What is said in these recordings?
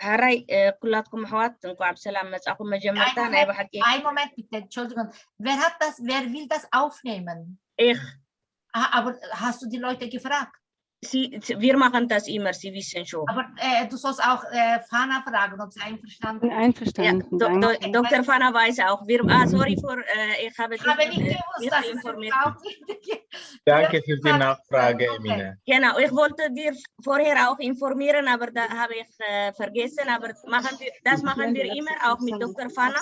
ሓራይ ኩላትኩም ኣሕዋት እንኳዕ ብሰላም መጻኹም። መጀመርታ ናይ ብሓቂ Ein Moment bitte, Entschuldigung. Wer hat das, wer will das aufnehmen? ich Ah, aber hast du die Leute gefragt? si- si- wir machen das immer, Sie wissen schon. Aber äh, du sollst auch äh, Fana fragen, ob sie einverstanden ist. Einverstanden. Do- do- Doktor Fana weiß auch. Wir, ah, sorry for, äh, ich habe Ich habe dich, nicht äh, gewusst, nicht dass es informiert. überhaupt nicht Danke für die Nachfrage, Okay. Emine. Genau, ich wollte dir vorher auch informieren, aber da habe ich äh, vergessen, aber machen wir, das machen wir immer auch mit Doktor Fana.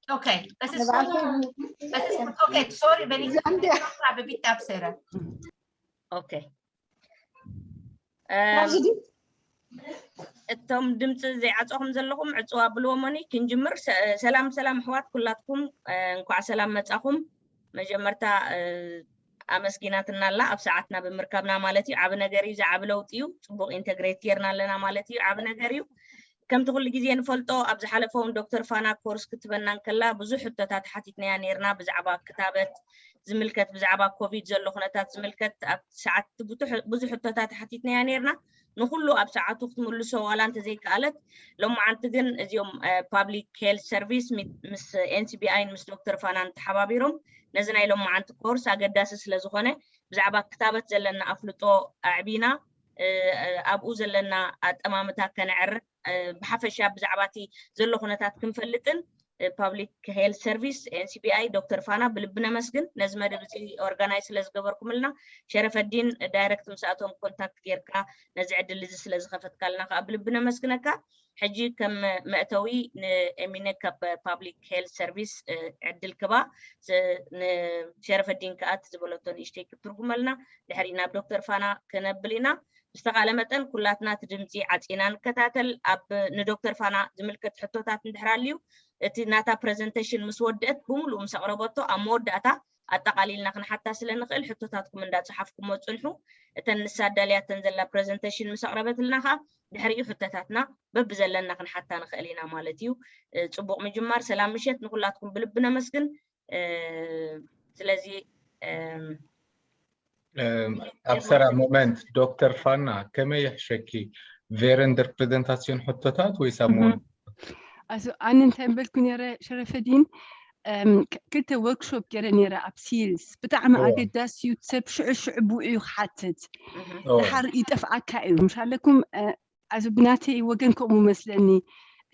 Okay, das ist gut. Das ist gut. Okay, sorry, wenn ich gefragt habe, bitte, Apsera. Okay. እም፣ እቶም ድምፂ ዘይዓፀኹም ዘለኹም ዕፅዋ ብልዎ ሞኒ። ክንጅምር። ሰ- ሰላም ሰላም ኣሕዋት ኩላትኩም፣ እ፣ እንኳዕ ሰላም መፃኹም። መጀመርታ እ፣ ኣመስጊናትና ኣላ ኣብ ሰዓትና ብምርካብና ማለት እዩ። ዓቢ ነገር እዩ፣ ዝዓቢ ለውጢ እዩ። ፅቡቅ ኢንተግሬት ጌርና ኣለና ማለት እዩ። ዓቢ ነገር እዩ። ከምቲ ኩሉ ግዜ ንፈልጦ ኣብ ዝሓለፈ እውን ዶክተር ፋና ኮርስ ክትበና እንከላ ብዙሕ ሕቶታት ሓቲትናያ ነርና፣ ብዛዕባ ክታበት ዝምልከት፣ ብዛዕባ ኮቪድ ዘሎ ኩነታት ዝምልከት። ኣብ ሰዓት ብዙሕ ብዙሕ ሕቶታት ሓቲትናያ ነርና፣ ንኩሉ ኣብ ሰዓቱ ክትምልሶ ዋላ እንተዘይከኣለት። ሎማዓንቲ ግን እዚኦም ፓብሊክ ሄልት ሰርቪስ ምስ ኤንሲቢኣይን ምስ ዶክተር ፋናን ተሓባቢሮም ነዚ ናይ ሎማዓንቲ ኮርስ ኣገዳሲ ስለዝኾነ ብዛዕባ ክታበት ዘለና ኣፍልጦ ኣዕቢና፣ እ፣ ኣብኡ ዘለና ኣጠማምታ ከነዕርፍ፣ እ፣ ብሓፈሻ ብዛዕባ እቲ ዘሎ ኩነታት ክንፈልጥን፣ እ፣ ፓብሊክ ሄልት ሰርቪስ ኤንሲቢኣይ ዶክተር ፋና ብልቢ ነመስግን። ነዚ መደብ እዚ ኦርጋናይዝ ስለዝገበርኩምልና፣ ሸረፈዲን ዳይረክት ምስኣቶም ኮንታክት ጌርካ ነዚ ዕድል እዚ ስለዝኸፈትካልና ከዓ ብልቢ ነመስግነካ። ሕጂ ከም መእተዊ ንኤሚነ ካብ ፓብሊክ ሄልት ሰርቪስ፣ እ፣ ዕድል ክባ፣ ስ- ንሸረፈዲን ከዓ እቲ ዝበለቶ ንእሽተይ ክትትርጉመልና፣ ድሕሪ ናብ ዶክተር ፋና ክነብል ኢና። ብዝተኻእለ መጠን ኩላትና እቲ ድምፂ ዓፂና ንከታተል። ኣብ ንዶክተር ፋና ዝምልከት ሕቶታት እንድሕር ኣልዩ፣ እቲ ናታ ፕሬዘንቴሽን ምስ ወደአት ብምሉእ ምስ ኣቕረበቶ ኣብ መወዳእታ ኣጠቓሊልና ክንሓታ ስለ ንኽእል ሕቶታትኩም እንዳፀሓፍኩሞ ፅንሑ። እተን ንሳ ኣዳልያተን ዘላ ፕሬዘንቴሽን ምስ ኣቕረበትልና ከዓ ድሕሪኡ ሕቶታትና በብዘለና ክንሓታ ንኽእል ኢና ማለት እዩ። እ፣ ፅቡቕ ምጅማር። ሰላም ምሸት ንኩላትኩም ብልቢ ነመስግን። እ፣ ስለዚ እም፣ እም፣ ኣብ ሰራ ሞመንት ዶክተር ፋና ከመይ ይሕሸኪ? ቬረንደር ፕሬዘንታሲዮን ሕቶታት ወይስ ኣብ እህ። ሞመንት? ኣሱ ኣነ እንታይ በልኩ ነረ ሸረፈዲን፣ እም፣ ክ- ክልተ ወርክሾፕ ገይረ ነረ ኣብ ሲልስ። ብጣዕሚ እዎ። ኣገዳሲ እዩ፣ ሰብ ሽዑ ሽዑ ብኡ እዩ ክሓትት። እህ። እዎ። ድሓር ይጠፍኣካ እዩ። ምሽ ኣለኩም እ፣ ኣዚ ብናተይ ወገን ከምኡ መስለኒ።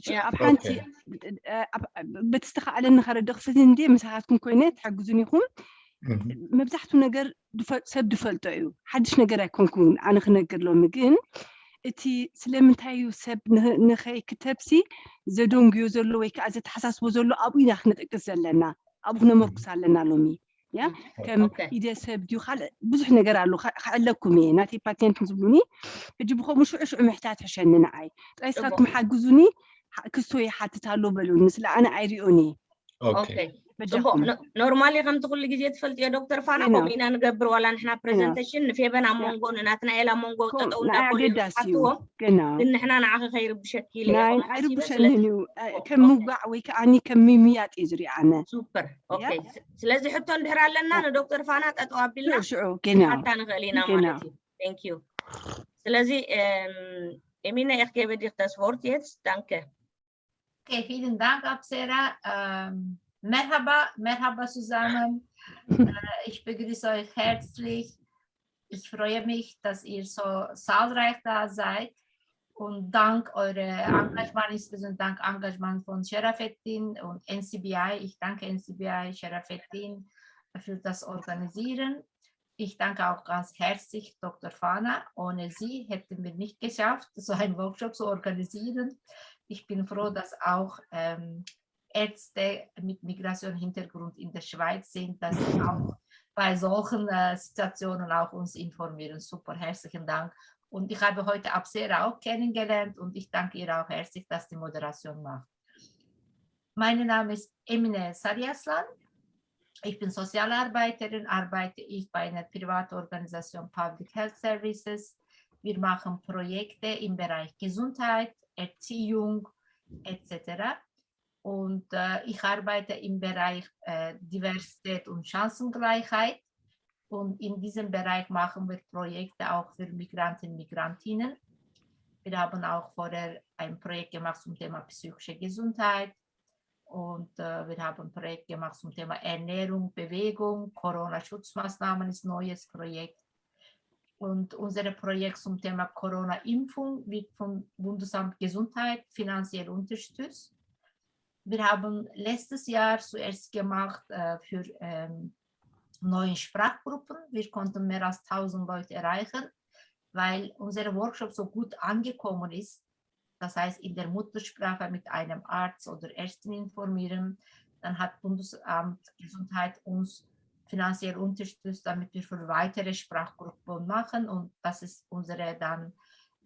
ሽ- ያ። ኣብ ሓንቲ ኦኬ። እ፣ ኣብ- በቲ ዝተኻእለኒ ከረድእ ክፍት እንዴ ምሳኻትኩም ኮይነ ትሕግዙን ኢኹም። እህ። መብዛሕትኡ ነገር ድፈ- ሰብ ድፈልጦ እዩ። ሓድሽ ነገር ኣይኮንኩን ኣነ ክነግር ሎሚ። ግን እቲ ስለምንታይ እዩ ሰብ ንህ- ንኸይ ክተብሲ ዘደንጉዮ ዘሎ ወይ ከዓ ዘተሓሳስቦ ዘሎ ኣብኡ ኢና ክነጠቅስ ዘለና፣ ኣብኡ ክነመርኩስ ኣለና ሎሚ። ያ ከም ኦኬ። ኢደ ሰብ ድዩ ካልእ ብዙሕ ነገር ኣሎ። ከ- ክዕለኩም እየ ናተይ ፓቴንት ዝብሉኒ። ሕጂ ብኸምኡ ሽዑ ሽዑ ምሕታት ሕሸኒ ንዓይ ጥራይ ጽቡቕ። ስኻትኩም ሓግዙኒ። ሓ- ክስቶ ይሓትት ኣሎ በሉኒ፣ ስለ ኣነ ኣይሪኦን እየ። ኦኬ። ኦኬ። ጽቡቕ። በጃኹም። ኖ- ኖርማሊ ከምቲ ኩሉ ግዜ ትፈልጥዮ ዶክተር ፋና ገና። ከምኡ ኢና ንገብር። ዋላ ንሕና ገና። ፕሬዘንቴሽን ንፌበን ኣብ ያ። መንጎ ንናትናኤል ኣብ መንጎ ከምኡ ጠጠው ንዓይ እንዳበሉ እዮም ኣገዳሲ እዩ ዝሓትዎም። ገና። ግን ንሕና ንዓኺ ከይርብሸኪ ኢለ ናይ እዮም ሓሲበ። ኣይርብሸንን ስለዚ እዩ። እ፣ ጽቡቕ። ከም ኦኬ። ምውጋዕ ወይ ከዓ ከም ምምያጥ እዩ ዝሪኣነ። ሱፐር። ኦኬ። ያ። ስ- ስለዚ ሕቶ እንድሕር ኣለና ያ። ንዶክተር ፋና ጠጠው ኣቢልና ሽዑ ሽዑ ገና። ሓታ ንኽእል ኢና ገና። ማለት እዩ። Thank you። ስለዚ እም፣ ኤሚነ፣ ich gebe dir das Wort jetzt. Danke. Okay, vielen Dank, Apsera. Ähm, Merhaba, Merhaba zusammen. Äh, ich begrüße euch herzlich. Ich freue mich, dass ihr so zahlreich da seid. Und dank eurer Engagement, insbesondere dank Engagement von Sherafettin und N C B I. Ich danke N C B I, Sherafettin für das Organisieren. Ich danke auch ganz herzlich Doktor Fana. Ohne sie hätten wir nicht geschafft, so einen Workshop zu organisieren. Ich bin froh, dass auch ähm, Ärzte mit Migrationshintergrund in der Schweiz sind, dass sie auch bei solchen äh, Situationen auch uns informieren. Super, herzlichen Dank. Und ich habe heute Apsera auch kennengelernt und ich danke ihr auch herzlich, dass die Moderation macht. Mein Name ist Emine Sariaslan. Ich bin Sozialarbeiterin, arbeite ich bei einer Privatorganisation Public Health Services. Wir machen Projekte im Bereich Gesundheit, Erziehung et cetera. Und äh, ich arbeite im Bereich äh, Diversität und Chancengleichheit. Und in diesem Bereich machen wir Projekte auch für Migranten und Migrantinnen. Wir haben auch vorher ein Projekt gemacht zum Thema psychische Gesundheit und äh, wir haben ein Projekt gemacht zum Thema Ernährung, Bewegung, Corona-Schutzmaßnahmen ist ein neues Projekt. Und unser Projekt zum Thema Corona-Impfung wird vom Bundesamt Gesundheit finanziell unterstützt. Wir haben letztes Jahr zuerst gemacht äh, für ähm, neun Sprachgruppen. Wir konnten mehr als tausend Leute erreichen, weil unser Workshop so gut angekommen ist. Das heißt, in der Muttersprache mit einem Arzt oder Ärztin informieren. Dann hat Bundesamt Gesundheit uns finanziell unterstützt, damit wir für weitere Sprachgruppen machen. Und das ist unsere dann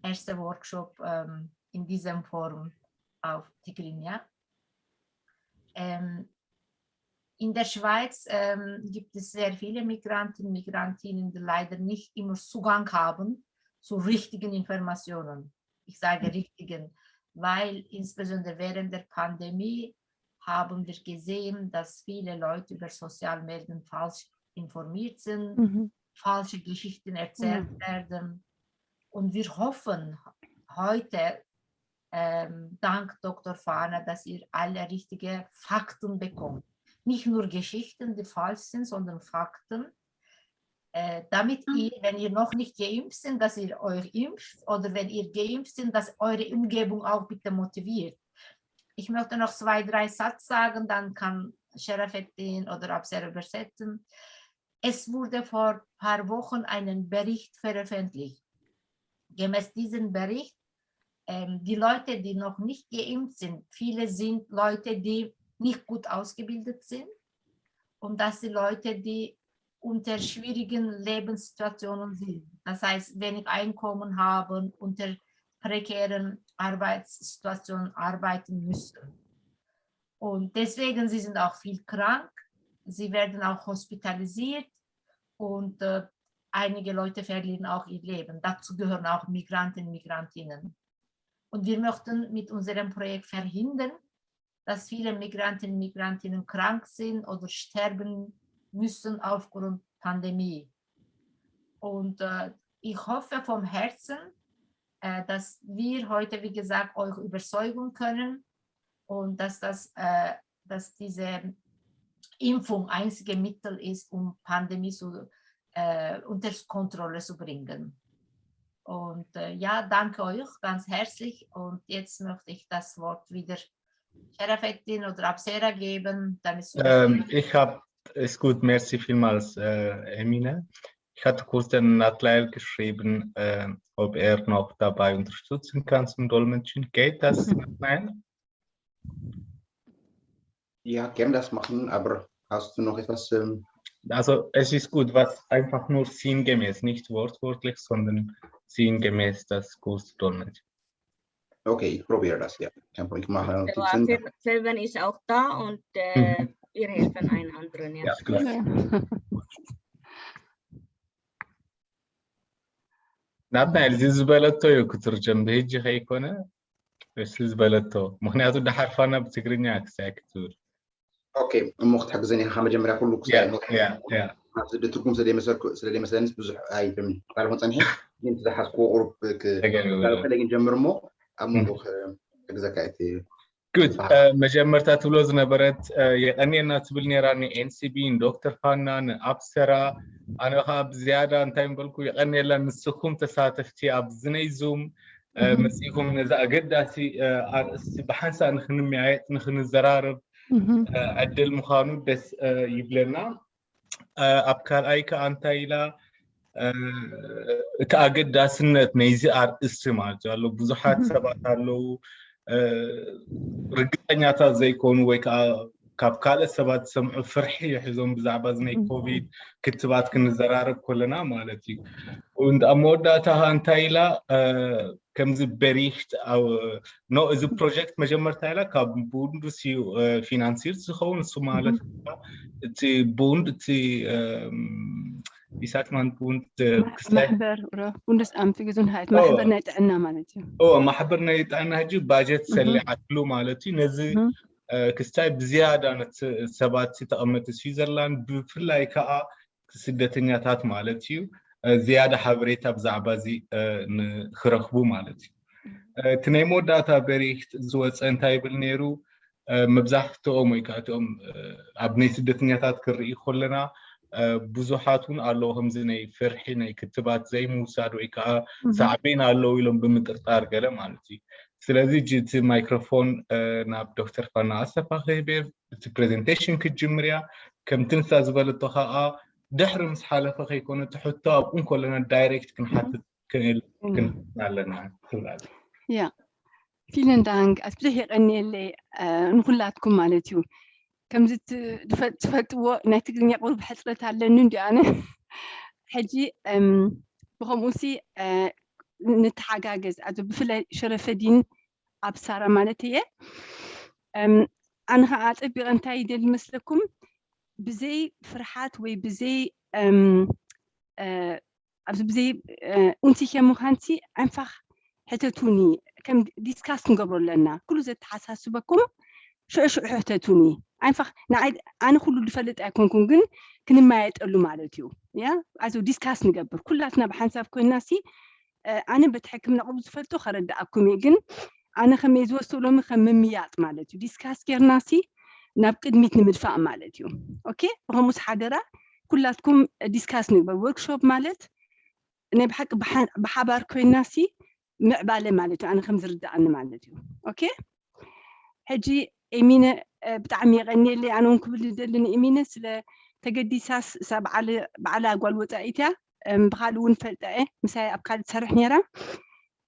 erste Workshop ähm, in diesem Form auf Tigrinya. Ähm, in der Schweiz ähm, gibt es sehr viele Migranten, Migrantinnen, die leider nicht immer Zugang haben zu richtigen Informationen. Ich sage richtigen, weil insbesondere während der Pandemie haben wir gesehen, dass viele Leute über Sozialmedien falsch informiert sind, mhm. falsche Geschichten erzählt ja. werden. Und wir hoffen heute, ähm, dank Doktor Fana, dass ihr alle richtige Fakten bekommt. Nicht nur Geschichten, die falsch sind, sondern Fakten. Äh, damit mhm. ihr, wenn ihr noch nicht geimpft seid, dass ihr euch impft oder wenn ihr geimpft seid, dass eure Umgebung auch bitte motiviert. Ich möchte noch zwei, drei Sätze sagen, dann kann Sherafettin oder Abser übersetzen. Es wurde vor ein paar Wochen ein Bericht veröffentlicht. Gemäß diesem Bericht, ähm, die Leute, die noch nicht geimpft sind, viele sind Leute, die nicht gut ausgebildet sind und das sind Leute, die unter schwierigen Lebenssituationen sind. Das heißt, wenig Einkommen haben, unter prekären Arbeitssituationen arbeiten müssen. Und deswegen, sie sind auch viel krank, sie werden auch hospitalisiert und äh, einige Leute verlieren auch ihr Leben. Dazu gehören auch Migranten, Migrantinnen. Und wir möchten mit unserem Projekt verhindern, dass viele Migranten, Migrantinnen krank sind oder sterben müssen aufgrund Pandemie. Und äh, ich hoffe vom Herzen, äh, dass wir heute, wie gesagt, euch überzeugen können und dass, das, äh, dass diese Impfung einzige Mittel ist, um Pandemie zu, äh, unter Kontrolle zu bringen. Und äh, ja, danke euch ganz herzlich. Und jetzt möchte ich das Wort wieder Sherafettin oder Absera geben, damit ähm, ich habe, ist gut, merci vielmals, äh, Emine. Ich hatte kurz den Natlael geschrieben, äh, ob er noch dabei unterstützen kann zum Dolmetschen. Geht das, Natlael? Ja, kann das machen, aber hast du noch etwas? Ähm, also es ist gut, was einfach nur sinngemäß, nicht wortwörtlich, sondern sinngemäß das Kurs Dolmetschen. Okay, ich probiere das, ja. Kein Problem, ich mache Notizen. Seven ist auch da und äh, wir helfen einen anderen. Ja. ናትናኤል እዚ ዝበለቶ እዩ ክትርጀም ብህጂ ከይኮነ እሱ ዝበለቶ ምክንያቱ ደሓር ፋና ብትግርኛ ክሳይ ክትብል ኦኬ እሞ ክትሕግዘኒ ኢኻ መጀመርያ ኩሉ ክሳይ ኣብዚ ትርጉም ስለደይመስለንስ ብዙሕ ኣይፍም ቃልሞ ፀኒሐ ግን ዝሓዝክዎ ቁሩብ ክለግን ጀምር እሞ ኣብ መንጎ ክሕግዘካ እቲ ጉድ መጀመርታ ትብሎ ዝነበረት የቀንየልና ትብል ነራ ንኤንሲቢ ንዶክተር ፋና ንኣፕሰራ ኣነ ከዓ ብዝያዳ እንታይ ምበልኩ የቀንየላ ንስኩም ተሳተፍቲ ኣብዚ ናይ ዙም መፂኩም ነዚ ኣገዳሲ ኣርእስቲ ብሓንሳእ ንክንመያየጥ ንክንዘራርብ ዕድል ምኳኑ ደስ ይብለና ኣብ ካልኣይ ከዓ እንታይ ኢላ እቲ ኣገዳስነት ናይዚ ኣርእስቲ ማለት እዩ ኣሎ ብዙሓት ሰባት ኣለዉ ርግፀኛታት ዘይኮኑ ወይ ከዓ ካብ ካልእ ሰባት ዝሰምዑ ፍርሒ ይሕዞም ብዛዕባ እዚ ናይ ኮቪድ ክትባት ክንዘራረብ ከለና ማለት እዩ ኣብ መወዳእታ ከዓ እንታይ ኢላ ከምዚ በሪክት ኖ እዚ ፕሮጀክት መጀመርታ ኢላ ካብ ቡንዱስ እዩ ፊናንሲርት ዝኸውን እሱ ማለት እቲ ቡንድ እቲ ቢሳት ማን ቡንድ ክስታይ ማሕበር ቡንዱስ ኣምቲ ግዙን ሃይት ማሕበር ናይ ጥዕና ማለት እዩ ኦ ማሕበር ናይ ጥዕና ሕጂ ባጀት ሰሊዓትሉ ማለት እዩ ነዚ ክስታይ ብዝያዳ ሰባት ተቐመጢ ስዊዘርላንድ ብፍላይ ከዓ ስደተኛታት ማለት እዩ ዝያዳ ሓበሬታ ብዛዕባ እዚ ንክረክቡ ማለት እዩ እቲ ናይ መወዳእታ በሪክት ዝወፀ እንታይ ይብል ነይሩ? መብዛሕትኦም ወይ ከዓ እቲኦም ኣብ ናይ ስደተኛታት ክርኢ ከለና ብዙሓት እውን ኣለዎ ከምዚ ናይ ፍርሒ ናይ ክትባት ዘይምውሳድ ወይ ከዓ ሳዕቤን ኣለዉ ኢሎም ብምጥርጣር ገለ ማለት እዩ። ስለዚ እቲ ማይክሮፎን ናብ ዶክተር ፋና ኣሰፋ ክህብ እቲ ፕሬዘንቴሽን ክትጅምር እያ። ከምቲ ንሳ ዝበለቶ ከዓ ድሕሪ ምስ ሓለፈ ከይኮነ እቲ ሕቶ ኣብኡ እንከለና ዳይሬክት ክንሓትት ክንል ኣለና ትብላል። ያ ፊለን ዳንግ ኣስብሕ የቀንየለይ ንኩላትኩም ማለት እዩ። ከምዚ ትፈልጥዎ ናይ ትግርኛ ቁሩብ ሕፅረት ኣለኒ እንዲ ኣነ ሕጂ ብከምኡ ሲ ንተሓጋገዝ ኣ ብፍላይ ሸረፈዲን ኣብ ሳራ ማለት እየ። ኣነ ከዓ ኣፀቢቀ እንታይ ይደል ይመስለኩም ብዘይ ፍርሓት ወይ ብዘይ ኣብዚ ብዘይ ኡንቲከ ምዃንቲ ኣንፋኽ ሕተቱኒ ከም ዲስካስ ንገብሮ ኣለና ኩሉ ዘተሓሳስበኩም ሽዑ ሽዑ ሕተቱኒ። ኣንፋኽ ንዓይ ኣነ ኩሉ ዝፈልጥ ኣይኮንኩን ግን ክንመያየጠሉ ማለት እዩ። ያ ኣዚ ዲስካስ ንገብር ኩላትና ብሓንሳብ ኮይና ሲ ኣነ በቲ ሕክምና ቁብ ዝፈልጦ ከረዳኣኩም እየ ግን ኣነ ከመይ ዝወስዶ ሎሚ ከም ምምያጥ ማለት እዩ ዲስካስ ጌርና ሲ ናብ ቅድሚት ንምድፋእ ማለት እዩ። ኦኬ ብከምኡስ ሓደራ ኩላትኩም ዲስካስ ንግበር ወርክሾፕ ማለት ናይ ብሓቂ ብሓባር ኮይና ሲ ምዕባለ ማለት እዩ ኣነ ከም ዝርዳኣኒ ማለት እዩ። ኦኬ ሕጂ ኤሚነ ብጣዕሚ የቀኒየለይ ኣነ እውን ክብል ዝደሊ ንኤሚነ ስለ ተገዲሳስ እሳ በዓላ ጓል ወፃኢት እያ። ብካልእ እውን ፈልጠ እየ ምሳይ ኣብ ካልእ ትሰርሕ ነይራ።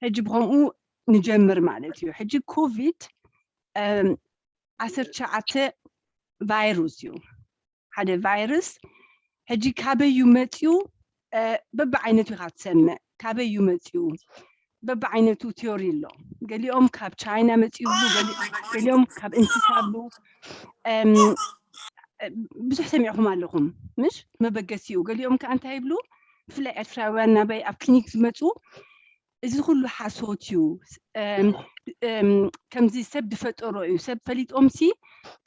ሕጂ ብከምኡ ንጀምር ማለት እዩ። ሕጂ ኮቪድ ዓሰርተ ትሽዓተ ቫይሩስ እዩ ሓደ ቫይረስ ሕጂ ካበይ እዩ መፅኡ? በብዓይነቱ ኢካ ትሰምዕ ካበይ እዩ መፅኡ? በብዓይነቱ ቲዮሪ ኣሎ። ገሊኦም ካብ ቻይና መፅኡ ይብሉ፣ ገሊኦም ካብ እንስሳ ብሉ። ብዙሕ ሰሚዕኩም ኣለኹም ምሽ መበገሲኡ። ገሊኦም ከዓ እንታይ ይብሉ? ብፍላይ ኤርትራውያን ናበይ ኣብ ክሊኒክ ዝመፁ እዚ ኩሉ ሓሶት እዩ፣ ከምዚ ሰብ ዝፈጠሮ እዩ፣ ሰብ ፈሊጦምሲ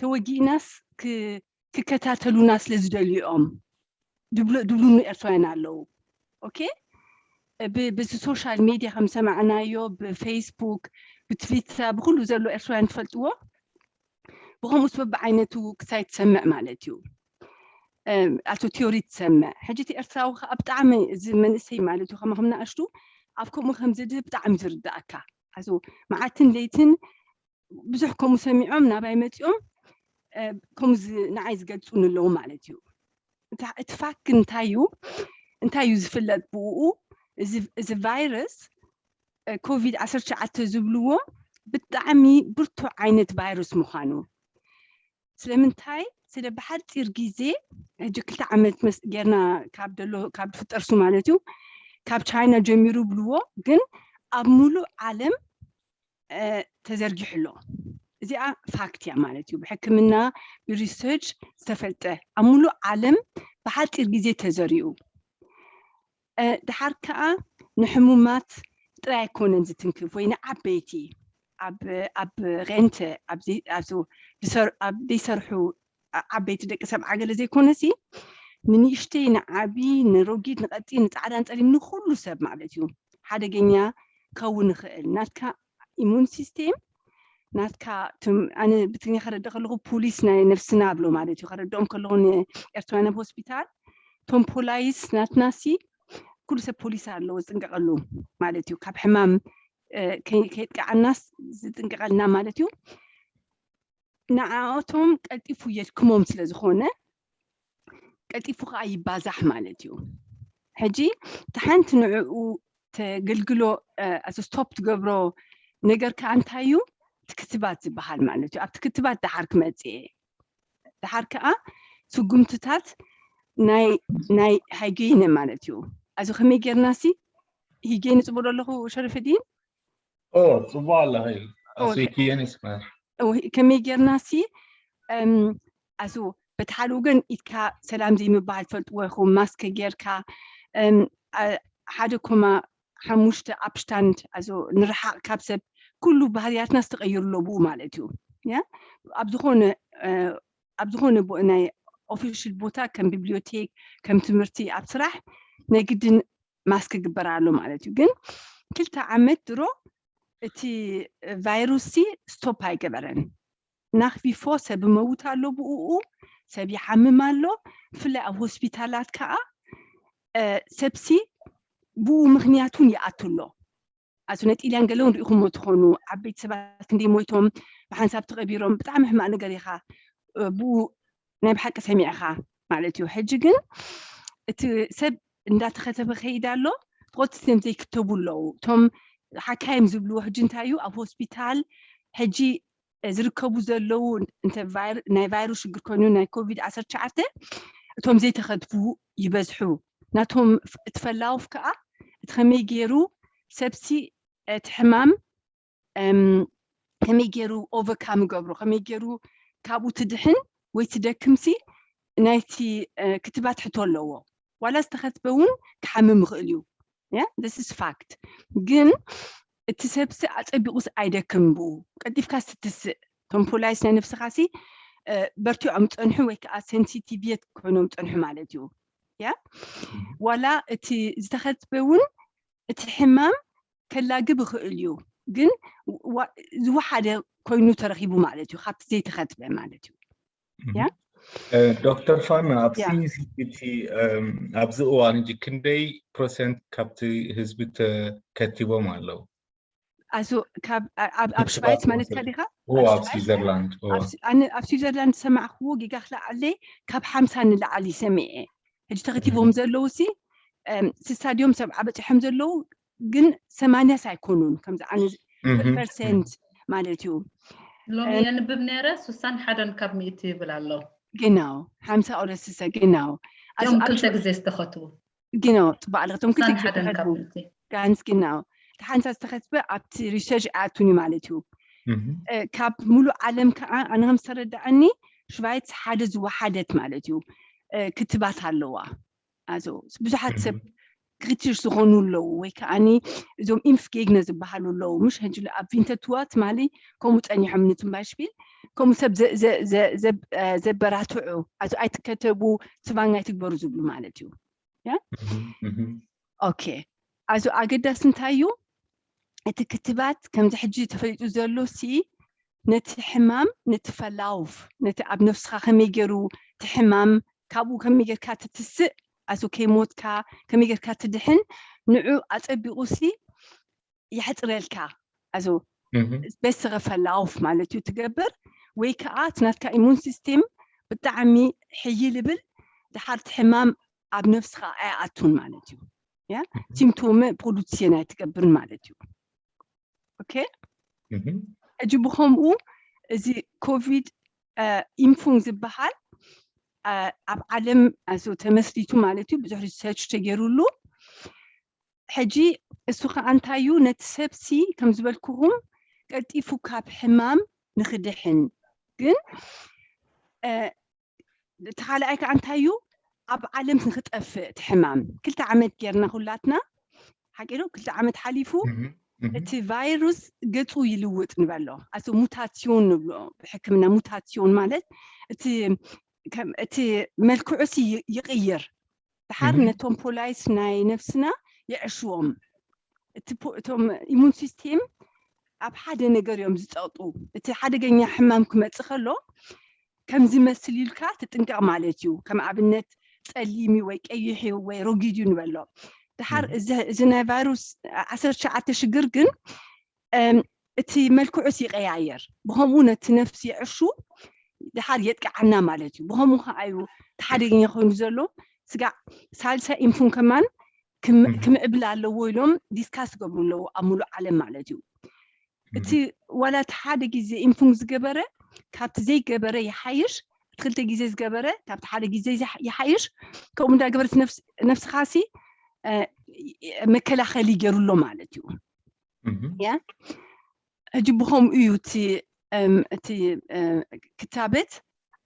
ተወጊእናስ ክከታተሉና ስለ ዝደልዩ እዮም ድብሉኑ ኤርትራውያን ኣለዉ። ኦኬ በዚ ሶሻል ሚድያ ከም ሰማዕናዮ ብፌስቡክ ብትዊተር ብኩሉ ዘሎ ኤርትራውያን ትፈልጥዎ ብከምኡስ በብዓይነቱ ክሳይ ትሰምዕ ማለት እዩ። ኣቶ ቲዮሪ ትሰምዕ ሕጂ እቲ ኤርትራዊ ከዓ ብጣዕሚ እዚ መንእሰይ ማለት እዩ ከማኹም ንኣሽቱ ኣብ ከምኡ ከም ዝድህ ብጣዕሚ ዝርዳእካ ኣቶ መዓትን ለይትን ብዙሕ ከምኡ ሰሚዖም ናባይ መፂኦም ከምኡ ንዓይ ዝገልፁኒ ኣለዉ ማለት እዩ። እቲ ፋክ እንታይ እዩ እንታይ እዩ ዝፍለጥ ብኡ እዚ ቫይረስ ኮቪድ ዓሰርተ ትሽዓተ ዝብልዎ ብጣዕሚ ብርቱዕ ዓይነት ቫይረስ ምዃኑ ስለምንታይ ስለ ብሓፂር ግዜ ሕጂ ክልተ ዓመት ጌርና ካብ ደሎ ካብ ዝፍጠርሱ ማለት እዩ ካብ ቻይና ጀሚሩ ብልዎ ግን ኣብ ሙሉእ ዓለም ተዘርጊሑ ኣሎ። እዚኣ ፋክት እያ ማለት እዩ። ብሕክምና ብሪሰርች ዝተፈልጠ ኣብ ሙሉእ ዓለም ብሓፂር ግዜ ተዘሪኡ ድሓር ከዓ ንሕሙማት ጥራይ ኣይኮነን ዝትንክፍ ወይ ንዓበይቲ ኣብ ሬንተ ኣብ ዘይሰርሑ ዓበይቲ ደቂ ሰብ ዓገለ ዘይኮነሲ ንንእሽተይ ንዓቢ ንሮጊድ ንቐጢ ንፃዕዳ ንፀሊም ንኩሉ ሰብ ማለት እዩ ሓደገኛ ከውን ይኽእል ናትካ ኢሙን ሲስቴም ናትካ ኣነ ብትግርኛ ከረደ ከለኹ ፖሊስ ናይ ነፍስና ብሎ ማለት እዩ ከረድኦም ከለኹ ንኤርትራውያን ኣብ ሆስፒታል ቶም ፖላይስ ናትናሲ ኩሉ ሰብ ፖሊስ ኣለዎ ዝጥንቀቀሉ ማለት እዩ ካብ ሕማም ከየጥቃዓናስ ዝጥንቀቀልና ማለት እዩ ንዓኦቶም ቀልጢፉ የድክሞም ስለ ዝኾነ ቀልጢፉ ከዓ ይባዛሕ ማለት እዩ ሕጂ ተሓንቲ ንዕኡ ተገልግሎ ስቶፕ ትገብሮ ነገር ከዓ እንታይ እዩ ትክትባት ዝበሃል ማለት እዩ ኣብቲ ክትባት ደሓር ክመፅእ ደሓር ከዓ ስጉምትታት ናይ ናይ ሃይጌይነ ማለት እዩ ኣዚ ከመይ ጌርና ሲ ሂጌይነ ፅቡቅ ኣለኹ ሸረፈዲን ፅቡቅ ኣለኺ ኣስኪየን ይስመር ከመይ ጌርና ሲ ኣሱ በቲ ሓደ ወገን ኢድካ ሰላም ዘይምበሃል ትፈልጥዎ ኢኹም ማስክ ጌርካ ሓደ ኮማ ሓሙሽተ ኣብሽታንድ ንርሓቕ ካብ ሰብ ኩሉ ባህርያትና ዝተቀይሩ ኣሎ ብኡ ማለት እዩ ኣብ ዝኾነ ኣብ ዝኾነ ናይ ኦፊሽል ቦታ ከም ቢብሊዮቴክ ከም ትምህርቲ ኣብ ስራሕ ናይ ግድን ማስክ ግበር ኣሎ ማለት እዩ ግን ክልተ ዓመት ድሮ እቲ ቫይሩስ ሲ ስቶፕ ኣይገበረን። ናኽቢፎ ሰብ ይመውት ኣሎ፣ ብኡኡ ሰብ ይሓምም ኣሎ። ብፍላይ ኣብ ሆስፒታላት ከዓ ሰብሲ ብኡ ምኽንያቱን ይኣቱ ኣሎ። ኣዚ ነጢልያን ገለውን ሪኢኹሞ ትኾኑ፣ ዓበይቲ ሰባት ክንደይ ሞይቶም ብሓንሳብ ተቐቢሮም። ብጣዕሚ ሕማቕ ነገር ኢኻ። ብኡ ናይ ብሓቂ ሰሚዕኻ ማለት እዩ። ሕጂ ግን እቲ ሰብ እንዳተኸተበ ከይድ ኣሎ። ትቆፅትም ዘይክተቡ ኣለዉ። እቶም ሓካይም ዝብልዎ ሕጂ እንታይ እዩ፣ ኣብ ሆስፒታል ሕጂ ዝርከቡ ዘለዉ ናይ ቫይሩስ ሽግር ኮይኑ ናይ ኮቪድ ዓሰርተ ትሽዓተ እቶም ዘይተኸትቡ ይበዝሑ። ናቶም እቲ ፈላውፍ ከዓ እቲ ከመይ ገይሩ ሰብሲ እቲ ሕማም ከመይ ገይሩ ኦቨርካም ይገብሮ፣ ከመይ ገይሩ ካብኡ ትድሕን ወይ ትደክምሲ ናይቲ ክትባት ሕቶ ኣለዎ። ዋላ ዝተኸትበ እውን ክሓምም ይኽእል እዩ። ያ this is fact። ግን እቲ ሰብሲ ኣፀቢቑስ ኣይደክም ብኡ ቀልጢፍካ ስትስእ። ቶም ፖላይስ ናይ ነፍስኻሲ በርቲዖም ፀንሑ ወይ ከዓ ሴንሲቲቪየት ኮይኖም ፀንሑ ማለት እዩ። ያ ዋላ እቲ ዝተኸትበ እውን እቲ ሕማም ከላግብ ይኽእል እዩ፣ ግን ዝወሓደ ኮይኑ ተረኺቡ ማለት እዩ ካብቲ ዘይተኸትበ ማለት እዩ። ያ ዶክተር ፋና፣ ኣብዚ ሕጂ እቲ ኣብዚ እዋን ሕጂ ክንደይ ፐርሰንት ካብቲ ህዝቢ ተከቲቦም ኣለዉ? ኣዞ ካብ ኣብ ኣብ ሽባይት ማለትካ ዲኻ? ኣብ ስዊዘርላንድ ኣብ ስዊዘርላንድ ዝሰማዕክዎ ጌጋ ክለዓለይ ካብ ሓምሳ ንላዕሊ ሰሚዐ። ሕጂ ተኸቲቦም ዘለዉ ሲ ስሳ ድዮም ሰብዓ በፂሖም ዘለዉ፣ ግን ሰማንያስ ኣይኮኑን ከምዚ ኣነ ፐርሰንት ማለት እዩ። ሎሚ የንብብ ነይረ ሱሳን ሓደን ካብ ሚእቲ ይብል ኣሎ። ግናው ሓምሳ ኦለ ስሳ ግናው እዮም ክልተ ግዜ ዝተኸትቡ ግናው ፅባቅ ኣለክቶም ክልተ ሱሳን ሓደን ካብ ሚእቲ ጋንስ ግናው ተሓንሳ ዝተኸትበ ኣብቲ ሪሰርች ኣቱኒ ማለት እዩ። ካብ ሙሉእ ዓለም ከዓ ኣነ ከም ዝተረዳኣኒ ሽቫይት ሓደ ዝወሓደት ማለት እዩ ክትባት ኣለዋ። ኣዞ ብዙሓት ሰብ ክሪቲሽ ዝኾኑ ኣለዉ ወይ ከዓኒ እዞም ኢምፍ ጌግነ ዝበሃሉ ኣለዉ። ምሽ ሕጂ ኣብ ቪንተትዋ ትማሊ ከምኡ ፀኒሖም ንትምባይሽቪል ከምኡ ሰብ ዘበራትዑ ኣዞ ኣይትከተቡ ትባን ኣይትግበሩ ዝብሉ ማለት እዩ። ያ ኦኬ ኣዞ ኣገዳሲ እንታይ እዩ? እቲ ክትባት ከምዚ ሕጂ ተፈሊጡ ዘሎ ሲ ነቲ ሕማም ነቲ ፈላውፍ ነቲ ኣብ ነፍስኻ ከመይ ገይሩ እቲ ሕማም ካብኡ ከመይ ጌርካ ትትስእ ኣዞ ከይሞትካ ከመይ ጌርካ ትድሕን ንዑ ኣጸቢቑ ሲ የሕጽረልካ ኣዞ በስኸ ፈላውፍ ማለት እዩ ትገብር ወይ ከዓ እቲ ናትካ ኢሙን ሲስቴም ብጣዕሚ ሕይል ይብል ድሓር እቲ ሕማም ኣብ ነፍስኻ ኣይኣቱን ማለት እዩ። ያ ሲምቶም ፕሮዱክሽን ኣይትገብርን ማለት እዩ። ኦኬ ሕጂ ብኸምኡ እዚ ኮቪድ ኢምፉንግ ዝበሃል ኣብ ዓለም ኣዞ ተመስሪቱ ማለት እዩ ብዙሕ ሪሰርች ተገይሩሉ። ሕጂ እሱ ከዓ እንታይ እዩ ነቲ ሰብሲ ከም ዝበልኩኹም ቀልጢፉ ካብ ሕማም ንክድሕን ግን እቲ ካልኣይ ከዓ እንታይ እዩ ኣብ ዓለም ንክጠፍእ እቲ ሕማም ክልተ ዓመት ጌርና ኩላትና ሓቂዶ ክልተ ዓመት ሓሊፉ እቲ ቫይሩስ ገፁ ይልውጥ ንበሎ ኣቲ ሙታሲዮን ንብሎ ብሕክምና ሙታሲዮን ማለት እቲ እቲ መልክዑ ሲ ይቕይር ድሓር ነቶም ፖላይስ ናይ ነፍስና የዕሽዎም እቶም ኢሙን ሲስቴም ኣብ ሓደ ነገር እዮም ዝፀጡ እቲ ሓደገኛ ሕማም ክመፅእ ከሎ ከም ዝመስል ኢልካ ትጥንቀቕ ማለት እዩ ከም ኣብነት ፀሊም እዩ ወይ ቀይሕ እዩ ወይ ረጊድ እዩ ንበሎ ድሓር እዚ ናይ ቫይሩስ ዓሰርተ ትሽዓተ ሽግር ግን እቲ መልክዑስ ይቀያየር ብከምኡ ነቲ ነፍሲ የዕሹ ድሓር የጥቅዓና ማለት እዩ ብከምኡ ከዓ እዩ ተሓደገኛ ኮይኑ ዘሎ ስጋዕ ሳልሳይ ኢንፉን ከማን ክምዕብል ኣለዎ ኢሎም ዲስካስ ገብሩ ኣለዉ ኣብ ሙሉእ ዓለም ማለት እዩ እቲ ዋላ እቲ ሓደ ግዜ ኢንፉን ዝገበረ ካብቲ ዘይገበረ ይሓይሽ እቲ ክልተ ግዜ ዝገበረ ካብቲ ሓደ ግዜ ይሓይሽ ከምኡ እንዳገበረት ነፍስኻሲ መከላኸሊ ገይሩ ኣሎ ማለት እዩ ያ ሕጂ ብኸምኡ እዩ እቲ እቲ ክታበት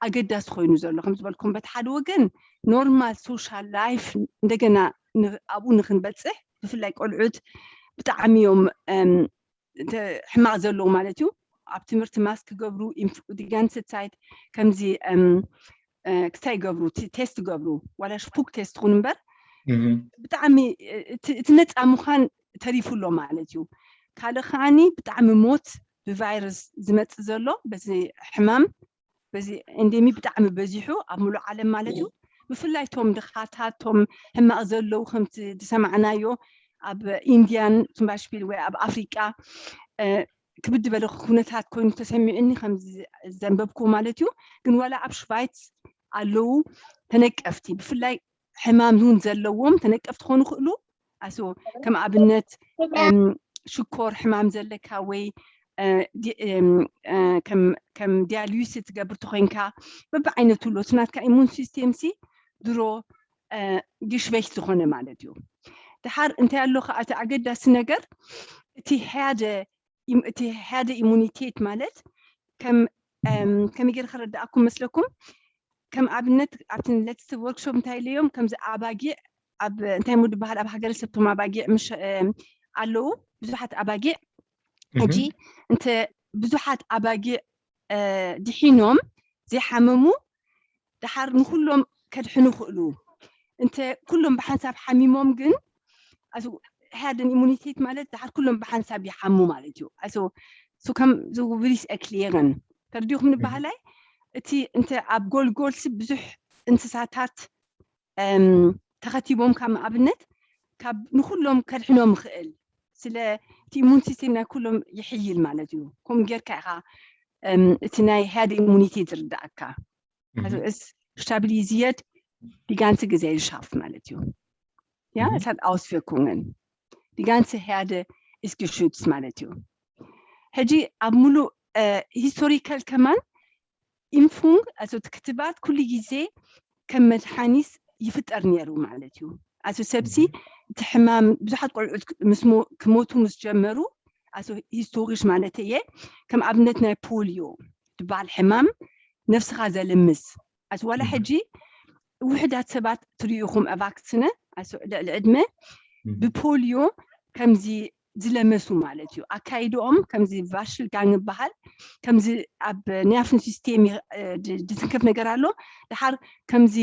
ኣገዳሲ ኮይኑ ዘሎ ከም ዝበልኩም በቲ ሓደ ወገን ኖርማል ሶሻል ላይፍ እንደገና ኣብኡ ንክንበፅሕ ብፍላይ ቆልዑት ብጣዕሚ እዮም ሕማቕ ዘለዉ ማለት እዩ ኣብ ትምህርቲ ማስክ ክገብሩ ዲጋንሰት ሳይት ከምዚ ክታይ ገብሩ ቴስት ገብሩ ዋላ ሽፑክ ቴስት ኹን እምበር ብጣዕሚ እቲ ነፃ ምዃን ተሪፉ ኣሎ ማለት እዩ ካልእ ከዓኒ ብጣዕሚ ሞት ብቫይረስ ዝመጽእ ዘሎ በዚ ሕማም በዚ ኤንዴሚ ብጣዕሚ በዚሑ ኣብ ሙሉእ ዓለም ማለት እዩ። ብፍላይ ቶም ድኻታት ቶም ሕማቕ ዘለዉ ከምቲ ዝሰማዕናዮ ኣብ ኢንድያን ትንባሽቢል ወይ ኣብ ኣፍሪቃ ክብድ በለ ኩነታት ኮይኑ ተሰሚዑኒ ከም ዘንበብኩዎ ማለት እዩ። ግን ዋላ ኣብ ሽቫይት ኣለዉ ተነቀፍቲ ብፍላይ ሕማም እውን ዘለዎም ተነቀፍቲ ክኾኑ ይኽእሉ። ኣሶ ከም ኣብነት ሽኮር ሕማም ዘለካ ወይ ከም ዲያሊስ ትገብር ተኮይንካ በብዓይነቱ ኣሎ እቲ ናትካ ኢሙን ሲስቴም ሲ ድሮ ግሽበሽ ዝኾነ ማለት እዩ። ድሓር እንታይ ኣሎ ከዓ እቲ ኣገዳሲ ነገር እቲ ሓደ እቲ ሓደ ኢሙኒቴት ማለት ከም ከመይ ገይረ ክረዳእኩም መስለኩም ከም ኣብነት ኣብቲ ሌትስት ወርክሾፕ እንታይ ኢለዮም ከምዚ ኣባጊዕ ኣብ እንታይ ሞ ዝበሃል ኣብ ሃገረ ሰብቶም ኣባጊዕ ምሽ ኣለዉ ብዙሓት ኣባጊዕ ሕጂ እንተ ብዙሓት ኣባጊዕ ድሒኖም ዘይሓመሙ ድሓር ንኩሎም ከድሕኑ ክእሉ እንተ ኩሎም ብሓንሳብ ሓሚሞም ግን herd immunity ማለት ድሓር ኩሎም ብሓንሳብ ይሓሙ ማለት እዩ። Also so ከም so will ich erklären ተረዲኹም ንበሃላይ እቲ እንተ ኣብ ጎልጎልሲ ብዙሕ እንስሳታት ተኸቲቦም ካብ ኣብነት ካብ ንኩሎም ከድሕኖም ይኽእል ስለ እቲ ኢሙን ሲስቴም ናይ ኩሎም ይሕይል ማለት እዩ። ከምኡ ጌርካ ኢኻ እቲ ናይ herd immunity ዝርዳእካ። Also es stabilisiert die ganze Gesellschaft ማለት እዩ። Ja, es hat Auswirkungen. Die ganze Herde ist geschützt ማለት እዩ። ሕጂ ኣብ ሙሉእ historical ከማን ኢምፉንግ ኣቶ ክትባት ኩሉ ግዜ ከም መድሓኒት ይፍጠር ነይሩ ማለት እዩ። ኣቶ ሰብሲ እቲ ሕማም ብዙሓት ቆልዑት ምስ ክሞቱ ምስ ጀመሩ ኣቶ ሂስቶሪሽ ማለት እየ ከም ኣብነት ናይ ፖልዮ ዝበሃል ሕማም ነፍስኻ ዘልምስ ኣቶ ዋላ ሕጂ ውሕዳት ሰባት ትሪኢኹም ኣቫክስነ ኣቶ ልዕሊ ዕድመ ብፖልዮ ከምዚ ዝለመሱ ማለት እዩ። ኣካይድኦም ከምዚ ቫሽል ጋንግ ይበሃል። ከምዚ ኣብ ኒያፍን ሲስቴም ድትንከፍ ነገር ኣሎ። ድሓር ከምዚ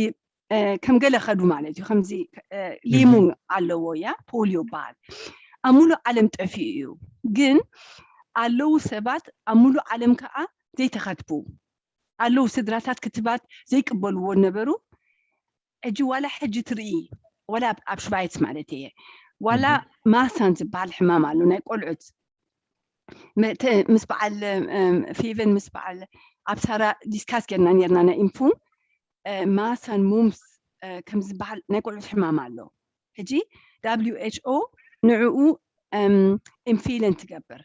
ከም ገለ ከዱ ማለት እዩ። ከምዚ ሌሙን ኣለዎ እያ ፖልዮ ይበሃል። ኣብ ሙሉእ ዓለም ጠፊኡ እዩ። ግን ኣለዉ ሰባት ኣብ ሙሉእ ዓለም ከዓ ዘይተኸትቡ ኣለዉ። ስድራታት ክትባት ዘይቅበልዎ ነበሩ። ሕጂ ዋላ ሕጂ ትርኢ ዋላ ኣብ ሽቫይትስ ማለት እየ ዋላ ማሳን ዝበሃል ሕማም ኣሎ ናይ ቆልዑት ምስ በዓል ፌቨን ምስ በዓል ኣብ ሳራ ዲስካስ ጌርና ኔርና ናይ ኢንፉን ማሳን ሙምስ ከም ዝበሃል ናይ ቆልዑት ሕማም ኣሎ። ሕጂ W H O ንዕኡ ኢንፌለን ትገብር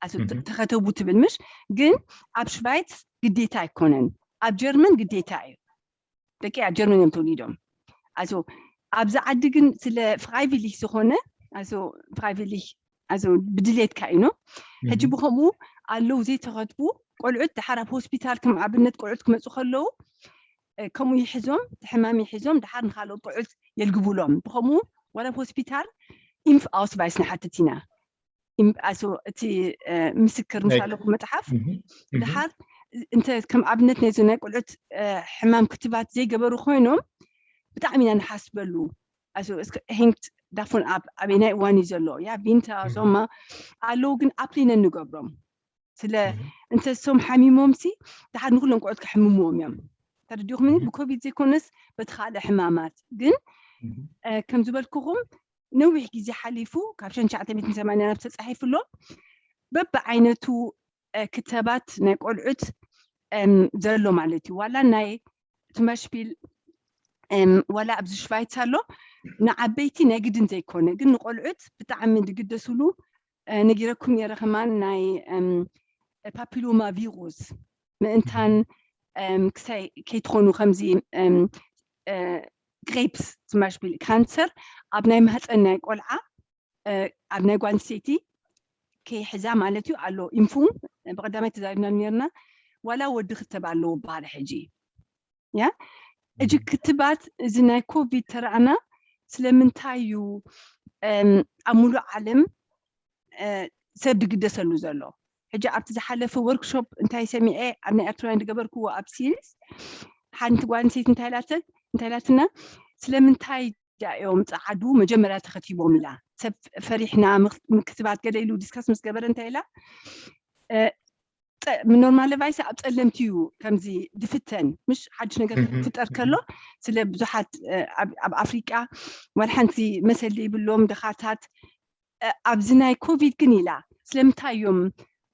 ኣቶ ተኸተቡ ትብል ምሽ ግን ኣብ ሽቫይትስ ግዴታ ኣይኮነን። ኣብ ጀርመን ግዴታ እዩ። ደቂ ኣብ ጀርመን እዮም ተወሊዶም። ኣቶ ኣብዚ ዓዲ ግን ስለ ፍራይቪሊክ ዝኾነ ኣቶ ፍራይቪሊክ ኣቶ ብድሌትካ እዩ። ሕጂ ብከምኡ ኣለዉ ዘይተኸትቡ ቆልዑት ድሓር ኣብ ሆስፒታል ከም ኣብነት ቆልዑት ክመፁ ከለዉ ከምኡ ይሕዞም ሕማም ይሕዞም ድሓር ንካልኦት ቆልዑት የልግቡሎም። ብከምኡ ዋላ ኣብ ሆስፒታል ኢምፍ ኣውስቫይስ ንሓትት ኢና። ኣሶ እቲ ምስክር ምስ ኣለኩ መፅሓፍ ድሓር እንተ ከም ኣብነት ነዚ ናይ ቆልዑት ሕማም ክትባት ዘይገበሩ ኮይኖም ብጣዕሚ ኢና ንሓስበሉ። ኣሶ እስከ ሄንክት ዳፎን ኣብ ኣበናይ እዋን እዩ ዘሎ ያ ቪንታ ዞማ ኣለዉ ግን ኣፕሊነ ንገብሮም ስለ እንተ ሶም ሓሚሞም ሲ ድሓር ንኩሎም ቆልዑት ከሕምምዎም እዮም። ተረዲኹምኒ ብኮቪድ ዘይኮነስ በቲ ካልእ ሕማማት ግን ከም ዝበልኩኹም ነዊሕ ግዜ ሓሊፉ ካብ ሸን ትሽዓተ ሚእትን ሰማንያን ኣብ ተፃሒፉ ኣሎ በብዓይነቱ ክተባት ናይ ቆልዑት ዘሎ ማለት እዩ። ዋላ ናይ ትመሽፒል ዋላ ኣብዚ ሽቫይትስ ኣሎ ንዓበይቲ ናይ ግድን ዘይኮነ ግን ንቆልዑት ብጣዕሚ ዝግደስሉ ነጊረኩም ነረ ከማን ናይ ፓፒሎማ ቪሩስ ምእንታን ክሳይ ከይትኾኑ ከምዚ ግሬፕስ ትማሽቢል ካንሰር ኣብ ናይ ማህፀን ናይ ቆልዓ ኣብ ናይ ጓል ኣንስተይቲ ከይሕዛ ማለት እዩ ኣሎ ኢንፉ ብቀዳማይ ተዛሪብና ነርና ዋላ ወዲ ክተብ ኣለዎ በሃለ ሕጂ ያ እጂ ክትባት እዚ ናይ ኮቪድ ተረኣና ስለምንታይ እዩ ኣብ ሙሉእ ዓለም ሰብ ድግደሰሉ ዘሎ ሕጂ ኣብቲ ዝሓለፈ ወርክሾፕ እንታይ ሰሚዐ ኣብ ናይ ኤርትራውያን ድገበርክዎ ኣብ ሲልስ ሓንቲ ጓል ኣንስተይቲ እንታይ ላተ እንታይ ላትና ስለምንታይ እዮም ፃዓዱ መጀመርያ ተኸቲቦም ኢላ ሰብ ፈሪሕና ምክ- ምክትባት ገለ ኢሉ ዲስካስ ምስ ገበረ እንታይ ኢላ እ፣ ጸ- ኖርማል ዲቫይስ ኣብ ጸለምቲ እዩ ከምዚ ድፍተን ምሽ ሓድሽ ነገር ክፍጠር ከሎ ስለ ብዙሓት እ፣ ኣብ ኣብ ኣፍሪቃ ዋላ ሓንቲ መሰል ዘይብሎም ድኻታት እ፣ ኣብዚ ናይ ኮቪድ ግን ኢላ ስለምንታይ እዮም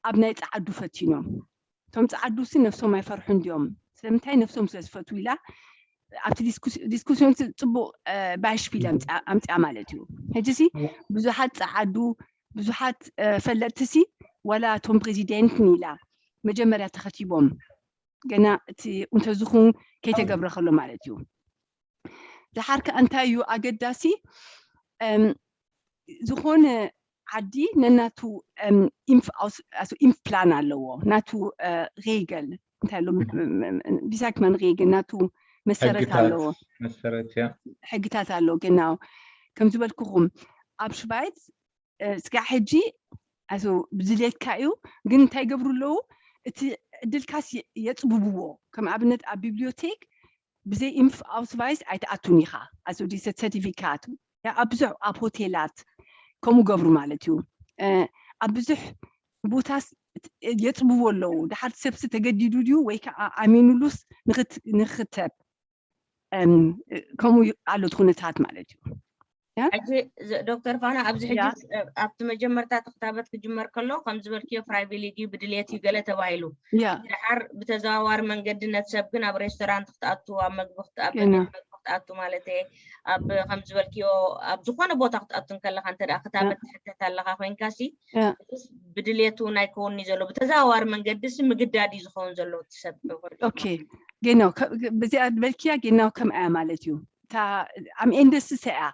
ኣብ ናይ ጸዓዱ ፈቲኖም እቶም ጸዓዱ ሲ ነፍሶም ኣይፈርሑ እንዲዮም ስለምንታይ ነፍሶም ስለ ዝፈትዉ ኢላ ኣብቲ ዲስኩስ- ዲስኩሲዮን ሲ ጽቡቕ እ፣ ባሽፒል ኣምጽኣ ኣምጽኣ ማለት እዩ ሕጂ ሲ ብዙሓት ጸዓዱ ብዙሓት እ፣ ፈለጥቲ ሲ ዋላ እቶም ፕሬዚደንት ኢላ መጀመርያ ተኸቲቦም ገና እቲ እንተዝኹን ከይተገብረ ከሎ ማለት እዩ ድሓር ከ እንታይ እዩ ኣገዳሲ እም፣ ዝኾነ ዓዲ ነናቱ እም፣ ኢምፍ ኣውስ- ኣሱ- ኢምፍ ፕላን ኣለዎ ናቱ እ፣ ሬገል እንታይ ኣሎ ም- ም- ም- ቢሳክማን ሬገል ናቱ መሰረት ሕግታት ኣለዎ መሰረት እያ። ሕግታት ኣሎ ግናው ከም ዝበልኩኹም ኣብ ሽባይት እ፣ ስጋዕ ሕጂ ኣቶ ብድሌትካ እዩ ግን እንታይ ይገብሩ ኣለዉ እቲ ዕድልካስ የ- የፅብብዎ ከም ኣብነት ኣብ ቢብሊዮቴክ ብዘይ ኢምፍ ኣውስቫይስ ኣይትኣቱን ኢኻ ኣቶ ዲሰት ሰርቲፊካት ያ ኣብ ብዙሕ ኣብ ሆቴላት ከምኡ ገብሩ ማለት እዩ እ፣ ኣብ ብዙሕ ቦታስ የፅብዎ ኣለዉ ድሓር ሰብሲ ተገዲዱ ድዩ ወይ ከዓ ኣሚኑሉስ ንኽት- ንኽተብ እም፣ ከምኡ እዩ ኣሎ እቲ ኩነታት ማለት እዩ ያ? ሕጂ ዝ- ዶክተር ፋና ኣብዚ ሕጂ ያ። ስ- ኣብቲ መጀመርታ እቲ ክታበት ክጅመር ከሎ ከም ዝበልክዮ ፕራይቬት እዩ ብድልየት እዩ ገለ ተባሂሉ ያ ድሓር ብተዘዋዋሪ መንገዲ ነቲ ሰብ ግን ኣብ ሬስቶራንት ክትኣቱ ኣብ መግቢ ክት- ኣብ ገና ቤት መግቢ ክትኣቱ ማለት እየ ኣብ ከም ዝበልክዮ ኣብ ዝኾነ ቦታ ክትኣቱ እንከለካ እንተ ደኣ ክታበት ትሕተት ኣለካ ኮይንካ ሲ ያ ብድልየቱ ናይ ከውን እዩ ዘሎ ብተዘዋዋሪ መንገዲ ሲ ምግዳድ እዩ ዝኸውን ዘሎ እቲ ሰብ ኮይኑ ኦኬ ገናው ከ- በዚኣ በልክያ ገናው ከምኣ እያ ማለት እዩ እታ ኣም ኤንደስሰ እያ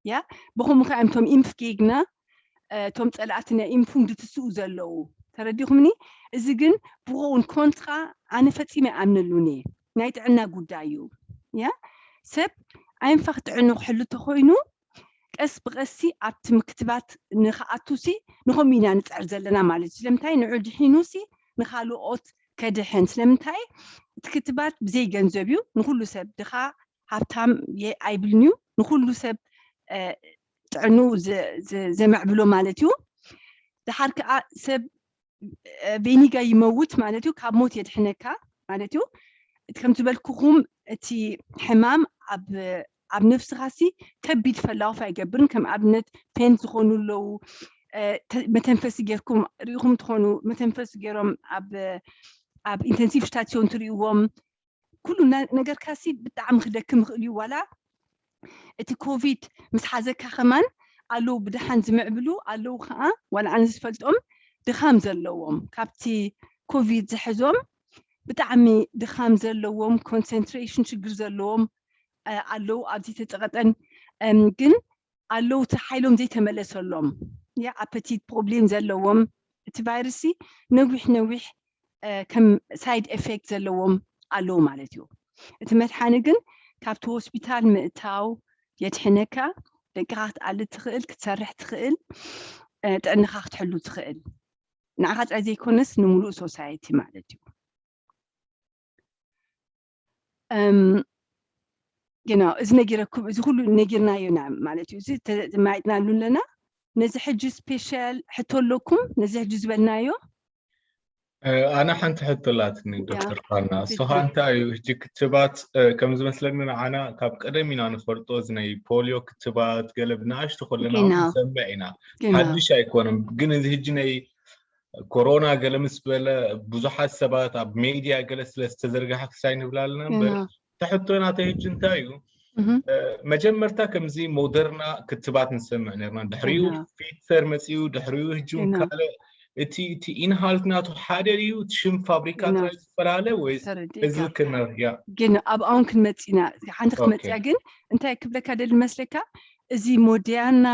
ያ ብኸምኡ ከዓ እቶም ኢምፍ ጌግና እ፣ እቶም ፀላእቲ ናይ ኢምፉም ድትስኡ ዘለዉ ተረዲኹምኒ እዚ ግን ብኸውን ኮንትራ ኣነ ፈፂመ ኣምነሉን እየ ናይ ጥዕና ጉዳይ እዩ ያ ሰብ ኣይንፋ ክጥዕኑ ክሕሉ ተኮይኑ ቀስ ብቀሲ ኣብቲ ምክትባት ንክኣቱሲ ንኸምኡ ኢና ንፅዕር ዘለና ማለት እዩ ስለምንታይ ንዑ ድሒኑሲ ንካልኦት ከድሕን ስለምንታይ እቲ ክትባት ብዘይ ገንዘብ እዩ ንኩሉ ሰብ ድኻ ሃብታም የ- ኣይብልን እዩ ንኩሉ ሰብ እ፣ ጥዕኑ ዘ- ዘ- ዘምዕብሎ ማለት እዩ ድሓር ከዓ ሰብ እ፣ ቬኒጋ ይመውት ማለት እዩ ካብ ሞት የድሕነካ ማለት እዩ ከም ዝበልኩኹም እቲ ሕማም ኣብ ኣብ ነፍስኻሲ ከቢድ ፈላውፍ ኣይገብርን ከም ኣብነት ፔን ዝኾኑ ኣለዉ እ፣ ተ- መተንፈሲ ጌርኩም ርኢኹም ትኾኑ መተንፈሲ ገይሮም ኣብ ኣብ ኢንተንሲቭ ስታሲዮን ትርእይዎም ኩሉ ነ- ነገርካሲ ብጣዕሚ ክደክም ይኽእል እዩ ዋላ እቲ ኮቪድ ምስ ሓዘካ ከማን ኣለዉ ብድሓን ዝምዕብሉ ኣለዉ ከዓ ዋላ ኣነ ዝፈልጦም ድኻም ዘለዎም ካብቲ ኮቪድ ዝሕዞም ብጣዕሚ ድኻም ዘለዎም ኮንሰንትሬሽን ሽግር ዘለዎም እ፣ ኣለዉ ኣብዚ ተፀቐጠን እም፣ ግን ኣለዉ እቲ ሓይሎም ዘይተመለሰሎም ያ ኣፐቲት ፕሮብሌም ዘለዎም እቲ ቫይረስ ነዊሕ ነዊሕ እ፣ ከም ሳይድ ኤፌክት ዘለዎም ኣለዉ ማለት እዩ እቲ መድሓኒ ግን ካብቲ ሆስፒታል ምእታው የድሕነካ ደቅኻ ክትኣልድ ትኽእል ክትሰርሕ ትኽእል እ፣ ጥዕንኻ ክትሕሉ ትኽእል ንዓኻ ጥራይ ዘይኮነስ ንምሉእ ሶሳይቲ ማለት እዩ እም፣ ግና እዚ ነጊረኩም እዚ ኩሉ ነጊርናዮ ኢና ማለት እዩ እዚ ተማይጥናሉ ኣለና ነዚ ሕጂ ስፔሻል ሕቶ ኣለኩም ነዚ ሕጂ ዝበልናዮ ኣነ ሓንቲ ሕቶ ኣላትኒ ዶክተር ፋና እሱ ከዓ እንታይ እዩ ሕጂ ክትባት ከም ዝመስለኒ ንዓና ካብ ቀደም ኢና ንፈልጦ እዚ ናይ ፖሊዮ ክትባት ገለ ብንኣሽቱ ከለና ጌና ንሰምዕ ኢና ጌና ሓድሽ ኣይኮነን ግን እዚ ሕጂ ናይ ኮሮና ገለ ምስ በለ ብዙሓት ሰባት ኣብ ሜድያ ገለ ስለ ዝተዘርግሐ ክሳይ ንብላ ኣለና እምበር እታ ሕቶ ናተይ ሕጂ እንታይ እዩ እህ፣ መጀመርታ ከምዚ ሞደርና ክትባት ንሰምዕ ነርና ድሕሪኡ እህ፣ ፊተር መፂኡ ድሕሪኡ ሕጂ እውን እህ። ካልእ እቲ እቲ ኢንሃልት ናቱ ሓደ ድዩ እቲ ሽም ፋብሪካ እህ። ጥራይ ዝፈላለ ወይስ እዚ ተረዲእካ ክነር ያ ግን ኣብኣውን ክንመፅእ ኢና ሓንቲ ክትመፅያ ኦኬ። ግን እንታይ ክብለካ ደሊ መስለካ እዚ ሞዲያና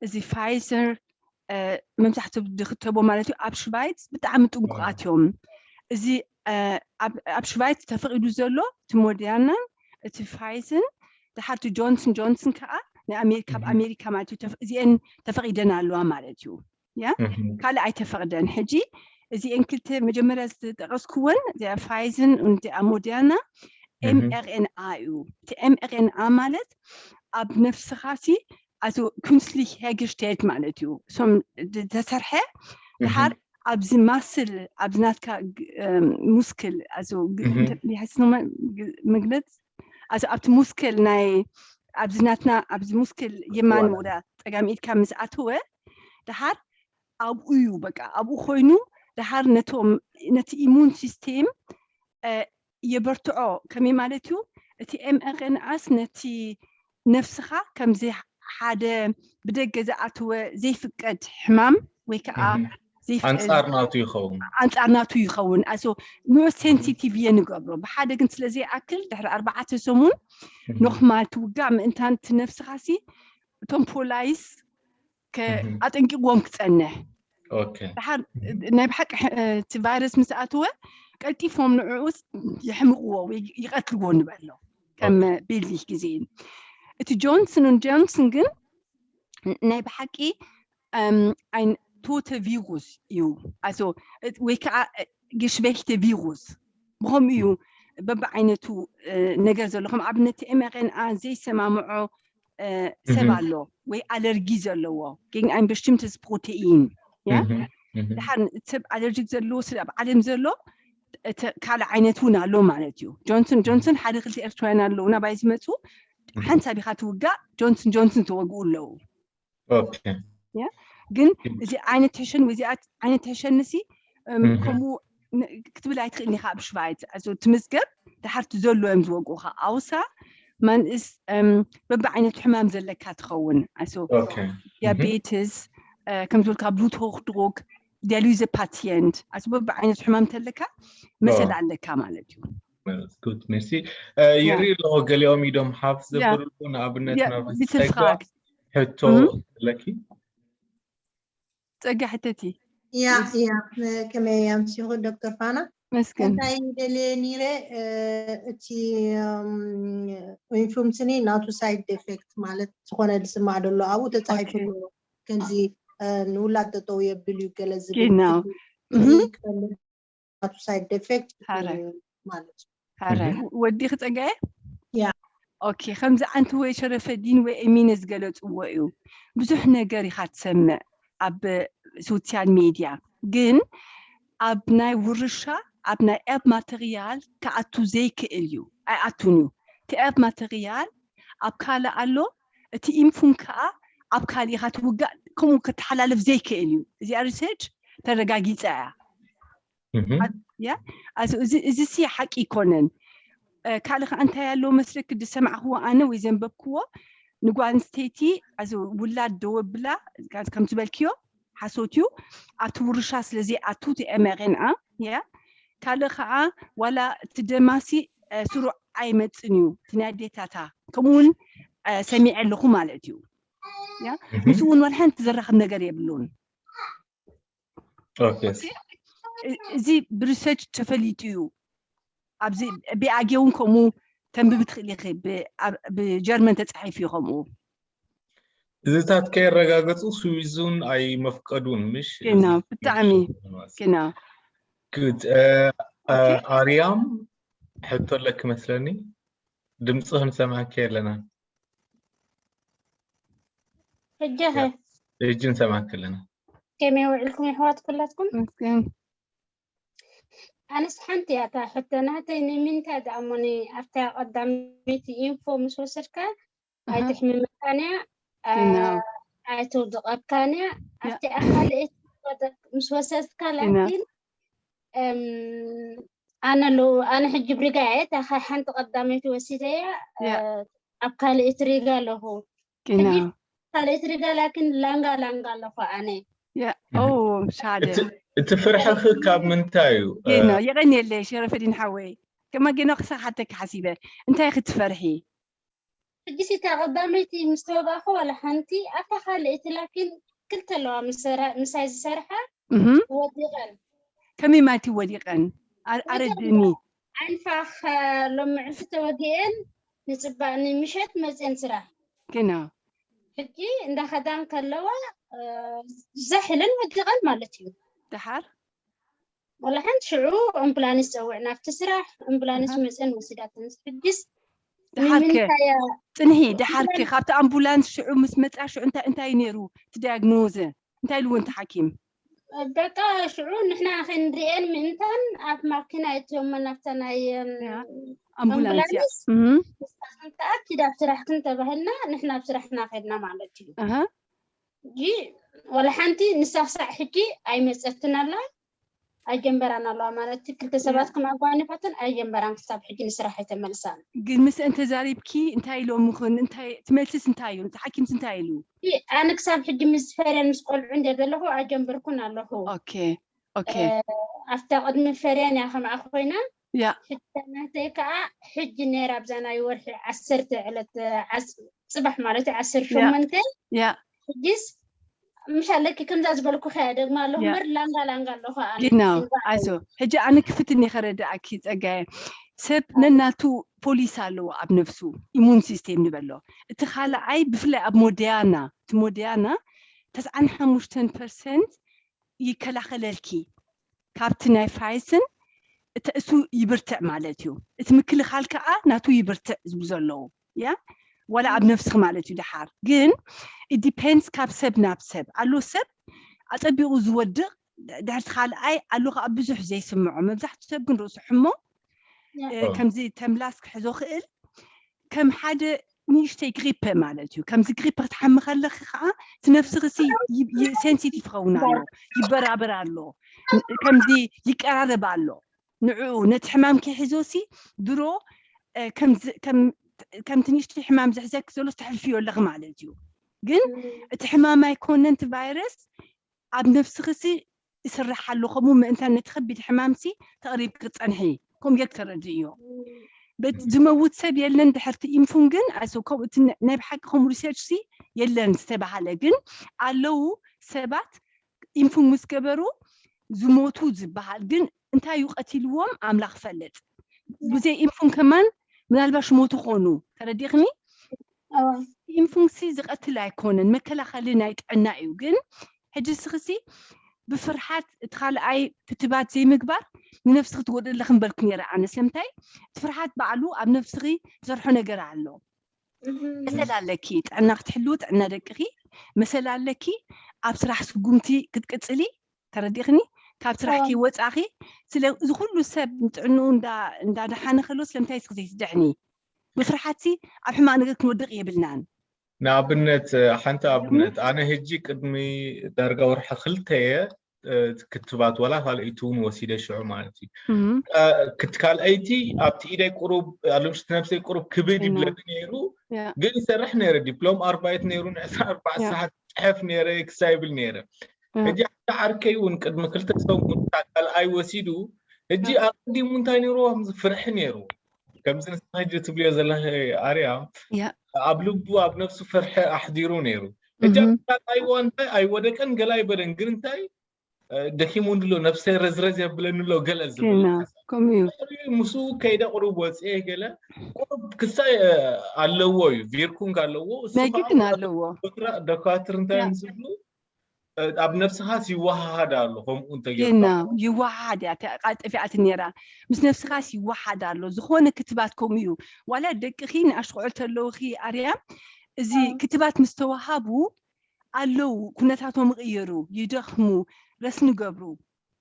እዚ ፋይዘር መብዛሕትኡ ዝክተቦ ማለት እዩ ኣብ ሽቫይት ብጣዕሚ ጥንቁቃት እዮም እዚ ኣብ ሽቫይት ተፈቂዱ ዘሎ እቲ ሞዲያናን እቲ ፋይዝን ድሓርቲ ጆንስን ጆንስን ከዓ ናይ ኣሜሪካ ኣብ ኣሜሪካ ማለት እዩ ተፈ- እዚአን ተፈቂደን ኣለዋ ማለት እዩ ካልእ ኣይተፈቕደን ሕጂ እዚአን ክልተ መጀመርያ ዝጠቀስኩወን እዚኣ ፋይዝን እዚኣ ሞዲያና ኤምኤርኤንኣ እዩ እቲ ኤምኤርኤንኣ ማለት ኣብ ነፍስኻ ሲ ኣቶ ኩንስሊክ ሄገሽቴልት ማለት እዩ። እሶም ዝተሰርሐ ድሓር ኣብዚ ማስል ኣብዚ ናትካ ሙስክል መግለጽ ኣብቲ ሙስክል ናይ ኣብዚ ናትና ኣብዚ ሙስክል የማን ወዳ ጸጋም ኢድካ ምስ ኣተወ ድሓር ኣብኡ እዩ በቃ ኣብኡ ኮይኑ ድሓር ነቶም ነቲ ኢሙን ሲስቴም የበርትዖ ከመይ ማለት እዩ እቲ ኤምኣርኤንኣስ ነቲ ነፍስኻ ከምዚ ሓደ ብደገ ዝኣተወ ዘይፍቀድ ሕማም ወይ ከዓ ኣንጻር ናቱ ይኸውን ኣንጻር ናቱ ይኸውን ኣሶ ንዑ ሴንሲቲቭ እየ ንገብሮ ብሓደ ግን ስለ ዘይኣክል ድሕሪ ኣርባዓተ ሰሙን ኖርማል ትውጋእ ምእንታን እቲ ነፍስኻ ሲ እቶም ፖላይስ ኣጠንቂቕዎም ክጸንሕ ድሓር ናይ ብሓቂ እቲ ቫይረስ ምስ ኣተወ ቀልጢፎም ንዕኡስ የሕምቕዎ ወይ ይቐትልዎ ንበሎ ከም ቤልቪክ ግዜ እቲ ጆንስን ን ጆንስን ግን ናይ ብሓቂ ኣይን ቶተ ቪሩስ እዩ ኣሶ ወይ ከዓ ግሽበሽተ ቪሩስ ብኸምኡ እዩ በብዓይነቱ ነገር ዘሎ ከም ኣብነት ኤምኣርኤንኣ ዘይሰማምዖ ሰብ ኣሎ ወይ ኣለርጊ ዘለዎ gegen ein bestimmtes Protein ድሓር ሰብ ኣለርጂክ ዘለዎ ስለ ኣብ ዓለም ዘሎ ካልእ ዓይነት እውን ኣሎ ማለት እዩ ጆንሰን ጆንሰን ሓደ ክልተ ኤርትራውያን ኣለዉ ናባይ ዝመፁ ሓንሳብ ኢኻ ትውጋእ ጆንሰን ጆንሰን ተወግኡ ኣለዉ ግን እዚ ዓይነት ሕሸን ወይ ዓይነት ሕሸን ንሲ ከምኡ ክትብል ኣይትኽእልን ኢኻ ኣብ ሽቫይት ትምዝገብ ድሓርቲ ዘሎ እዮም ዝወግኡኻ ኣውሳ ማንእስ በብዓይነቱ ሕማም ዘለካ ትኸውን ኣሶ ዲያቤትስ ከም ዝበልካ ብሉት ሆክ ድሮግ ዲያሊዘ ፓቲየንት ኣሶ በብዓይነቱ ሕማም ተለካ መሰል ኣለካ ማለት እዩ good merci ይርኢ ኣለኹ ገሊኦም ኢዶም ሓፍ ዘበሉ ንኣብነት ናብ ቢትልፍራግ ሕቶ ኣለኪ ጸጋ ሕተቲ ያ ያ ከመይ ኣምሲኹ ዶክተር ፋና መስገን እንታይ ደልየ ኒረ እቲ ኢንፉምስኒ ናቱ ሳይድ ኤፌክት ማለት ዝኾነ ዝስማዕ ደሎ ኣብኡ ተፃሒፉ ኣሎ ከምዚ ንውላድ ጠጠው የብል እዩ ገለ ዝብል Genau. እዚ ክፈልጥ ናቱ ሳይድ ኤፌክት ሓራይ። ማለት እዩ ሓራይ ወዲኺ ጸጋየ ያ። ኦኬ ከምዚ ኣንቲ ወይ ሸረፈዲን ወይ ኤሚነ ዝገለጽዎ እዩ ብዙሕ ነገር ኢኻ ትሰምዕ ኣብ ሶሲያል ሜድያ ግን ኣብ ናይ ውርሻ ኣብ ናይ ኤብ ማተርያል ክኣቱ ዘይክእል እዩ ኣይኣቱን እዩ እቲ ኤብ ማተርያል ኣብ ካልእ ኣሎ እቲ ኢንፉም ከዓ ኣብ ካልእ ኢኻ ትውጋእ ከምኡ ከተሓላልፍ ዘይክእል እዩ እዚኣ ሪሰርች ተረጋጊፃ እያ Mhm. ያ ኣዚ እዚ ሲ ሓቂ ይኮነን ካልእ ከዓ እንታይ ኣለዎ መስለክ ዝሰማዕክዎ ኣነ ወይ ዘንበብክዎ ንጓል ኣንስተይቲ ኣዚ ውላድ ደወብላ ከም ዝበልክዮ ሓሶት እዩ ኣብቲ ውርሻ ስለዘይኣቱ እቲ ኤምኣርኤንኣ ያ ካልእ ከዓ ዋላ እቲ ደማሲ ስሩዕ ኣይመፅን እዩ እቲ ናይ ኣዴታታ ከምኡ እውን ሰሚዐ ኣለኹ ማለት እዩ ያ ምስኡ እውን ዋላ ሓንቲ ዘራኽብ ነገር የብሉን Okay. እዚ ብሪሰርች ተፈሊጡ እዩ ኣብዚ ብኣጌ እውን ከምኡ ተንብቢ ትኽእል ኢኺ ብጀርመን ተፃሒፉ እዩ ከምኡ እዚታት ከየረጋገፁ ስዊዝ እውን ኣይመፍቀዱን ምሽ ግና ብጣዕሚ ግና good ኣርያም ሕቶ ኣለኪ መስለኒ ድምፂ ክንሰማዕኪ ኣለና ሕጂ ሕጂ ንሰማዕኪ ኣለና ከመይ ውዕልኩም የሕዋት ኩላትኩም መስገን ኣነስ ሓንቲ እያ እታ ሕቶ ናተይ ንምንታይ ደኣሞኒ ኣብታ ቀዳመይቲ ኢንፎ ምስ ወሰድካ ኣይትሕምመካን እያ ኣይተውድቐካን እያ ኣብቲ ኣካልእት ምስ ወሰድካ ላኪን ኣነ ሎ ኣነ ሕጂ ብሪጋ እየ እታ ሓንቲ ቀዳመይቲ ወሲደያ ኣብ ካልእት ሪጋ ኣለኹ ካልእት ሪጋ ላኪን ላንጋ ላንጋ ኣለኹ ኣነ ሻደ እቲ ፍርሕኺ ካብ ምንታይ እዩ የቐን የለ ሸረፈዲን ሓወይ ከማ ጌና ክሳሓተኪ ሓሲበ እንታይ ክትፈርሒ ሕጂ ሲታ ቀዳመይቲ ምስ ተወጋእኩ ዋላ ሓንቲ ኣብታ ካልእቲ ላኪን ክልተ ኣለዋ ምሳይ ዝሰርሓ ወዲቐን ከመይ ማለት እዩ ወዲቐን ኣረድእኒ ዓይንፋኽ ሎምዕንቲ ተወዲኤን ንፅባእ ንምሸት መፅኤን ስራሕ ግና ሕጂ እንዳኸዳን ከለዋ ዛሕ ኢለን ወዲቐን ማለት እዩ ድሓር ወላ ሓንቲ ሽዑ ኣምቡላንስ ፀውዕ ናብቲ ስራሕ ኣምቡላንስ መፅን ወሲዳተን ሕጅስ ደሓርከ ንምንታይ እያ ጽንሒ ደሓርከ ካብቲ ኣምቡላንስ ሽዑ ምስ መጻ ሽዑ እንታይ እንታይ ነይሩ እቲ ዳያግኖዘ እንታይ ኢልዎ እንተ ሓኪም በቃ ሽዑ ንሕና ክንሪኤን ምእንታን ኣብ ማኪና እትዮመን ኣብታ ናይ ኣምቡላንስ እያ ንስኻትክን ተኣኪድ ኣብ ስራሕክን ተባሂልና ንሕና ኣብ ስራሕና ከድና ማለት እዩ ኣሃ እንጂ ወላ ሓንቲ ንሳ ክሳዕ ሕጂ ኣይመፀትን ኣላ ኣይጀንበራን ኣለዋ ማለት እዩ ክልተ ሰባት ከም ኣጓኒፋትን ኣይጀንበራን ክሳብ ሕጂ ንስራሕ ኣይተመልሳን ግን ምስአን ተዛሪብኪ እንታይ ኢሎምኽን እንታይ ትመልስስ እንታይ እዩ ሓኪምስ እንታይ ኢሉ ኣነ ክሳብ ሕጂ ምስ ፈርየን ምስ ቆልዑ እንደ ዘለኹ ኣጀንበርኩን ኣለኹ ኦኬ ኦኬ ኣብታ ቅድሚ ፈርየን እያ ከምኣ ኮይና ያ ሕጂ ናተይ ከዓ ሕጂ ነይራ ኣብዛ ናይ ወርሒ ዓሰርተ ዕለት ዓስ- ፅባሕ ማለት እዩ ዓሰርተ ሸሞንተ ያ ሕጂስ ምሽ ኣለኪ ከምዛ ዝበልኩ ከያ ደግማ ኣለኹ ያ። እምበር ላንጋ ላንጋ ኣለኹ ኣነ ጌና እምበር ኣይዞ ሕጂ ኣነ ክፍትን እየ ከረድኣኪ ጸጋየ ሰብ ነናቱ ፖሊስ ኣለዎ ኣብ ነፍሱ ኢሙን ሲስቴም ንበሎ እቲ ካልኣይ ብፍላይ ኣብ ሞዲያና እቲ ሞዲያና ተስዓን ሓሙሽተን ፐርሰንት ይከላኸለልኪ ካብቲ ናይ ፋይስን እቲ እሱ ይብርትዕ ማለት እዩ እቲ ምክልኻል ከዓ ናቱ ይብርትዕ ዝብሉ ዘለዉ ያ ዋላ ኣብ ነፍስኺ ማለት እዩ ደሓር ግን ዲፔንድስ ካብ ሰብ ናብ ሰብ ኣሎ ሰብ ኣፀቢቑ ዝወድቕ ድሕርቲ ካልኣይ ኣሎ ከዓ ብዙሕ ዘይስምዖ መብዛሕትኡ ሰብ ግን ርእሱ ሕሞ እ፣ ከምዚ ተምላስ ክሕዞ ክእል ከም ሓደ ንእሽተይ ግሪፐ ማለት እዩ ከምዚ ግሪፐ ክትሓሚ ከለኺ ከዓ እቲ ነፍስኺ ሲ ሴንሲቲቭ ክኸውን ኣሎ ይበራበር ኣሎ ከምዚ ይቀራረብ ኣሎ ንዕኡ ነቲ ሕማም ከይሕዞ ሲ ድሮ እ፣ ከምዚ- ከም- ከምቲ ንእሽተይ ሕማም ዝሕዘኪ ዘሎ ተሕልፍዮ ኣለኺ ማለት እዩ ግን እቲ ሕማም ኣይኮነን እቲ ቫይረስ ኣብ ነፍስኺ ሲ ይስራሕ ኣሎ ከምኡ ምእንታን ነቲ ከቢድ ሕማም ሲ ተቕሪብ ክፀንሒ ከምኡ ጌር ተረድእዮ በት ዝመውት ሰብ የለን ድሕርቲ ኢንፉን ግን ኣሰ ከምኡ እቲ ነ- ናይ ብሓቂ ከምኡ ሪሰርች ሲ የለን ዝተባሃለ ግን ኣለዉ ሰባት ኢንፉን ምስ ገበሩ ዝሞቱ ዝበሃል ግን እንታይ እዩ ቀቲልዎም ኣምላኽ ፈልጥ ብዘይ ኢንፉን ከማን ምናልባሽ ሞቱ ኾኑ ተረዲኽኒ ኢንፉን ሲ ዝቐትል ኣይኮነን መከላኸሊ ናይ ጥዕና እዩ ግን ሕጂ ስኽሲ ብፍርሓት እቲ ካልኣይ ክትባት ዘይምግባር ንነፍስኺ ትጎድእለኺ ምበልኩ ነይረ ኣነ ስለምንታይ እቲ ፍርሓት ባዕሉ ኣብ ነፍስኺ ዝሰርሖ ነገር ኣሎ መሰል ኣለኪ ጥዕና ክትሕልው ጥዕና ደቅኺ መሰል ኣለኪ ኣብ ስራሕ ስጉምቲ ክትቅፅሊ ተረዲኽኒ ካብ ስራሕ ከይወፃኺ ስለ እዚ ኩሉ ሰብ ንጥዕንኡ እንዳደሓነ ከሎ ስለምንታይ ስኺ ዘይትድሕኒ ብፍርሓትሲ ኣብ ሕማቕ ነገር ክንወድቕ የብልናን ንኣብነት ሓንቲ ኣብነት ኣነ ህጂ ቅድሚ ዳርጋ ወርሒ ክልተየ ክትባት ወላ ካልኣይቲ እውን ወሲደ ሽዑ ማለት እዩ ክቲ ካልኣይቲ ኣብቲ ኢደይ ቁሩብ ኣለምሽቲ ነብሰይ ቁሩብ ክብድ ይብለኒ ነይሩ ግን ይሰርሕ ነይረ ዲፕሎም ኣርባይት ነይሩ ንዕስራ ኣርባዕተ ሰዓት ፅሕፍ ነይረ ክሳ ይብል ነይረ ሕጂ ሓደ ዓርከይ እውን ቅድሚ ክልተ ሰሙን ካልኣይ ወሲዱ ሕጂ ኣቀዲሙ እንታይ ነይርዎ ከምዚ ፍርሒ ነይርዎ ከምዚ ንስኻ ሕጂ ትብልዮ ዘለኺ ኣርያ ኣብ ልቡ ኣብ ነብሱ ፍርሒ ኣሕዲሩ ነይሩ ሕጂ ኣብ ካልኣይ እዋን እንታይ ኣይወደቀን ገለ ኣይበለን ግን እንታይ ደኪሙ ንሎ ነብሰይ ረዝረዝ የብለኒ ኣሎ ገለ ዝብል ከምኡ እዩ ምስኡ ከይደ ቁሩብ ወፅኤ ገለ ቁሩብ ክሳይ ኣለዎ እዩ ቪርኩንግ ኣለዎ እሱ ናይ ከዓ ግድን ኣለዎ ዶክራ- ደኳትር እንታይ እዮም ዝብሉ ኣብ ነብስኻስ ይወሃሃድ ኣሎ ከምኡ ጌና እንተጌርካ ይወሃሃድ እያ ተ- ቃል ጠፊኣት ነይራ ምስ ነብስኻስ ይወሃሃድ ኣሎ ዝኾነ ክትባት ከምኡ እዩ ዋላ ደቅኺ ንኣሽቆዕል ተለውኺ ኣርያም እዚ ክትባት ምስ ተወሃቡ ኣለዉ ኩነታቶም ይቕየሩ ይደኽሙ ረስኒ ገብሩ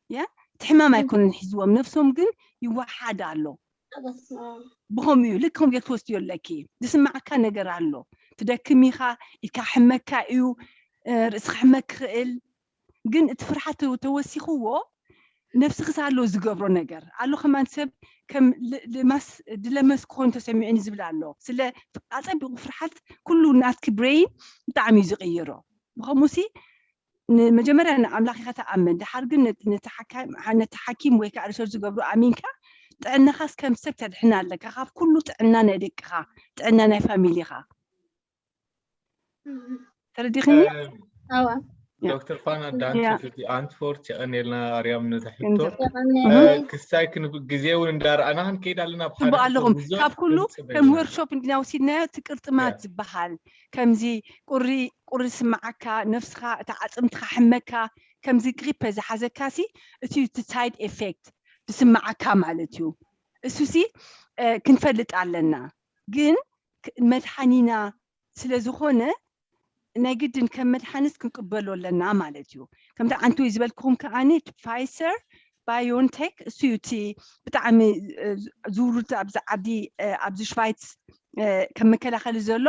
ያ እቲ ሕማም ኣይኮነን ሒዝዎም ነብሶም ግን ይወሓድ ኣሎ ብኸምኡ እዩ ልክ ከም ትወስድዮ ኣለኪ ዝስማዓካ ነገር ኣሎ ትደክም ኢኻ ኢድካ ሕመካ እዩ ርእስኻ ሕመክ ክኽእል ግን እቲ ፍርሓት ተወሲኽዎ ነብስኺ ኣሎ ዝገብሮ ነገር ኣሎ ከማን ሰብ ከም ልማስ ድለመስ ክኾን ተሰሚዑኒ ዝብል ኣሎ ስለ ኣፀቢቑ ፍርሓት ኩሉ ናትኪ ብሬን ብጣዕሚ እዩ ዝቕይሮ ብኸምኡሲ ንመጀመርያ ንኣምላኽ ኢኻ ተኣምን ድሓር ግን ነቲ ሓኪም ወይ ከዓ ሪሰርች ዝገብሩ ኣሚንካ ጥዕናኻስ ከም ሰብ ተድሕና ኣለካ ካብ ኩሉ ጥዕና ናይ ደቅኻ ጥዕና ናይ ፋሚሊኻ ተረዲኽኒ ዶክተር ፋና ዳንክ ፍቲ ኣንትፎርት የቐኔልና ኣርያም ነቲ ሕቶ ክሳይ ግዜ እውን እንዳረኣና ክንከይድ ኣለና ጽቡቅ ኣለኹም ካብ ኩሉ ከም ወርክሾፕ እንዲና ወሲድናዮ እቲ ቅርጥማት ዝበሃል ከምዚ ቁሪ ቁሪ ስማዓካ ነብስኻ እቲ ዓፅምትኻ ሕመካ ከምዚ ግሪፐ ዝሓዘካ ሲ እቲ እቲ ሳይድ ኤፌክት ዝስማዓካ ማለት እዩ እሱሲ ክንፈልጥ ኣለና ግን መድሓኒና ስለ ዝኾነ ናይ ግድን ከም መድሓኒት ክንቅበሎ ኣለና ማለት እዩ። ከምቲ ዓንተወይ ዝበልክኹም ከዓኒ ፋይሰር ባዮንቴክ እሱ እዩ እቲ ብጣዕሚ ዝውርድ ኣብዚ ዓዲ ኣብዚ ሽቫይትስ ከም መከላኸሊ ዘሎ።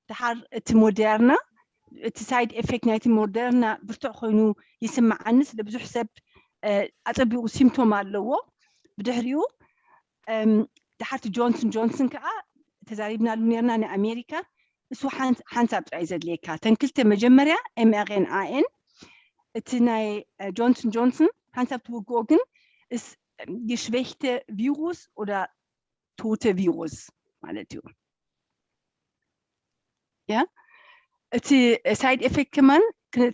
ድሓር እቲ ሞደርና እቲ ሳይድ ኤፌክት ናይቲ ሞደርና ብርቱዕ ኮይኑ ይስምዓኒ። ስለ ብዙሕ ሰብ ኣፀቢቑ ሲምቶም ኣለዎ። ብድሕሪኡ ድሓርቲ ጆንስን ጆንስን ከዓ ተዛሪብናሉ ነርና ንኣሜሪካ። እሱ ሓንሳብ ጥራይ ዘድልየካ ተን ክልተ መጀመርያ ኤምኣርኤንኣኤን እቲ ናይ ጆንስን ጆንስን ሓንሳብ ትውግኦ ግን ጌሽቤሽተ ቪሩስ ኦዳ ቶተ ቪሩስ ማለት እዩ። ያ እቲ ሳይድ ኤፌክት ከማን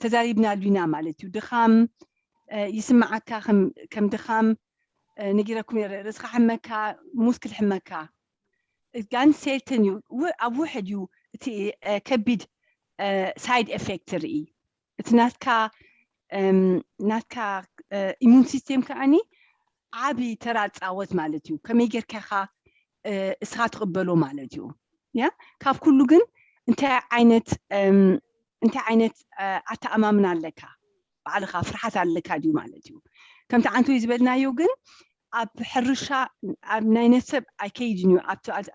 ተዛሪብናሉ ኢና ማለት እዩ። ድኻም ይስምዓካ ከም ድኻም ነጊረኩም ርእስኻ ሕመካ፣ ሙስክል ሕመካ፣ ጋን ሴልተን እዩ። ኣብ ውሕድ እዩ እቲ ከቢድ ሳይድ ኤፌክት ትርኢ። እቲ ናትካ ናትካ ኢሙን ሲስቴም ከዓኒ ዓቢ ተራ ጻወት ማለት እዩ። ከመይ ጌርካ ኢኻ እስኻ ትቕበሎ ማለት እዩ። ያ ካብ ኩሉ ግን እንታይ ዓይነት እንታይ ዓይነት ኣተኣማምና ኣለካ? ባዕልኻ ፍርሓት ኣለካ ድዩ ማለት እዩ። ከምቲ ዓንተወይ ዝበልናዮ ግን ኣብ ሕርሻ ኣብ ናይ ነፍሰብ ኣይከይድን እዩ።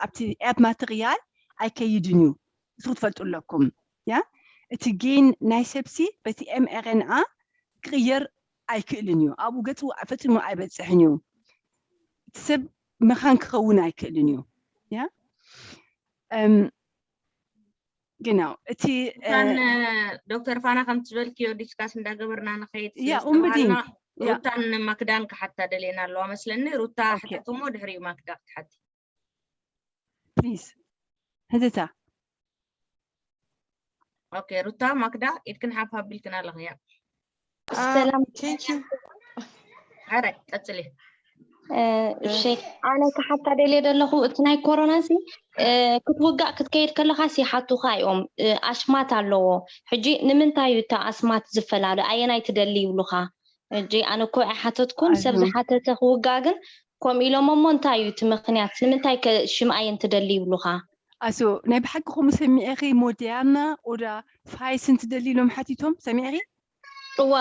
ኣብቲ ኣብ ማተርያል ኣይከይድን እዩ። እሱ ክትፈልጡ ኣለኩም። ያ እቲ ጌን ናይ ሰብሲ በቲ ኤምኣርኤንኣ ክቕየር ኣይክእልን እዩ። ኣብኡ ገጹ ፈጺሙ ኣይበጽሕን እዩ። እቲ ሰብ መኻን ክኸውን ኣይክእልን እዩ። ያ እም፣ genau እቲ እ፣ ሩታን ዶክተር ፋና ከምቲ ዝበልክዮ ዲስካስ እንዳገበርና ንኸይድ ስለ ያ ኡምብዲን ዝተባሃልና ያ ሩታን ማክዳን ክሓታ ደልየና ኣለዋ መስለኒ። ሩታ ኦኬ። ሕተት እሞ ድሕሪኡ ማክዳ ክትሓቲ። ፕሊዝ ሕተታ። ኦኬ ሩታ ማክዳ ኢድክን ሓፍ ኣቢልክን ኣለኽን ያ። ሰላም ቴንክ ዩ ኧረ ቀጽሊ። እሺ ኣነ ክሓታ ደልየ ዘለኹ እቲ ናይ ኮሮና ሲ ክትውጋእ ክትከይድ ከለኻ ሲ ሓቱኻ እዮም ኣሽማት ኣለዎ። ሕጂ ንምንታይ እዩ እታ ኣስማት ዝፈላለ ኣየናይ ትደሊ ይብሉኻ? ሕጂ ኣነ እኮ ኣይሓተትኩን ሰብ ዝሓተተ ክውጋእ ግን ከምኡ ኢሎም እሞ እንታይ እዩ እቲ ምኽንያት ንምንታይ ከ ሽምኣየን ትደሊ ይብሉኻ? ኣሶ ናይ ብሓቂ ከምኡ ሰሚዐኺ ሞዲያና ኦዳ ፋይስን ትደሊ ኢሎም ሓቲቶም ሰሚዐኺ? እዋ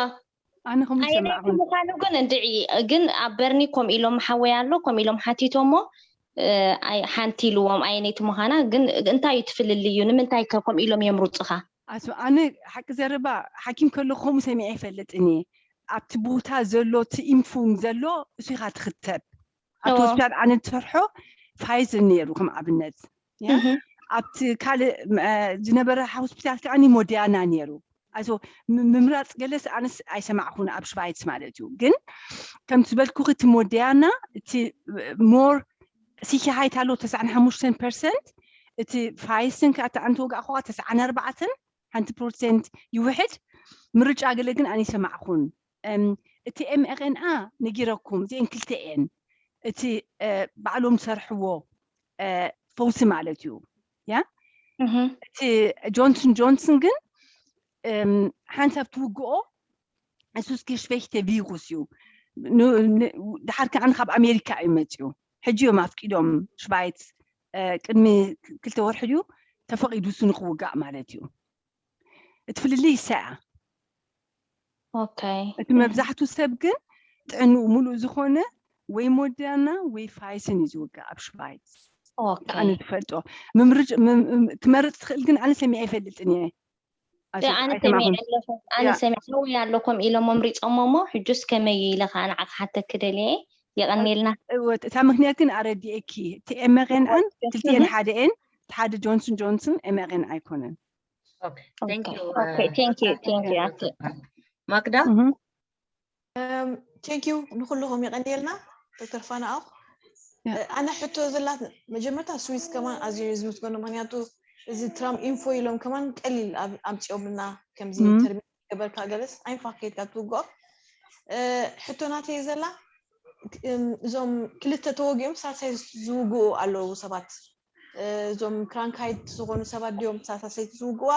ኣነ ከምኡ ኣየነይቲ ሰማዕኹም። ምዃኑ ግን እንድዒ ግን ኣብ በርኒ ከምኡ ኢሎም ሓወይ ኣሎ ከምኡ ኢሎም ሓቲቶሞ እ፣ ኣይ- ሓንቲ ኢልዎም ኣየነይቲ ምዃና ግን እንታይ እዩ ትፍልልዩ ንምንታይ ከ ከምኡ ኢሎም የምርፁኻ? ኣሶ ኣነ ሓቂ ዘረባ ሓኪም ከለኹ ከምኡ ሰሚዐ ይፈልጥን እየ። ኣብቲ ቦታ ዘሎ እቲ ኢንፉን ዘሎ እሱ ኢኻ ትኽተብ። ኣብቲ እዎ። ሆስፒታል ኣነ ዝሰርሖ ፋይዘር ነይሩ ከም ኣብነት ያ? እህ፣ ኣብቲ ካልእ ም- እ፣ ዝነበረ ሆስፒታል ከዓኒ ሞዲያና ነይሩ። ኣሶ ም- ምምራፅ ገለስ ኣነስ ኣይሰማዕኹን ኣብ ሽቫይትስ ማለት እዩ። ግን ከምቲ ዝበልኩኺ እቲ ሞዲያና እቲ ሞር ሲኪሃይት ኣሎ ተስዓን ሓሙሽተን ፐርሰንት፣ እቲ ፋይስን ከዓ እቲ ኣንተ ወጋእኹዋ ተስዓን ኣርባዕተን ሓንቲ ፐርሰንት ይውሕድ። ምርጫ ገለ ግን ኣነ ይሰማዕኹን። እም፣ እቲ ኤምኤርኤንኣ ነጊረኩም እዚአን ክልተ እየን እቲ እ፣ ባዕሎም ዝሰርሕዎ እ፣ ፈውሲ ማለት እዩ። ያ እህ፣ እቲ ጆንስን ጆንስን ግን እም፣ ሓንሳብ ትውግኦ እሱስ ጌሽፌሽተ ቪሩስ እዩ። ን- ን- ድሓር ከዓ ካብ ኣሜሪካ እዩ መፅኡ። ሕጂ እዮም ኣፍቂዶም ሽቫይት እ፣ ቅድሚ ክልተ ወርሒ ድዩ ተፈቒዱ እሱ ንክውጋእ ማለት እዩ። እቲ ፍልልይ ይሰያ ኦኬ እቲ መብዛሕቱ ሰብ ግን ጥዕንኡ ሙሉእ ዝኾነ ወይ ሞደርና ወይ ፋይስን እዩ ዝውጋእ ኣብ ሽቫይት። ኦኬ ኣነ ዝፈልጦ ምምርጭ ምም- ክመርፅ ትኽእል ግን ኣነ ሰሚዐ ኣይፈልጥን እየ። ኣይ፣ ኣነ ኣይሰማኹን። ሰሚዐ ኣለኹ ኣነ ያ። ሰሚዐ ሓወይ ኣሎ ከምኡ ኢሎም ኣምሪፆም እሞ ሕጁስ ከመይ እዩ ኢለ ከዓ ንዓኻ ሓተኪ ደልየ የቐንየልና እወ፣ እታ ምክንያት ግን ኣረዲኤኪ እቲ ኤምኤርኤንኣን እወ፣ ክልቲኤን እህ። ሓደ እየን። እቲ ሓደ ጆንስን ጆንስን ኤምኤርኤን ኣይኮነን። ኦኬ ቴንክ ዩ ኦኬ ቴንክ ዩ ቴንክ ዩ ኣቲ ማክዳ እህ። ቴንክ ዩ ንኩልኹም የቐንየልና ዶክተር ፋና ኣው ያ። ኣነ ሕቶ ዘላት መጀመርታ ስዊስ ከማን ኣዝዩ እዩ ዝምስገኑ ምክንያቱ እዚ ትራም ኢንፎ ኢሎም ከማን ቀሊል ኣብ- ኣምፂኦምልና ከምዚ እም። ተርሚ ገበርካ ገለስ ኣይንፋ ከይድካ ትውግኦ እ፣ ሕቶ ናተይ ዘላ እም፣ እዞም ክልተ ተወጊኦም ሳልሳይ ዝውግኡ ኣለዉ ሰባት እ፣ እዞም ክራንካይት ዝኾኑ ሰባት ድዮም ሳልሳይ ዝውግዋ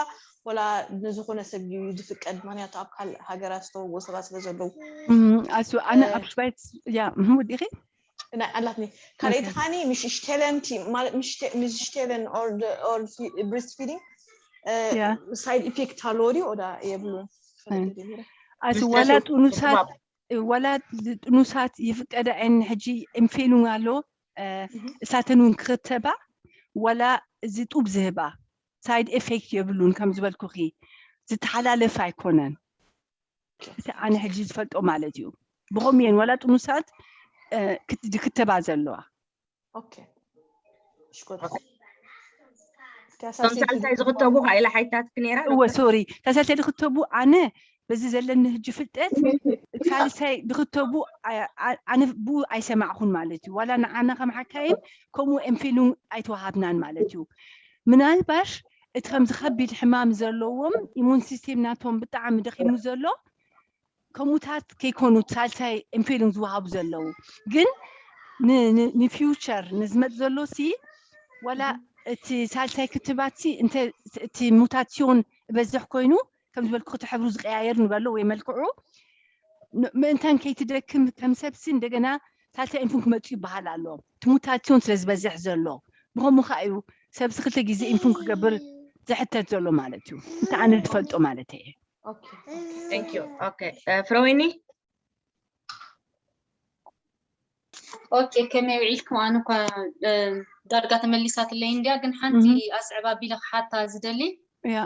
ወላ ንዝኾነ ሰብ ድዩ ዝፍቀድ ምክንያቱ ኣብ ካልእ ሃገራት ዝተወግኡ ሰባት ስለ ዘለዉ እም፣ ኣሱ ኣነ እ፣ ኣብ ሽቫይት ያ እም፣ ወዲኺ ናይ ኣላትኒ ካልኣይቲ ካኒ ምሽ ሽተለን ቲ ማለት ምሽ ሽተለን or or breastfeeding Ja. Side effect ኣለዎ ድዩ ኦዳ የብሉን ኣዚ ዋላ ጥኑሳት ዋላ ጥኑሳት ይፍቀደ ኣይን ሕጂ ኢንፌሉንግ ኣሎ እሳተን እውን ክኽተባ ዋላ እዚ ጡብ ዝህባ ሳይድ ኤፌክት የብሉን ከም ዝበልኩኺ ዝተሓላለፍ ኣይኮነን እቲ ኣነ ሕጂ ዝፈልጦ ማለት እዩ ብኸምኡ እየን ዋላ ጥኑሳት ክክተባ ዘለዋ ኦኬ ሳልሳይ ዝክተቡ ካኢላ ሓይታትክ ነራ እወ ሶሪ ሳልሳይ ዝክተቡ ኣነ በዚ ዘለኒ ህጂ ፍልጠት ሳልሳይ ዝክተቡ ኣነ ብኡ ኣይሰማዕኹን ማለት እዩ ዋላ ንዓና ከም ሓካይም ከምኡ ኤምፌሉን ኣይተዋሃብናን ማለት እዩ ምናልባሽ እቲ ከምዚ ከቢድ ሕማም ዘለዎም ኢሙን ሲስቴም ናቶም ብጣዕሚ ደኺሙ ዘሎ ከምኡታት ከይኮኑ ሳልሳይ ኢንፌሉን ዝወሃቡ ዘለዉ ግን ንፊውቸር ንዝመፅ ዘሎ ሲ ዋላ እቲ ሳልሳይ ክትባት ሲ እቲ ሙታሲዮን ዝበዝሕ ኮይኑ ከም ዝበልኩ እቲ ሕብሩ ዝቀያየር ንበሎ ወይ መልክዑ ምእንታን ከይትደክም ከም ሰብሲ እንደገና ሳልሳይ ኢንፉን ክመፁ ይበሃል ኣሎ እቲ ሙታሲዮን ስለ ዝበዝሕ ዘሎ ብኸምኡ ከዓ እዩ ሰብሲ ክልተ ግዜ ኢንፉን ክገብር ዝሕተት ዘሎ ማለት እዩ እቲ ኣነ ዝፈልጦ ማለት እየ ፍረወይኒ ኦኬ ከመይ ውዒልኩም ኣነ እኳ ዳርጋ ተመሊሳትለይ እንድያ ግን ሓንቲ ኣስዕብ ኣቢለ ክሓታ ዝደሊ ያ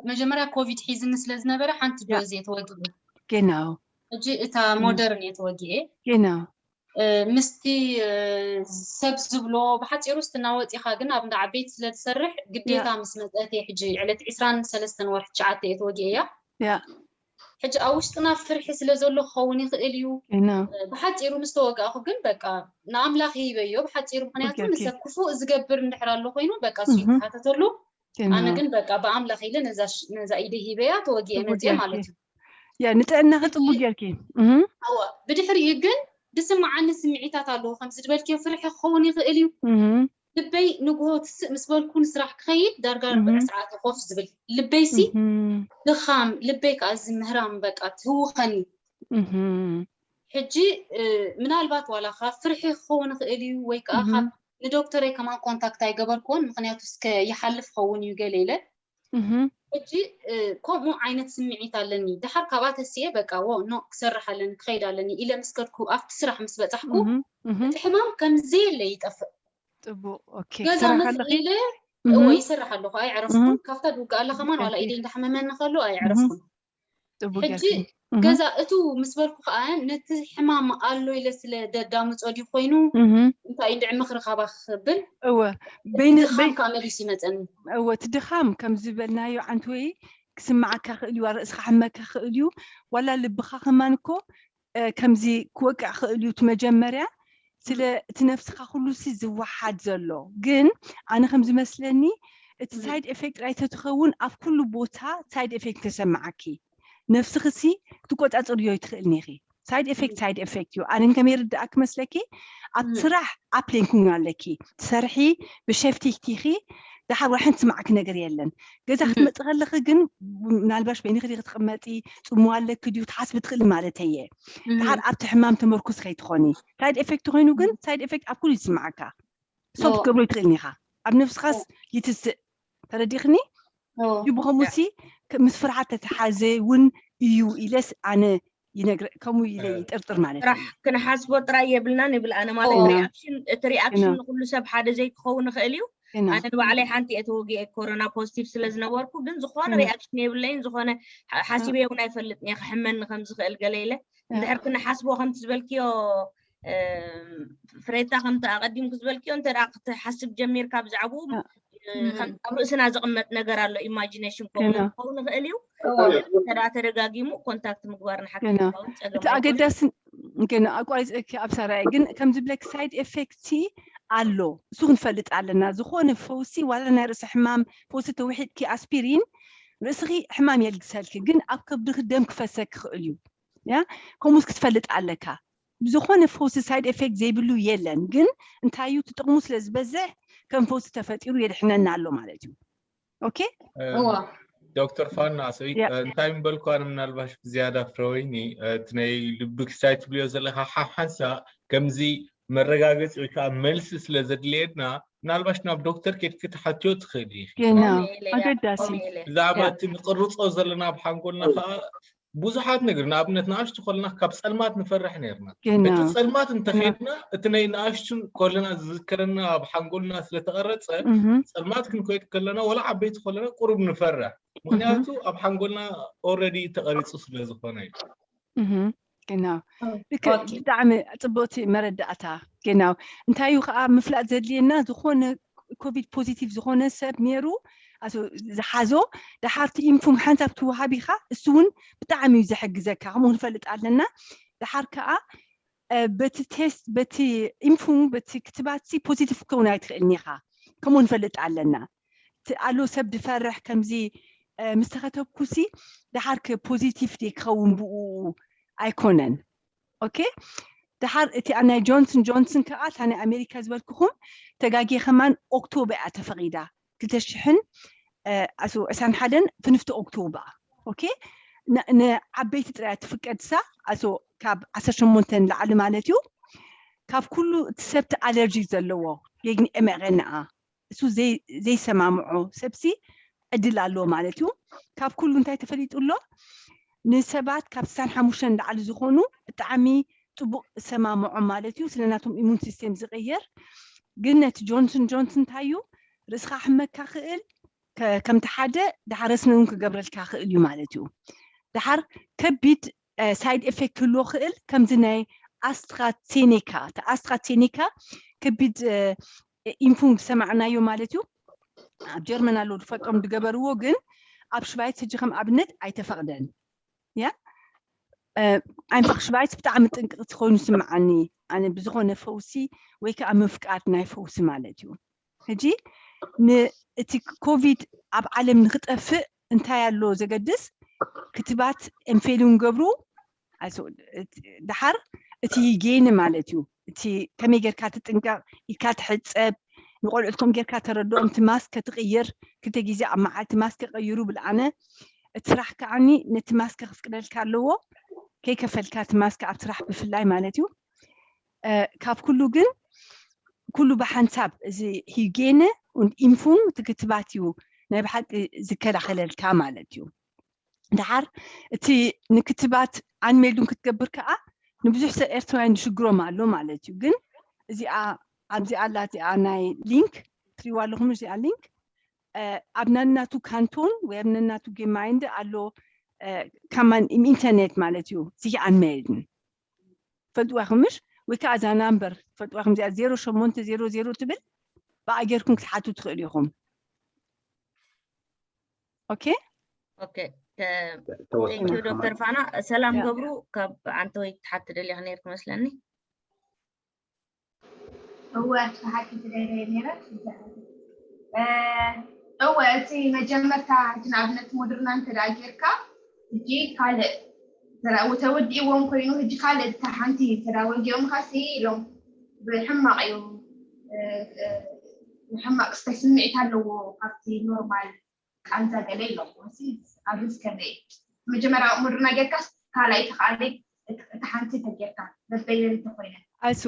መጀመርያ ኮቪድ ሒዝኒ ስለ ዝነበረ ሓንቲ ዶዝ እየ ተወጊኤ genau ሕጂ እታ ሞደርን እየ ተወጊኤ genau ምስቲ ሰብ ዝብሎ ብሓፂሩ ስትና ወፂኻ ግን ኣብ እንዳ ዓበይቲ ስለ ዝሰርሕ ግዴታ ምስ መፀት እየ ሕጂ ዕለት ዕስራን ሰለስተን ወርሒ ትሽዓተ እየ ተወጊኤ እያ ያ ሕጂ ኣብ ውሽጥና ፍርሒ ስለ ዘሎ ክኸውን ይኽእል እዩ genau ብሓፂሩ ምስ ተወጋእኹ ግን በቃ ንኣምላኽ ይበዮ ብሓፂሩ ምክንያቱ ኦኬ፣ ኦኬ። ንሰብ ክፉእ ዝገብር እንድሕር ኣሎ ኮይኑ በቃ እሱ እህ። ይተሓተተሉ ኣነ genau ግን በቃ ብኣምላኽ ኢለ ነዛ ሽ- ነዛ ኢደይ ሂበያ ተወጊኤ ጽቡቅ መፅየ ጌርኪ። ማለት እዩ ያ ንጥዕናኺ ጽቡቅ ጌርኪ እህ፣ ኣዋ ብድሕሪኡ ግን ዝስምዓኒ ስምዒታት ኣለዎ ከምዚ ዝበልክዮ ፍርሒ ክኸውን ይኽእል እዩ እህ፣ ልበይ ንግሆ ትስእ ምስ በልኩ ንስራሕ ክኸይድ ዳርጋ እህ። ርብዕ ሰዓት ኮፍ ዝብል ልበይሲ እህ፣ ድኻም ልበይ ከዓ እዚ ምህራም በቃ ትህውኸኒ እህ፣ ሕጂ እ፣ ምናልባት ዋላ ካብ ፍርሒ ክኸውን ይኽእል እዩ ወይ ከዓ እህ፣ ካብ ንዶክተረይ ከማን ኮንታክት ኣይገበርክዎን ምክንያቱ እስከ ይሓልፍ ክኸውን እዩ ገለ ኢለ እህ፣ ሕጂ እ፣ ከምኡ ዓይነት ስምዒት ኣለኒ ድሓር ካብኣ ተሲኤ በቃ ዎ ኖ ክሰርሕ ኣለኒ ክኸይድ ኣለኒ ኢለ ምስ ከድኩ ኣብቲ ስራሕ ምስ በፃሕኩ እህ፣ እህ። እቲ ሕማም ከምዘየለ ይጠፍእ ጽቡቅ ኦኬ ገዛ ትሰርሒ መስ ኣለኺ ኢለ እህ፣ እወ ይሰርሕ ኣለኹ ኣይዕረፍኩን ካብታ ድውግእ ኣለኻ ማን ዋላ ኦኬ። ኢደ እንዳሓመመኒ ከሎ ኣይዕረፍኩን ጽቡቅ ሕጂ ጌርኪ እህ፣ ገዛ እቱ ምስ በልኩ ከዓ ነቲ ሕማም ኣሎ ኢለ ስለ ደዳምፆ ድዩ ኮይኑ እህ። እንታይ እንድዒ ምኽሪ ካባኺ ክብል እወ በይን ድኻም በይን ከዓ መሊሱ ይመፀኒ እወ እቲ ድኻም ከም ዝበልናዮ ዓንትወይ ክስምዓካ ክእል እዩ ርእስኻ ሕመካ ክእል እዩ ዋላ ልብኻ ከማን እኮ እ፣ ከምዚ ክወቅዕ ክእል እዩ እቲ መጀመርያ ስለ እቲ ነፍስኻ ኩሉ ሲ ዝወሓድ ዘሎ ግን ኣነ ከም ዝመስለኒ እቲ ሳይድ ኤፌክት ጥራይ ተትኸውን ኣብ ኩሉ ቦታ ሳይድ ኤፌክት ተሰምዓኪ ነፍስኺ ሲ ክትቆፃፅርዮ ይትኽእል ኒኺ ሳይድ ኤፌክት ሳይድ ኤፌክት እዩ ኣነን ከመይ ርድኣ ክመስለኪ ኣብ ስራሕ ኣፕሌንኩን ኣለኪ ትሰርሒ ብሸፍቲኪ ድሓር ዋላ ሓንቲ ስማዕኪ ነገር የለን ገዛ ክትመፂ ከለኺ ግን ምናልባሽ በይንኺ ዲኺ ክትቕመጢ ፅምዋ ኣለኪ ድዩ ክትሓስቢ ትኽእሊ ማለት እየ ድሓር ኣብቲ ሕማም ተመርኩስ ከይትኾኒ ሳይድ ኤፌክት ኮይኑ ግን ሳይድ ኤፌክት ኣብ ኩሉ ይስምዓካ ሶብ ክትገብሮ ይትኽእልኒ ኢኻ ኣብ ነብስኻስ ይትስእ ተረዲኽኒ እዩ ብኸምኡ ሲ ምስ ፍርሓት ተተሓዘ እውን እዩ ኢለስ ኣነ ይነግረ ከምኡ ኢለ ይጥርጥር ማለት ስራሕ እዩ ክንሓስቦ ጥራይ የብልናን ይብል ኣነ ማለት ኢና ሪኣክሽን እቲ ሪኣክሽን ኢና ንኩሉ ሰብ ሓደ ዘይክኸውን ይኽእል እዩ ኢና ኣነ ንባዕለይ ሓንቲ እየ ተወጊኤ ኮሮና ፖዚቲቭ ስለ ዝነበርኩ ግን ዝኾነ ኢና ሪኣክሽን የብለይን ዝኾነ ሓ- ሓሲበ እውን ኣይፈልጥን እየ ክሕመኒ ከም ዝኽእል ገለ ኢለ እንድሕር ክንሓስቦ ከምቲ ዝበልክዮ እም፣ ፍሬታ ከምቲ ኣቐዲምኩ ዝበልክዮ እንተ ደኣ ክትሓስብ ጀሚርካ ብዛዕባኡ እ፣ ከም ኣብ ርእስና ዝቕመጥ ነገር ኣሎ ኢማጂኔሽን ከምኡ ገና ክኸውን ይኽእል እዩ ገና እንተ ደኣ ተደጋጊሙ ኮንታክት ምግባር ንሓኪም ገና ክኸውን ጸገም እቲ ኣይኮነን ኣገዳሲ ገና ኣቋሪፀኪ ኣብ ሳራይ ግን ከም ዝብለኪ ሳይድ ኤፌክት ኣሎ እሱ ክንፈልጥ ኣለና ዝኾነ ፈውሲ ዋላ ናይ ርእሲ ሕማም ፈውሲ ተውሒድኪ ኣስፒሪን ርእስኺ ሕማም የልግሰልኪ ግን ኣብ ከብድኺ ደም ክፈሰኪ ክእል እዩ ያ ከምኡስ ክትፈልጥ ኣለካ ብዝኾነ ፈውሲ ሳይድ ኤፌክት ዘይብሉ የለን ግን እንታይ እዩ ትጥቕሙ ስለ ዝበዝሕ ከም ፈውሲ ተፈጢሩ የድሕነና ኣሎ ማለት እዩ ኦኬ እዋ ዶክተር ፋና ሰይ ያ። እንታይ ምበልኩ ኣነ ምናልባሽ ብዝያዳ ፍረወይኒ እቲ ናይ ልቢ ክስታይ ትብልዮ ዘለካ ሓሓንሳ ከምዚ መረጋገፂ ወይ ከዓ መልሲ ስለ ዘድልየና ምናልባሽ ናብ ዶክተር ኬድኪ ትሓትዮ ትኽእል ኢኺ። ገና ቆሜ ኢለ እያ፣ ኣገዳሲ ቆሜ ኢለ። ብዛዕባ ያ። እቲ ንቅርፆ ዘለና ኣብ ሓንጎልና ከዓ ብዙሓት ነገር ንኣብነት ንኣሽቱ ከለና ካብ ፀልማት ንፈርሕ ነርና። ገና እቲ ፀልማት እንተኸድና እቲ ናይ ንኣሽቱ ከለና ዝዝከረና ኣብ ሓንጎልና ስለተቐረፀ እህ፣ ፀልማት ክንከይድ ከለና ወላ ዓበይቲ ከለና ቁሩብ ንፈርሕ። ምክንያቱ ኣብ ሓንጎልና ኦረዲ ተቐሪፁ ስለ ዝኾነ እዩ። እህ፣ ገና ልክ ኦኬ። ብጣዕሚ ፅቡቅቲ መረዳእታ። ገና እንታይ እዩ ከዓ ምፍላጥ ዘድልየና ዝኾነ ኮቪድ ፖዚቲቭ ዝኾነ ሰብ ነይሩ ኣቶ ዝሓዞ ደሓርቲ ኢንፉም ሓንሳብ ትወሃብ ኢኻ። እሱ እውን ብጣዕሚ እዩ ዘሕግዘካ። ከምኡ ንፈልጥ ኣለና። ደሓር ከዓ እ፣ በቲ ቴስት በቲ ኢንፉም በቲ ክትባት ሲ ፖዚቲቭ ክኸውን ኣይትኽእልን ኢኻ። ከምኡ ንፈልጥ ኣለና። እቲ ኣሎ ሰብ ዝፈርሕ ከምዚ እ፣ ምስ ተኸተብኩሲ ደሓር ከ ፖዚቲቭ ድየ ክኸውን ብኡ ኣይኮነን። ኦኬ ደሓር እቲ ናይ ጆንስን ጆንስን ከዓ እታ ናይ ኣሜሪካ ዝበልኩኹም ተጋጌ ከማን ኦክቶበር እያ ተፈቒዳ ክልተ ሽሕን እ፣ ኣሶ ዕስራን ሓደን ፍንፍቲ ኦክቶበር ኦኬ ን- ንዓበይቲ ጥራይ ትፍቀድሳ ኣሶ ካብ ዓሰርተ ሸሞንተ ንላዕሊ ማለት እዩ። ካብ ኩሉ እቲ ሰብቲ ኣለርጂ ዘለዎ የግኒ ኤምኤርኤንኣ እሱ ዘይ- ዘይሰማምዖ ሰብሲ ዕድል ኣለዎ ማለት እዩ። ካብ ኩሉ እንታይ ተፈሊጡ ኣሎ? ንሰባት ካብ ስሳን ሓሙሽተን ንላዕሊ ዝኾኑ ብጣዕሚ ፅቡቅ ዝሰማምዖም ማለት እዩ። ስለ ናቶም ኢሙን ሲስቴም ዝቕየር ግን ነቲ ጆንስን ጆንስን እንታይ እዩ ርእስኻ ክሕመካ ክእል ከ- ከምቲ ሓደ ደሓር ረስኒ እውን ክገብረልካ ክእል እዩ ማለት እዩ። ደሓር ከቢድ ሳይድ ኤፌክት ክህልዎ ክእል ከምዚ ናይ ኣስትራሴኔካ እቲ ኣስትራሴኔካ ከቢድ ኢንፉን ዝሰማዕናዮ ማለት እዩ። ኣብ ጀርመን ኣለዉ ዝፈልጦም ዝገበርዎ ግን ኣብ ሽቫይት ሕጂ ከም ኣብነት ኣይተፈቕደን እያ። ኣይንፋክ ሽቫይት ብጣዕሚ ጥንቅቕቲ ኮይኑ ስምዓኒ ኣነ ብዝኾነ ፈውሲ ወይ ከዓ ምፍቃድ ናይ ፈውሲ ማለት እዩ። ሕጂ እቲ ኮቪድ ኣብ ዓለም ንክጠፍእ እንታይ ኣሎ ዘገድስ ክትባት ኤንፌሊውን ገብሩ ደሓር እቲ ጌን ማለት እዩ። እቲ ከመይ ጌርካ ትጥንቀቕ ኢድካ ትሕፀብ ንቆልዑት ከም ጌርካ ተረድኦም እቲ ማስክ ከትቕይር ክልተ ግዜ ኣብ መዓልቲ ማስክ ቀይሩ ብልኣነ እቲ ስራሕ ከዓኒ ነቲ ማስክ ክፍቅደልካ ኣለዎ ከይከፈልካ እቲ ማስክ ኣብ ስራሕ ብፍላይ ማለት እዩ። ካብ ኩሉ ግን ኩሉ ብሓንሳብ እዚ ሂጌነ ኢንፉን እቲ ክትባት እዩ ናይ ብሓቂ ዝከላኸለልካ ማለት እዩ። ድሓር እቲ ንክትባት ኣንሜልዱን ክትገብር ከዓ ንብዙሕ ሰብ ኤርትራውያን ዝሽግሮም ኣሎ ማለት እዩ። ግን እዚኣ ኣብዚ ኣላ እዚኣ ናይ ሊንክ ትሪዋ ኣለኹም እዚኣ ሊንክ ኣብ ነናቱ ካንቶን ወይ ኣብ ነናቱ ጌማይንድ ኣሎ ካማን ኢንተርኔት ማለት እዩ። እዚ ኣንሜልድን ፈልጥዋ ኢኹም ምሽ ወይ ከዓ እዛ ናምበር ፈልጥዋ ኢኹም እዚኣ ዜሮ ሸሞንተ ዜሮ ዜሮ ትብል ብኣ ጌርኩም ክትሓቱ ትኽእሉ ኢኹም። ኦኬ ኦኬ ቴንክ ዩ ዶክተር ፋና። ሰላም ገብሩ ካብ ዓንተወይ ክትሓቲ ደሊኻ ነይርክ መስለኒ። እወ ብሓቂ ትደልየ ነይረ። እወ እቲ መጀመርታ ሕጂ ንኣብነት ሞደርና እንተ ደኣ ጌርካ ሕጂ ካልእ ተወዲእዎም ኮይኑ ሕጂ ካልእ እታ ሓንቲ ተዳወጊኦም ካሲ ኢሎም ብሕማቕ እዩ ሕማቕ ስታይ ስምዒት ኣለዎ ካብቲ ኖርማል ቃንዛ ገለ ኢሎም ኣብዚ ከመይ መጀመርያ ሞደርና ጌርካስ ካልኣይቲ ከዓ እቲ ሓንቲ ተጌርካ በበይነን እንተኮይነ ኣሱ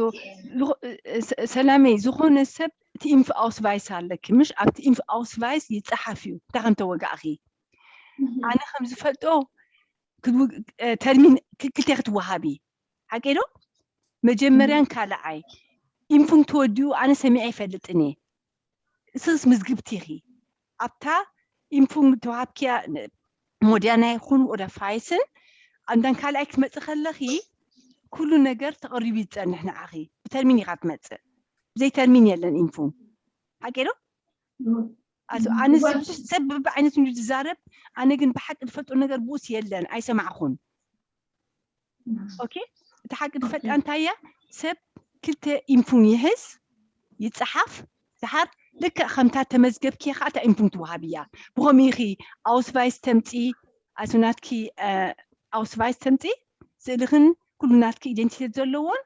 ሰላመይ ዝኾነ ሰብ እቲ ኢምፍ ኣውስቫይስ ኣለኪ ምሽ ኣብቲ ኢምፍ ኣውስቫይስ ይፀሓፍ እዩ እንታይ ከም ተወጋእኺ ኣነ ከም ዝፈልጦ ተርሚን ክልተ ክትወሃቢ ሓቂ ዶ መጀመርያን ካልኣይ ኢንፉን ተወዲኡ ኣነ ሰሚዐ ይፈልጥን እየ እስስ ምዝግብቲ ኢኺ ኣብታ ኢንፉን ተዋሃብኪያ ሞድያና ይኹን ወደ ፋይስን ኣንዳን ካልኣይ ክትመፅእ ከለኺ ኩሉ ነገር ተቐሪቡ ይፀንሕ ንዓኺ ብተርሚን ኢኻ ትመፅእ ብዘይ ተርሚን የለን ኢንፉን ሓቂ ዶ ኣቶ ኣነስ ብዙሕ ሰብ ብብዓይነቱ ዝዛረብ ኣነ ግን ብሓቂ ዝፈልጦ ነገር ብኡስ የለን ኣይሰማዕኹን ኦኬ እቲ ሓቂ ዝፈልጣ እንታይ እያ ሰብ ክልተ ኢንፉን ይሕዝ ይፀሓፍ ድሓር ልክዕ ከምታ ተመዝገብኪ ከዓ እታ ኢንፉን ትወሃብ እያ ብኸምኡ ኢኺ ኣውስቫይስ ተምፂ ኣቶ ናትኪ ኣውስቫይስ ተምፂ ስእልኽን ኩሉ ናትኪ ኢደንቲቴት ዘለዎን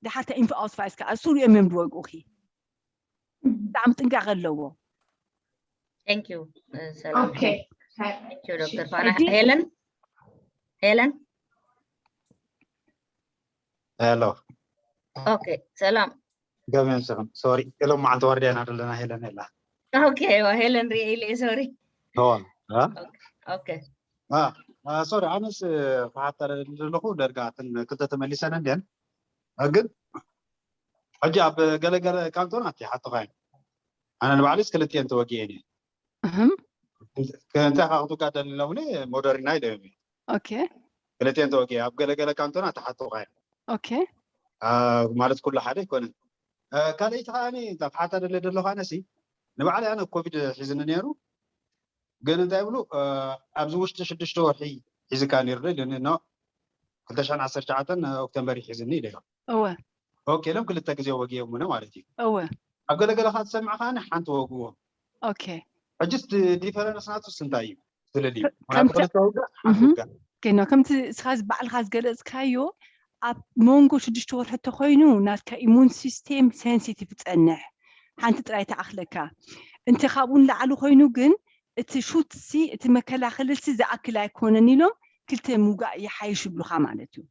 ድሓር እታ ኢንፉ ኣውስቫይስ ከዓ እሱ ሪኦም እዮም ዝወግኡኺ ብጣዕሚ ጥንቃቐ ኣለዎ ቴንክ ዩ ሰላም ኦኬ Thank you, ዶክተር ፋና። ሄለን? ሄለን? ሄሎ። ኦኬ፣ ሰላም። ገበን ሰላም። ሶሪ፣ ኢሎም መዓልቲ ዋርድያና ዘለና ሄለን የላ። ኦኬ፣ ዋ ሄለን ሪኤ ኢለ፣ ሶሪ። ተዋል። ኦኬ። ሶሪ፣ ኣነስ ክሓታ ዘለኹ ደርጋ ክልተ ተመሊሰን እንድን ግን ሕጂ ኣብ ገለገለ ካንቶናት ይሓትኻ እዮም። ኣነ ንባዕሊስ ክልቲኤን ተወጊኤን እየ። እህም። እንታይ ካብ ክትጋደል ኢሎምኒ ሞደሪና ኢለዮም። ኦኬ። ክልቲኤን ተወጊኤ ኣብ ገለገለ ካንቶናት ይሓትኻ እዮም። ኦኬ። ማለት ኩሉ ሓደ ኣይኮነን። ካልኣይቲ ከዓ እታ ክሓታ ደለ ዘለኹ ኣነሲ ንባዕለይ ኣነ ኮቪድ ሒዝኒ ነይሩ። ግን እንታይ ይብሉ ኣብዚ ውሽጢ ሽዱሽተ ወርሒ ሒዝካ ነይሩ ዶ ኢሉኒ። ኖ ክልተ ሽሕን ዓሰርተ ትሽዓተን ኦክቶምበር ሒዝኒ ኢለዮ። እወ ኦኬ ኢሎም ክልተ ግዜ ወጊኦምነ ማለት እዩ። እወ ኣብ ገለገለ ካብ ትሰምዕ ከዓ ሓንቲ ወግዎም። ኦኬ። ሕጅስ ዲፈረንስ ናቱስ እንታይ እዩ? ስለዚ ከምቲ- ክልተ ውግእ ሓንቲ እህም። ውግእ ኬኖ ከምቲ እስኻ ባዕልኻ ዝገለፅካዮ ኣብ መንጎ ሽዱሽተ ወርሒ ተኮይኑ ናትካ ኢሙን ሲስቴም ሴንሲቲቭ ትፀንሕ ሓንቲ ጥራይ ተኣኽለካ። እንተ ካብኡ ንላዕሊ ኮይኑ ግን እቲ ሹትሲ እቲ መከላኸልሲ ዝኣክል ኣይኮነን ኢሎም ክልተ ምውጋእ ይሓይሽ ይብሉኻ ማለት እዩ።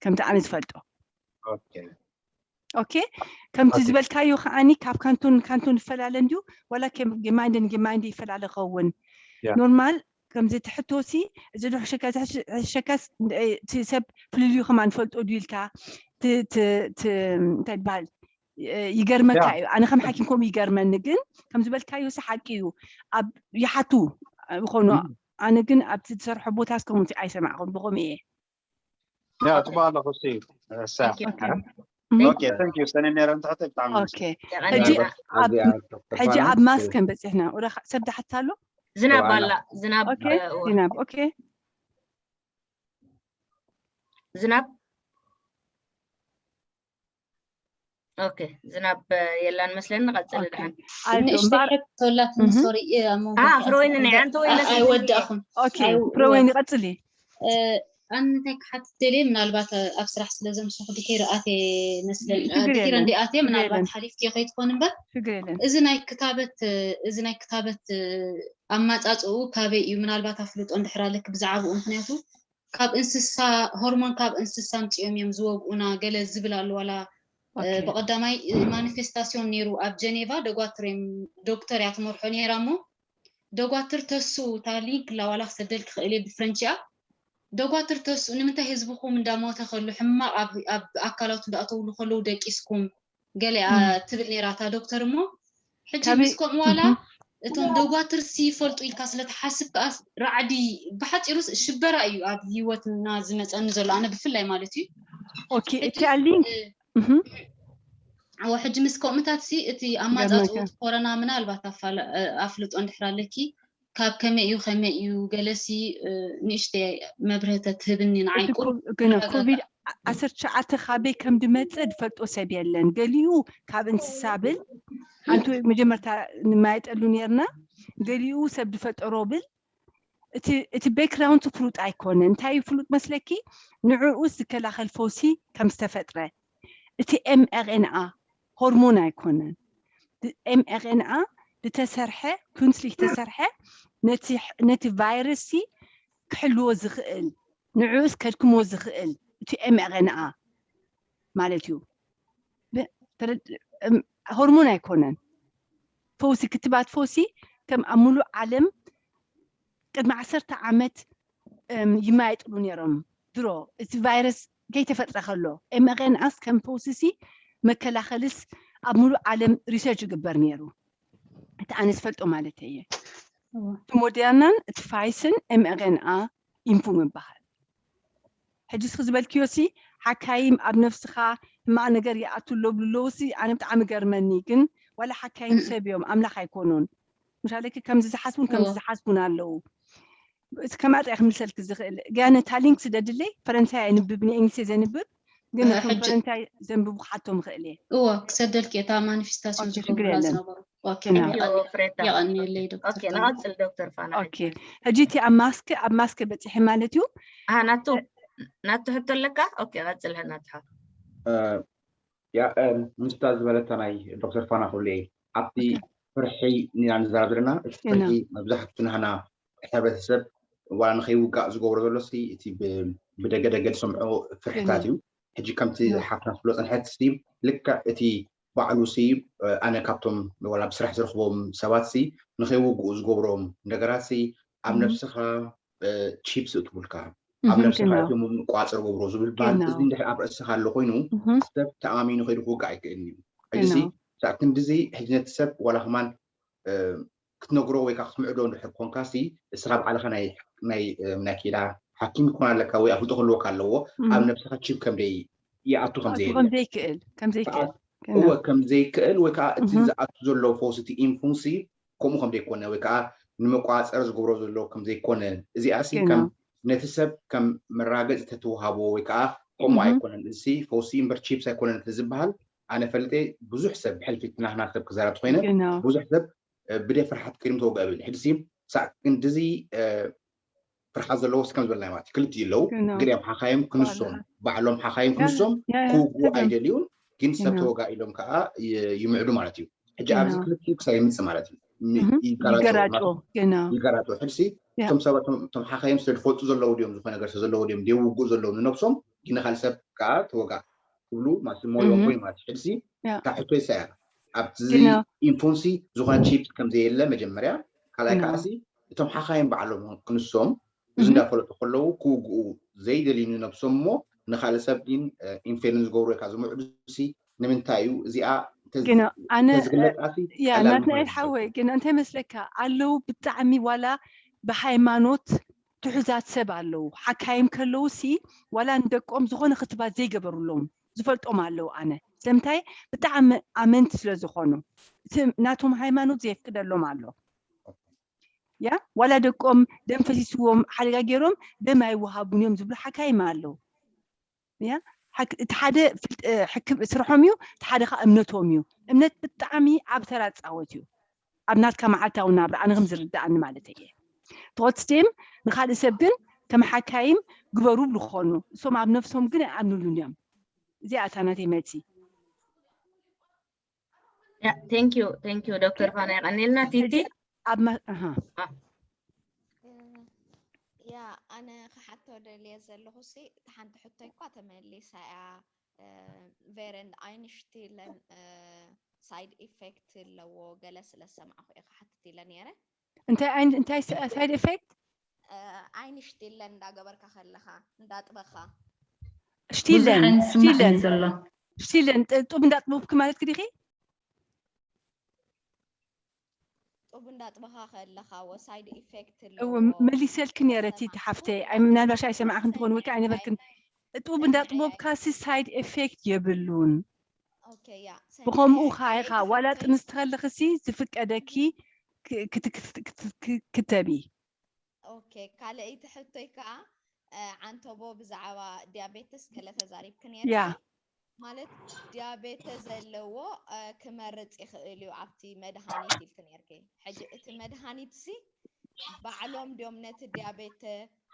ከምቲ ኣነ ዝፈልጦ። ኦኬ ኦኬ ከምቲ ኦኬ። ዝበልካዮ ከዓኒ ካብ ካንቶን ካንቶን ይፈላለ እንድዩ። ዋላ ከም ጌማይንደ ንጌማይንደ ይፈላለ ኸውን። ያ። ኖርማል ከምዚ ትሕቶሲ እዚ ዶ ሕሸካ ሕሸካስ እቲ ሰብ ፍልልዩ ከማን ፈልጦ ድዩ ኢልካ ት- ት- ት- እንታይ ይበሃል እ፣ ይገርመካ ያ። እዩ። ኣነ ከም ሓኪም ከምኡ ይገርመኒ፣ ግን ከም ዝበልካዮ ሲ ሓቂ እዩ። ኣብ ይሓቱ ይኾኑ። እም። ኣነ ግን ኣብቲ ዝሰርሖ ቦታ እስከምቲ ኣይሰማዕኹም ብኸምኡ እየ። ያ ጽቡቅ ኣለኹ። እሱ እዩ እሳ Thank you. ኦኬ። Thank እም። you. ኦኬ thank you ሰነ ነረ እንተሕተ ብጣዕሚ ኦኬ ደቂቃ ሕጂ ደቂቃ ኣብ ኣዚኣ ሕጂ ተፋና ኣብ ማስክ ከም በፂሕና ወደ ሰብ ዳሕታ ኣሎ። ዝናብ ዋላ ኣላ ዝናብ ኦኬ እ፣ ዝናብ ኦኬ ዝናብ ኦኬ ዝናብ እ፣ የላን መስለኒ። ንቐፅል ኦኬ ድሓን ኣይ ንእሽተይ እምበር ሕቶ ኣላትኒ እህ ሶሪ እየ ኣብ መንጎ ኣ ክኣትወኩም ፍሮይን ናይ እምበር ዓንተ ወይነ ኣ- ኣይወዳእኹን ኦኬ ኣይ- ፍሮወይኒ ቀፅሊ። እ፣ ኣነ እንታይ ክሓትት ደልየ ምናልባት እ፣ ኣብ ስራሕ ስለ ዘምሰኹ ድሒር ኣትየ መስለኒ እ፣ ሽግር ድሒር የለን እንዲ ኣትየ ሽግር ምናልባት የለን ሓሊፍክዮ ከይትኾን እምበር ሽግር የለን። እዚ ናይ ክታበት እ፣ እዚ ናይ ክታበት እ፣ ኣማፃፅኡ ካበይ እዩ ምናልባት ኣፍልጦ እንድሕር ኣለኪ ብዛዕባኡ ምክንያቱ ካብ እንስሳ ሆርሞን ካብ እንስሳ ኣምፂኦም እዮም ዝወግኡና ገለ ዝብል ኣሎ ዋላ እ፣ ኦኬ ብቐዳማይ እ፣ ማኒፌስታሲዮን ነይሩ ኣብ ጀኔቫ ደጓትር እዮም ዶክተር እያ ትመርሖ ነይራ እሞ ደጓትር ተሱ እታ ሊንክ ላዋላ ክሰደል ክኽእል እየ ብፍረንች እያ ደጓትር ተሱ ንምንታይ ህዝብኹም እንዳሞተ ከሉ ሕማቕ ኣብ ኣብ ኣካላቱ እንዳኣተውሉ ከለዉ ደቂስኩም ገለ እያ እም። ትብል ነይራ እታ ዶክተር እሞ ሕጂ ካበይ ምስ ከምኡ ዋላ እህ እቶም ደጓትርሲ ይፈልጡ ኢልካ ስለትሓስብ ከኣ ራዕዲ ብሓፂሩስ ሽበራ እዩ ኣብ ህይወትና ዝመፀኒ ዘሎ ኣነ ብፍላይ ማለት እዩ ኦኬ ሕጂ እቲኣ ሊንክ እ፣ እህ እወ ሕጂ ምስ ከምኡታት ሲ እቲ ኣማፃፅኡ ገርመካ እቲ ኮረና ምናልባት ኣፋለ- እ፣ ኣፍልጦ እንድሕር ኣለኪ ካብ ከመይ እዩ ከመይ እዩ ገለሲ እ፣ ንእሽተይ መብርህ ተትህብኒ ንዓይ እቲ ቁሩብ ኮ- ግን ተረጋጋ ኮቪድ ዓ- ዓሰርተ ትሽዓተ ካበይ ከም ዝመፅእ ዝፈልጦ ሰብ የለን። ገሊኡ ካብ እንስሳ ብል ሓንቲ መጀመርታ ንማየጠሉ ነርና ገሊኡ ሰብ ዝፈጠሮ ብል እቲ እቲ ባክግራውንድ ፍሉጥ ኣይኮነ። እንታይ እዩ ፍሉጥ መስለኪ? ንዕኡ ዝከላኸል ፈውሲ ከም ዝተፈጥረ እቲ ኤምኣርኤንኣ ሆርሞን ኣይኮነን። ኤምኣርኤንኣ ዝተሰርሐ ኩንስሊ ዝተሰርሐ ነቲ ነቲ ቫይረስ ክሕልዎ ዝኽእል ንዕኡስ ከድክሞ ዝኽእል እቲ ኤምኣርኤንኣ ማለት እዩ። ብ- ተረድ- እም፣ ሆርሞን ኣይኮነን። ፈውሲ ክትባት ፈውሲ ከም ኣብ ሙሉእ ዓለም ቅድሚ ዓሰርተ ዓመት እም፣ ይማየጥሉ ነይሮም። ድሮ እቲ ቫይረስ ከይተፈጥረ ከሎ ኤምኣርኤንኣስ ከም ፈውሲሲ መከላኸልስ ኣብ ሙሉእ ዓለም ሪሰርች ይግበር ነይሩ። እቲ ኣነ ዝፈልጦ ማለት እየ። እቲ ሞደርናን እቲ ፋይስን ኤምኣርኤንኣ ኢንፉ ምበሃል። ሕጂ እስኪ ዝበልክዮ ሲ ሓካይም ኣብ ነፍስኻ ሕማቕ ነገር ይኣቱ ኣሎ ብሉ ኣለዉ ሲ ኣነ ብጣዕሚ ገርመኒ። ግን ዋላ ሓካይም ሰብ እዮም ኣምላኽ ኣይኮኑን። ምሻለኪ ከምዚ ዝሓስቡን ከምዚ ዝሓስቡን ኣለዉ። እቲ ከማጣ ክምልሰልኪ ዝኽእል ግን ነታ ሊንክ ስደድለይ ፈረንሳይ ኣይንብብ ንእንግሊዝ ዘንብብ ግን ነቶም ሕጂ ፈረንሳይ ዘንብቡ ክሓቶም ይኽእል እየ። እወ ክሰደልኪ እታ ማኒፌስታሲዮን ኦኬ ችግር ዝገብሩላ የለን። ዝነበሩ ኦኬ እና ይቐ- ዮ ፍሬታ የቐንየለይ ዶክተር ኦኬ ፋና ንቐፅል ዶክተር ፋና ኦኬ ሕጂ እቲ ኣብ ማስክ ኣብ ማስክ በፂሐ ማለት እዩ። ኣሃ ናቱ ናቱ ሕቶ ኣለካ። ኦኬ ቀፅል ናቱ ሓ ያ ምስታ ዝበለታ ናይ ዶክተር ፋና ክብሉ እየ ኣብቲ ኦኬ ፍርሒ ኢና ንዛረብ ዘለና። እቲ ኢና ፍርሒ መብዛሕቱ ናህና ሕብረተሰብ ዋላ ንኸይውጋእ ዝገብሮ ዘሎ ሲ እቲ ብ- ብደገ ደገ ዝሰምዖ ፍርሕታት እዩ። ሕጂ ከምቲ ሓፍትና ትብሎ ፀንሐት ሲ ልክዕ እቲ ባዕሉ ሲ ኣነ ካብቶም ዋላ ብስራሕ ዝረኽቦም ሰባት ሲ ንኸይውግኡ ዝገብሮም ነገራት ሲ ኣብ ነብስኻ ቺፕስ እትብልካ ኣብ ነብስኻ እቶም ቋፅር ገብሮ ዝብል በሃል እዚ እንድሕር ኣብ ርእስኻ ኣሎ ኮይኑ ሰብ ተኣማሚኑ ከይዱ ክውጋእ ኣይክእልን እዩ። ሕጂ ሲ ሳብ ክንድዚ ሕጂ ነቲ ሰብ ዋላ ከማን ክትነግሮ ወይ ከዓ ክትምዕዶ እንድሕር ኮንካ ሲ እስኻ ባዕልኻ ናይ ናይ ናይ ኪዳ ሓኪም ይኮን ኣለካ ወይ ኣፍልጦ ክህልወካ ኣለዎ ኣብ ነብስኻ ቺፕ ከም ደይ ይኣቱ ከም ዘይክእል ከም ዘይክእል ከም ዘይክእል እወ ከም ዘይክእል ወይ ከዓ እቲ ዝኣቱ ዘሎ ፈውሲ እቲ ኢንፉንሲ ከምኡ ከም ዘይኮነ ወይ ከዓ ንመቋፀር ዝገብሮ ዘሎ ከም ዘይኮነ እዚኣ ሲ ከም ነቲ ሰብ ከም መራገፂ ተትወሃቦ ወይ ከዓ ከምኡ ኣይኮነን እዚ ፈውሲ እምበር ቺፕስ ኣይኮነን እቲ ዝበሃል ኣነ ፈልጠ ብዙሕ ሰብ ብሕልፊ ናህና ሰብ ክዛረብ ኮይነ ብዙሕ ሰብ ብደ ፍርሓት ክሪም ተወግአ ብል ሕድሲ ሳዕ ክንድዚ ፍርሓት ዘለዎ እስከም ዝበልና ማለት ክልቲ ኣለዉ ገሊኦም ሓኻዮም ክንሶም ባዕሎም ሓኻዮም ክንሶም ክውግኡ ኣይደልዩን ግን ሰብ ተወጋ ኢሎም ከዓ ይምዕዱ ማለት እዩ ሕጂ ኣብዚ ክልቲኡ ክሳብ ይምፅእ ማለት እዩ ይገራጮ ሕድሲ እቶም ሰባት እቶም ሓኻዮም ስለ ዝፈልጡ ዘለዉ ድዮም ዝኾነ ነገር ስለ ዘለዉ ድዮም ደይውግኡ ዘለዉ ንነብሶም ግን ንካል ሰብ ከዓ ተወጋ ክብሉ ማለት ሞዮም ወይ ማለት ሕድሲ እታ ሕቶ ይሳያ ኣብቲ ኢንፎንሲ ዝኾነ ቺፕስ ከም ዘየለ መጀመርያ ካልኣይ ከዓሲ እቶም ሓኻይም ባዕሎም ክንሶም እዚ እንዳፈለጡ ከለዉ ክውግኡ ዘይደልዩ ንነብሶም እሞ ንካልእ ሰብ ግን ኢንፌልን ዝገብሩ ወይ ከዓ ዝምዕዱ ሲ ንምንታይ እዩ እዚኣ ተዝግለፃ ሲ ናትናኤል ሓወይ ግን እንታይ መስለካ ኣለዉ ብጣዕሚ ዋላ ብሃይማኖት ትሑዛት ሰብ ኣለዉ ሓካይም ከለዉ ሲ ዋላ ንደቆም ዝኾነ ክትባት ዘይገበሩሎም ዝፈልጦም ኣለዉ ኣነ ስለምንታይ ብጣዕሚ ኣመንቲ ስለ ዝኾኑ ናቶም ሃይማኖት ዘየፍቅደሎም ኣሎ ያ ዋላ ደቆም ደም ፈሲስዎም ሓደጋ ገይሮም ደም ኣይወሃቡን እዮም ዝብሉ ሓካይም ኣለዉ ያ እቲ ሓደ ስርሖም እዩ እቲ ሓደ ከዓ እምነቶም እዩ እምነት ብጣዕሚ ዓብ ተራ ፃወት እዩ ኣብ ናትካ መዓልታዊ ናብራ ኣነ ከም ዝርዳእኒ ማለት እየ ትቆትስቴም ንካልእ ሰብ ግን ከም ሓካይም ግበሩ ብልኾኑ እሶም ኣብ ነፍሶም ግን ኣይኣምንሉን እዮም እዚኣ እታ ናተይ መልሲ thank you thank you ዶክተር ፋና የቀኒልና ቲቲ ኣብ ያ ኣነ ክሓቶ ደልየ ዘለኹ ሲ እቲ ሓንቲ ሕቶይ እኳ ተመሊሳ እያ ቬረንድ ኣይንሽቲለን ሳይድ ኢፌክት ኣለዎ ገለ ስለ ዝሰማዕኩ እየ ክሓትት ኢለ ነይረ እንታይ እንታይ ሳይድ ኢፌክት ኣይንሽቲለን እንዳገበርካ ከለኻ እንዳጥበኻ ሽቲለን ሽቲለን ሽቲለን ጡብ እንዳጥበብክ ማለት ክዲኺ ጡብ እንዳጥበኻ ከለኻ ወ ሳይድ ኢፌክት መሊሰልክ ነረ እቲ ሓፍተይ ምናልባሽ ኣይሰማዕክን ትኾን ወይ ከዓ ኣይነበርክን ጡብ እንዳጥበብካ ሲ ሳይድ ኢፌክት የብሉን ብኸምኡ ካይኻ ዋላ ጥንስቲ ከለኽሲ ዝፍቀደኪ ክትቢ ኦኬ ካልኣይቲ ሕቶይ ከዓ ዓንተቦ ብዛዕባ ዲያቤተስ ገለ ተዛሪብክ ነርኪ ማለት ዲያቤተ ዘለዎ ክመርፅ ይኽእል እዩ ኣብቲ መድሃኒት ኢልክ ነርኪ ሕጂ እቲ መድሃኒት ሲ ባዕሎም ድዮም ነቲ ዲያቤተ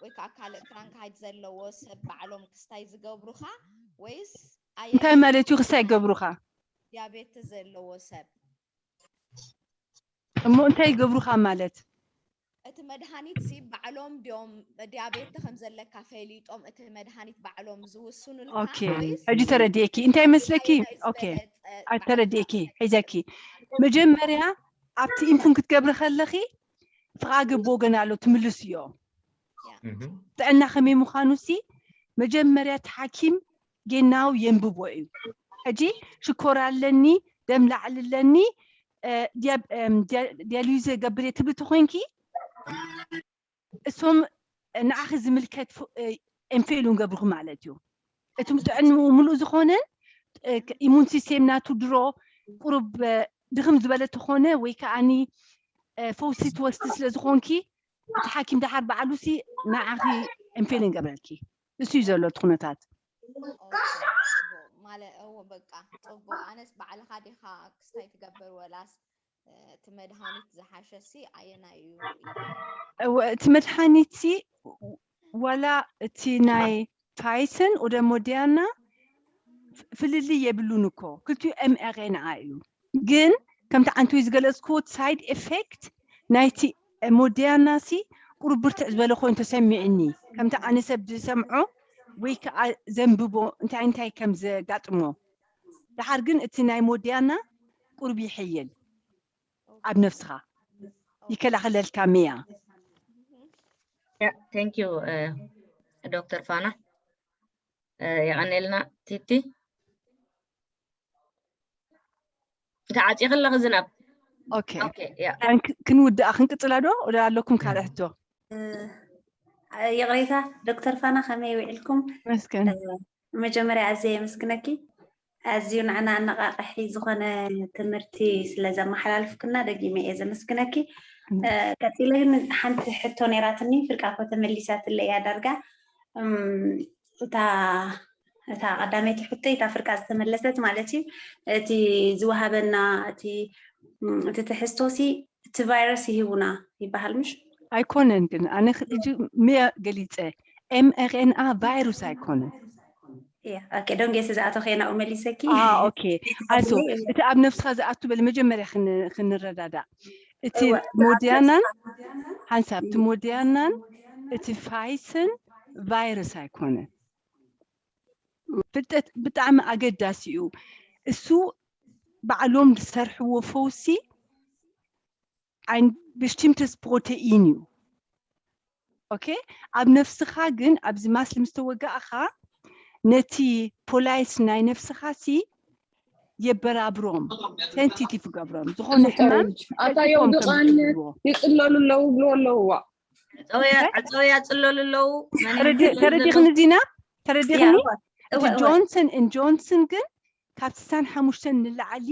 ወይ ከዓ ካልእ ክራንክሃይት ዘለዎ ሰብ ባዕሎም ክስታይ ዝገብሩኻ ወይስ እንታይ ማለት እዩ ክስታይ ይገብሩኻ ዲያቤተ ዘለዎ ሰብ እሞ እንታይ ይገብሩኻ ማለት እቲ መድሃኒት ሲ ባዕሎም ድዮም ዲያቤተ ከም ዘለካ ፈሊጦም እቲ መድሃኒት ባዕሎም ዝውስኑልካ ሕጂ ተረድኤኪ እንታይ መስለኪ ተረድኤኪ ሒዘኪ መጀመርያ ኣብቲ ኢንፉን ክትገብሪ ከለኺ ፍቓ ገብ ወገን ኣሎ ትምልስ እዮ ጥዕና ከመይ ምዃኑ ሲ መጀመርያ እቲ ሓኪም ጌናው የንብቦ እዩ ሕጂ ሽኮር ኣለኒ ደም ላዕሊ ኣለኒ ዲያሊዩዝ ገብር ትብሊ ተኮይንኪ እሶም ንዓኺ ዝምልከት ኤንፌሉን ገብርኹ ማለት እዩ እቱም ጥዕንኡ ምሉእ ዝኾነን ኢሙን ሲስቴም ናቱ ድሮ ቁሩብ ድኽም ዝበለ ተኾነ ወይ ከዓኒ ፈውሲ ትወስዲ ስለ ዝኾንኪ እቲ ሓኪም ደሓር በዓሉሲ ንዓኺ ኤንፌልን ገብረልኪ እሱ እዩ ዘሎ እቲ ኩነታት ማለት እዎ በቃ ፅቡቅ ኣነስ ባዕልኻ ዲኻ ክስታይ ትገብር ወላስ እቲ መድሃኒት ዝሓሸ ሲ ኣየናይ እዩ እቲ መድሃኒት ሲ ዋላ እቲ ናይ ፋይሰን ወደ ሞዴርና ፍልልይ የብሉን እኮ ክልቲኡ ኤምኤርኤንኣ እዩ ግን ከምቲ ዓንቱ ዝገለፅኩዎ ሳይድ ኤፌክት ናይቲ ሞዴርና ሲ ቁሩብ ብርትዕ ዝበለ ኮይኑ ተሰሚዕኒ፣ ከምቲ ኣነ ሰብ ዝሰምዖ ወይ ከዓ ዘንብቦ እንታይ እንታይ ከም ዘጋጥሞ። ደሓር ግን እቲ ናይ ሞድያና ቁሩብ ይሕይል ኣብ ነፍስኻ ይከላኸለልካ። ሚያ Yeah, thank you, uh, ዶክተር ፋና። Uh, የቐኔልና ቲቲ። ተዓፂኺ ኣለኺ ዝናብ። ኦኬ Okay, yeah. ያን ክ- ክንውድኣ ክንቅፅላ ዶ? ወደ ኣለኩም ካልእ ሕቶ? ይቕሬታ ዶክተር ፋና፣ ከመይ ውዒልኩም? መስገን መጀመርያ ኣዝየ የመስግነኪ። ኣዝዩ ንዓና ኣነቓቕሒ ዝኾነ ትምህርቲ ስለ ዘመሓላልፍክና ደጊመ እየ ዘመስግነኪ። ቀፂለ ግን ሓንቲ ሕቶ ነይራትኒ፣ ፍርቃ እኮ ተመሊሳትለ እያ ዳርጋ። እም፣ እታ እታ ቀዳመይቲ ሕቶይ እታ ፍርቃ ዝተመለሰት ማለት እዩ። እቲ ዝወሃበና እቲ እም፣ እቲ ትሕዝቶሲ እቲ ቫይረስ ይህቡና ይበሃል ምሽ? ኣይኮነን ግን ኣነ ክ- እጅ ምየ ገሊፀ ኤምኤርኤንኣ ቫይሩስ ኣይኮነን። እያ ኦኬ። ደንጌ ስዝኣቶ ከይናኡ መሊሰኪ ኦኬ ኣቶ እቲ ኣብ ነፍስኻ ዝኣቱ በል መጀመርያ ክን- ክንረዳዳእ እቲ እወ፣ ሞድያናን ሓንሳብ እቲ ሞድያናን እቲ ፋይሰን ቫይረስ ኣይኮነን። ፍልጠት ብጣዕሚ ኣገዳሲ እዩ። እሱ ባዕሎም ዝሰርሕዎ ፈውሲ ein bestimmtes Protein እዩ። ኦኬ ኣብ ነፍስኻ ግን ኣብዚ ማስሊ ምስ ተወጋእኻ ነቲ ፖላይስ ናይ ነፍስኻ ሲ የበራብሮም ሴንሲቲቭ ገብሮም ዝኾነ ሕማም ኣታ ቀልጢፎም ከም የውድቓን ዝሕልዎ። ይጥለሉ ኣለዉ ብሎ ኣለውዋ ዕፀውያ ዕፀውያ ፅለሉ ኣለዉ። መን ተረዲ- ይመስለኒ ተረዲኽኒ ኣለኹ? ዚና ተረዲኽኒ እወ እቲ እወ ጆንሰን ን ጆንሰን ግን ካብ ስሳን ሓሙሽተን ንላዕሊ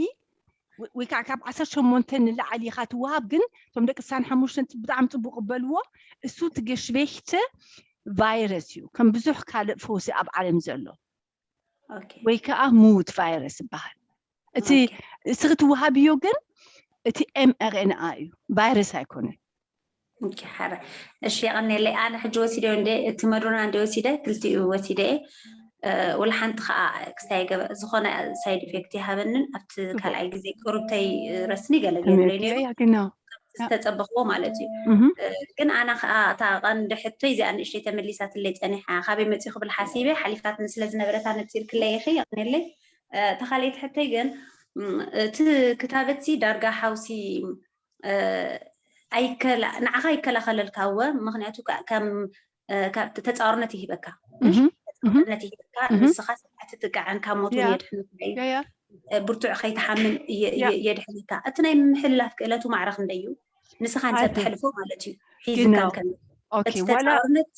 ወይ- ወይ ከዓ ካብ ዓሰርተ ሸሞንተ ንላዕሊ ኢኻ ትወሃብ። ግን እቶም ደቂ ስሳን ሓሙሽተን ብጣዕሚ ፅቡቅ በልዎ። እሱ እቲ ገሽቤሽተ ቫይረስ እዩ ከም ብዙሕ ካልእ ፈውሲ ኣብ ዓለም ዘሎ ኦኬ ወይ ከዓ ምውት ቫይረስ ይበሃል። እቲ ኦኬ እስኺ ትወሃብዮ ግን እቲ ኤምኣርኤንኣ እዩ ቫይረስ ኣይኮነን። ኦኬ፣ ሓረ እሺ፣ የቐኔለይ። ኣነ ሕጂ ወሲደ እንደ እቲ መዶና እንደ ወሲደ ክልቲኡ ወሲደ እየ። እ፣ ወላ ሓንቲ ከዓ ክስታይ ገበ ዝኾነ ሳይድ ኢፌክት ይሃበንን ኣብቲ ካልኣይ ግዜ ቁሩብተይ ረስኒ ገለ ገይሩለይ ነይሩ ያግና ዝተፀበኽዎ ማለት እዩ። እህ እ፣ ግን ኣና ከዓ እታ ቀንዲ ሕቶይ እዚኣ ንእሽተይ ተመሊሳትለይ ፀኒሓ ካበይ መፅኡ ክብል ሓሲበ ሓሊፋትኒ ስለ ዝነበረት ኣነፂርክለይ ኢኺ የቐኔለይ። እ፣ እታ ካልኣይቲ ሕቶይ ግን ም፣ እቲ ክታበትሲ ዳርጋ ሓውሲ እ፣ ኣይከላ- ንዓኻ ይከላኸለልካ እወ፣ ምኽንያቱ ከ- ከም እ፣ ካብ ተፃዋርነት ይህበካ ምሽ እህ እህ ተፃዋርነት ይህበካ እህ ንስኻ ሰብ ኣይትጥቃዕን ካብ ሞት እውን ያ የድሕነካ እዩ። ያ ያ እ፣ ብርቱዕ ከይትሓምን የ- ያ የ- የድሕነካ። እቲ ናይ ምሕላፍ ክእለቱ ማዕረ ክንደይ እዩ? ንስኻ ንሰብ ኣቲ ተሕልፎ ማለት እዩ ግና ሒዝካ ከሎ ኦኬ እቲ ዋላ ተፃዋርነት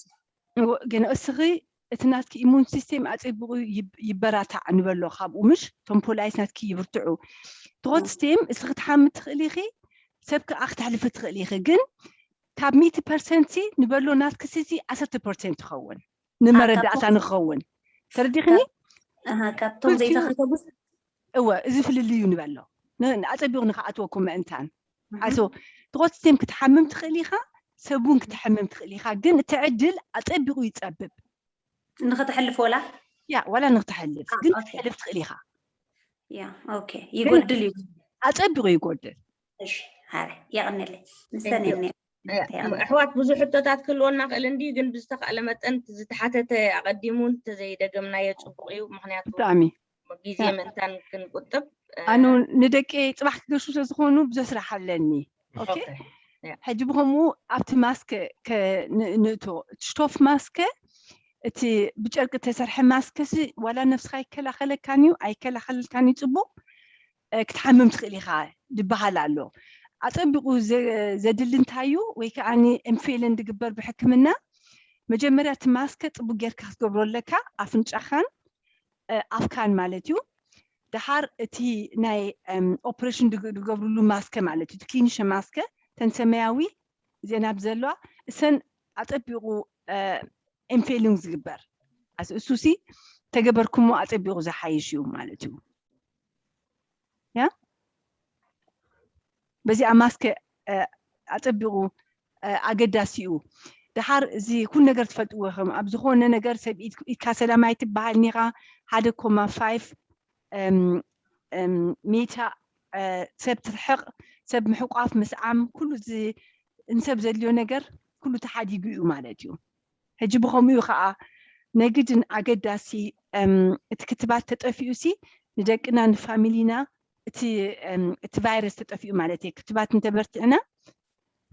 እወ- ግን እስኺ እቲ ናትኪ ኢሙን ሲስቴም ኣፀቢቑ ይብ- ይበራታዕ ንበሎ ካብኡ ምሽ እቶም ፖላይስ ናትኪ ይብርትዑ። ትኾት እ፣ ስቴም እስኺ ክትሓሚ ትኽእሊ ኢኺ፣ ሰብ ከዓ ክተሕልፊ ትኽእሊ ኢኺ። ግን ካብ ሚእቲ ፐርሰንት ንበሎ ናትኪ ስዚ ዓሰርተ ፐርሰንት ትኸውን ኣ፣ ካብ ንመረዳእታ ቶም ንክኸውን ተረዲኽኒ? ካብ ኣሃ፣ ካብቶም ክልቲኡ ዘይተኸተቡ እወ እዚ ፍልልዩ ንበሎ ን- ኣፀቢቑ ንክኣትወኩም ምእንታን እህ፣ ኣሶ ትኾት ስቴም ክትሓምም ትኽእል ኢኻ፣ ሰብ እውን ክትሕምም ትኽእል ኢኻ። ግን እቲ ዕድል ኣፀቢቑ ይፀብብ ንኽትሕልፍ ወላ ያ ዋላ ንክትሕልፍ ኣ፣ ግን ኦኬ ክትሕልፍ ትኽእል ኢኻ። ያ ኦኬ ግን ይጎድል እዩ። ኣፀቢቑ ይጎድል። እሺ፣ ሃረ የቐንለይ Thank you። ምስተን እ፣ ኣሕዋት ብዙሕ ሕቶታት ክህልወና ክእል እንዲ ግን ብዝተኻእለ መጠን እቲ ዝተሓተተ ኣቐዲሙ እንተዘይደገምናዮ ፅቡቕ እዩ። ምክንያቱ ብጣዕሚ ግዜ ያ ምእንታን ክንቁጥብ እ፣ ኣነ እውን ንደቂ ፅባሕ ክገሹ ስለዝኾኑ ብዙሕ ስራሕ ኣለኒ። ኦኬ ኦኬ፣ ያ። ሕጂ ብኸምኡ ኣብቲ ማስክ ከ- ን- ንእቶ እቲ ሽቶፍ ማስክ እቲ ብጨርቂ ተሰርሐ ማስክ ሲ ዋላ ነብስኻ ይከላኸለካን እዩ ኣይከላኸለልካን እዩ ፅቡቕ እ፣ ክትሓምም ትኽእል ኢኻ ዝበሃል ኣሎ። ኣፀቢቑ ዘ- ዘድሊ እንታይ እዩ ወይ ከዓ ኤምፌልን ዝግበር ብሕክምና መጀመርያ እቲ ማስክ ፅቡቅ ጌርካ ክትገብሮ ኣለካ ኣፍንጫኻን እ፣ ኣፍካን ማለት እዩ። ደሓር እቲ ናይ ኦፕሬሽን ዝገብርሉ ማስከ ማለት እዩ ክሊኒሽን ማስከ ተን ሰማያዊ እዚአን ኣብ ዘለዋ እሰን ኣፀቢቑ ኤምፌሊንግ ዝግበር እሱ ሲ ተገበርኩሞ ኣፀቢቑ ዝሓይሽ እዩ ማለት እዩ። ያ በዚኣ ማስከ ኣፀቢቑ ኣገዳሲ እዩ። ደሓር እዚ ኩሉ ነገር ትፈልጥዎ ኢኹም ኣብ ዝኾነ ነገር ሰብ ኢድካ ሰላም ኣይትበሃል ኒኻ ሓደ ኮማ ፋይፍ ሜታ ሰብ ትርሕቕ ሰብ ምሕቋፍ ምስዓም ኩሉ እዚ ንሰብ ዘድልዮ ነገር ኩሉ ተሓዲጉ እዩ ማለት እዩ። ሕጂ ብኸምኡ ከዓ ናይ ግድን ኣገዳሲ እቲ ክትባት ተጠፊኡ ሲ ንደቅና ንፋሚሊና እቲ እቲ ቫይረስ ተጠፊኡ ማለት እየ ክትባት እንተበርቲዕና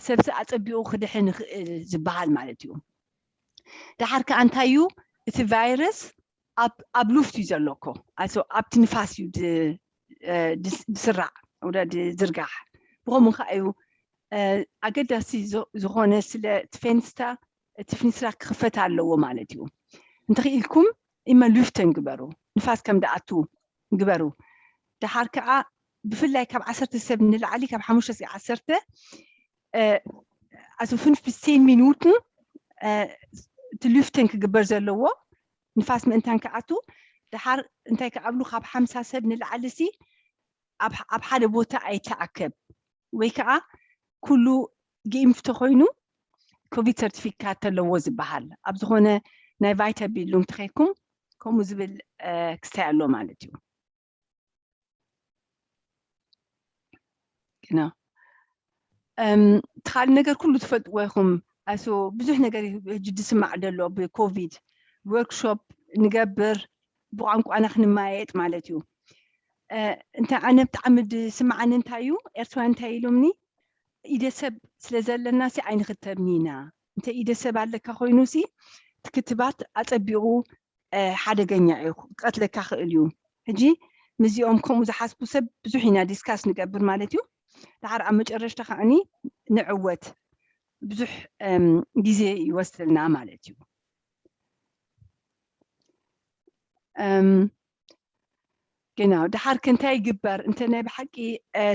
ሰብሲ ኣፀቢቑ ክድሕን ይኽእል ዝበሃል ማለት እዩ። ደሓር ከዓ እንታይ እዩ እቲ ቫይረስ ኣብ ሉፍት እዩ ዘሎ እኮ ኣብቲ ንፋስ እዩ ዝስራዕ ወደ ዝርጋሕ ብኸምኡ ከዓ እዩ ኣገዳሲ ዝኾነ ስለ እቲ ፌንስታ እቲ ፍኒስራ ክኽፈት ኣለዎ ማለት እዩ። እንተኽኢልኩም ኢመ ሉፍተን ግበሩ ንፋስ ከም ደኣቱ ግበሩ። ደሓር ከዓ ብፍላይ ካብ ዓሰርተ ሰብ ንላዕሊ ካብ ሓሙሽተ እስከ ዓሰርተ ኣሱ ፍንፍ ብስቴን ሚኑትን እቲ ሉፍተን ክግበር ዘለዎ ንፋስ ምእንታን ክኣቱ። ደሓር እንታይ ክኣብሉ ካብ ሓምሳ ሰብ ንላዕሊ ሲ ኣብ ሓደ ቦታ ኣይተኣከብ ወይ ከዓ ኩሉ ግኢምፍ ተኮይኑ ኮቪድ ሰርቲፊካት ተለዎ ዝበሃል ኣብ ዝኾነ ናይ ቫይታ ቢሉም ተኸይኩም ከምኡ ዝብል ክስታይ ኣሎ ማለት እዩ። ግና እቲ ካልእ ነገር ኩሉ ትፈልጥዎ ኢኹም። ኣሶ ብዙሕ ነገር እዩ ሕጂ ዝስማዕ ዘሎ ብኮቪድ ወርክሾፕ ንገብር ብቋንቋና ክንማየጥ ማለት እዩ። እንታይ ኣነ ብጣዕሚ ዝስምዓኒ እንታይ እዩ ኤርትራውያን እንታይ ኢሎምኒ ኢደ ሰብ ስለ ዘለና ሲ ኣይንኽተብኒ ኢና እንተ ኢደ ሰብ ኣለካ ኮይኑ ሲ ክትባት ኣጸቢቑ ሓደገኛ እዩ ክቀትለካ ክእል እዩ። ሕጂ ምስዚኦም ከምኡ ዝሓስቡ ሰብ ብዙሕ ኢና ዲስካስ ንገብር ማለት እዩ። ድሓር ኣብ መጨረሽታ ከዓኒ ንዕወት ብዙሕ ግዜ ይወስደልና ማለት እዩ። ግና ድሓር ከ እንታይ ይግበር እንተ ናይ ብሓቂ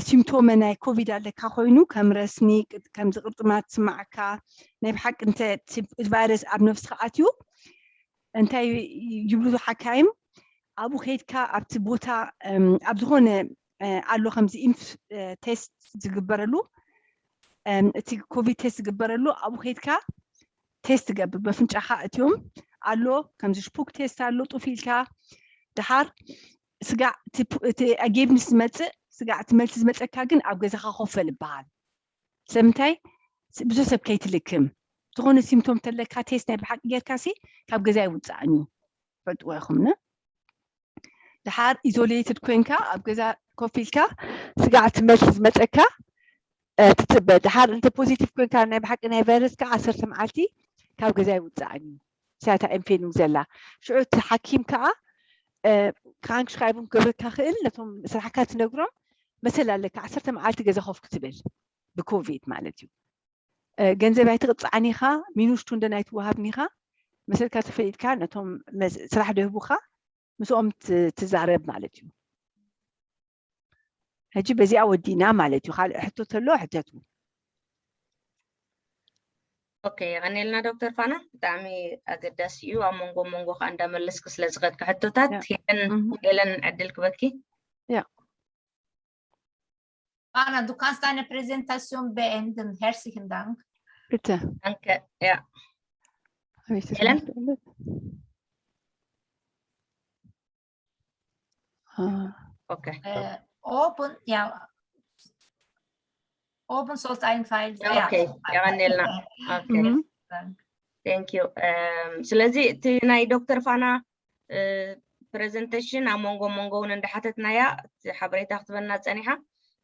ሲምቶመ ናይ ኮቪድ ኣለካ ኮይኑ ከም ረስኒ ከምዚ ቅርጥማት ስማዓካ ናይ ብሓቂ እንተ ቫይረስ ኣብ ነፍስካ ኣትዩ እንታይ ይብሉ ሓካይም ኣብኡ ከይድካ ኣብቲ ቦታ ኣብ ዝኾነ ኣሎ ከምዚ ኢንፍ ቴስት ዝግበረሉ እቲ ኮቪድ ቴስት ዝግበረሉ ኣብኡ ከይድካ ቴስት ትገብር በፍንጫኻ እትዮም ኣሎ ከምዚ ሽፑክ ቴስት ኣሎ ጡፍ ኢልካ ድሓር ስጋዕ እቲ ጌብንስ ዝመፅእ ስጋዕ እቲ መልሲ ዝመፀካ ግን ኣብ ገዛኻ ኮፈል ይበሃል። ስለምንታይ ብዙሕ ሰብ ከይትልክም ዝኾነ ሲምቶም ተለካ ቴስት ናይ ብሓቂ ጌርካ ሲ ካብ ገዛ ይውፃእን እዩ። ፈልጥዎ ይኹምነ ድሓር ኢዞሌትድ ኮይንካ ኣብ ገዛ ኮፍ ኢልካ ስጋዕ እቲ መልሲ ዝመፀካ ትፅበ ድሓር እንተ ፖዚቲቭ ኮይንካ ናይ ብሓቂ ናይ ቫይረስ ከዓ ዓሰርተ መዓልቲ ካብ ገዛ ይውፃእን እዩ። ሲያታ ኤምፔኑ ዘላ ሽዑ እቲ ሓኪም ከዓ ክራንክ ሽራይቡን ክገብረካ ክእል ነቶም ስራሕካ ትነግሮም መሰል ኣለካ ዓሰርተ መዓልቲ ገዛ ኮፍ ክትብል ብኮቪድ ማለት እዩ። ገንዘብ ኣይትቕፃዕን ኢኻ ሚኑሽቱ እንደ ናይትወሃብን ኢኻ መሰልካ ተፈሊጥካ ነቶም ስራሕ ደህቡኻ ምስኦም ትዛረብ ማለት እዩ። ሕጂ በዚኣ ወዲና ማለት እዩ። ካልእ ሕቶ ተሎ ሕተቱ። ኦኬ፣ የቐኔልና ዶክተር ፋና ብጣዕሚ ኣገዳሲ እዩ። ኣብ መንጎ መንጎ ከዓ እንዳመለስክ ስለ ዝኸድካ ሕቶታት ሄለን ሄለን ዕድል ክበኪ። Ja. Anna, du kannst deine Präsentation beenden. Herzlichen Dank. Bitte. Danke. Ja. Habe ich das Helen? Nicht beendet? Ah. Okay. Äh, oben, ja. Oben sollte ein Pfeil. Ja, okay. Ja, Nella. Okay. Mhm. Thank you. ስለዚ እቲ ናይ ዶክተር ፋና ፕሬዘንቴሽን ኣብ መንጎ መንጎ እውን እንዳሓተትናያ እቲ ሓበሬታ ክትበና ፀኒሓ።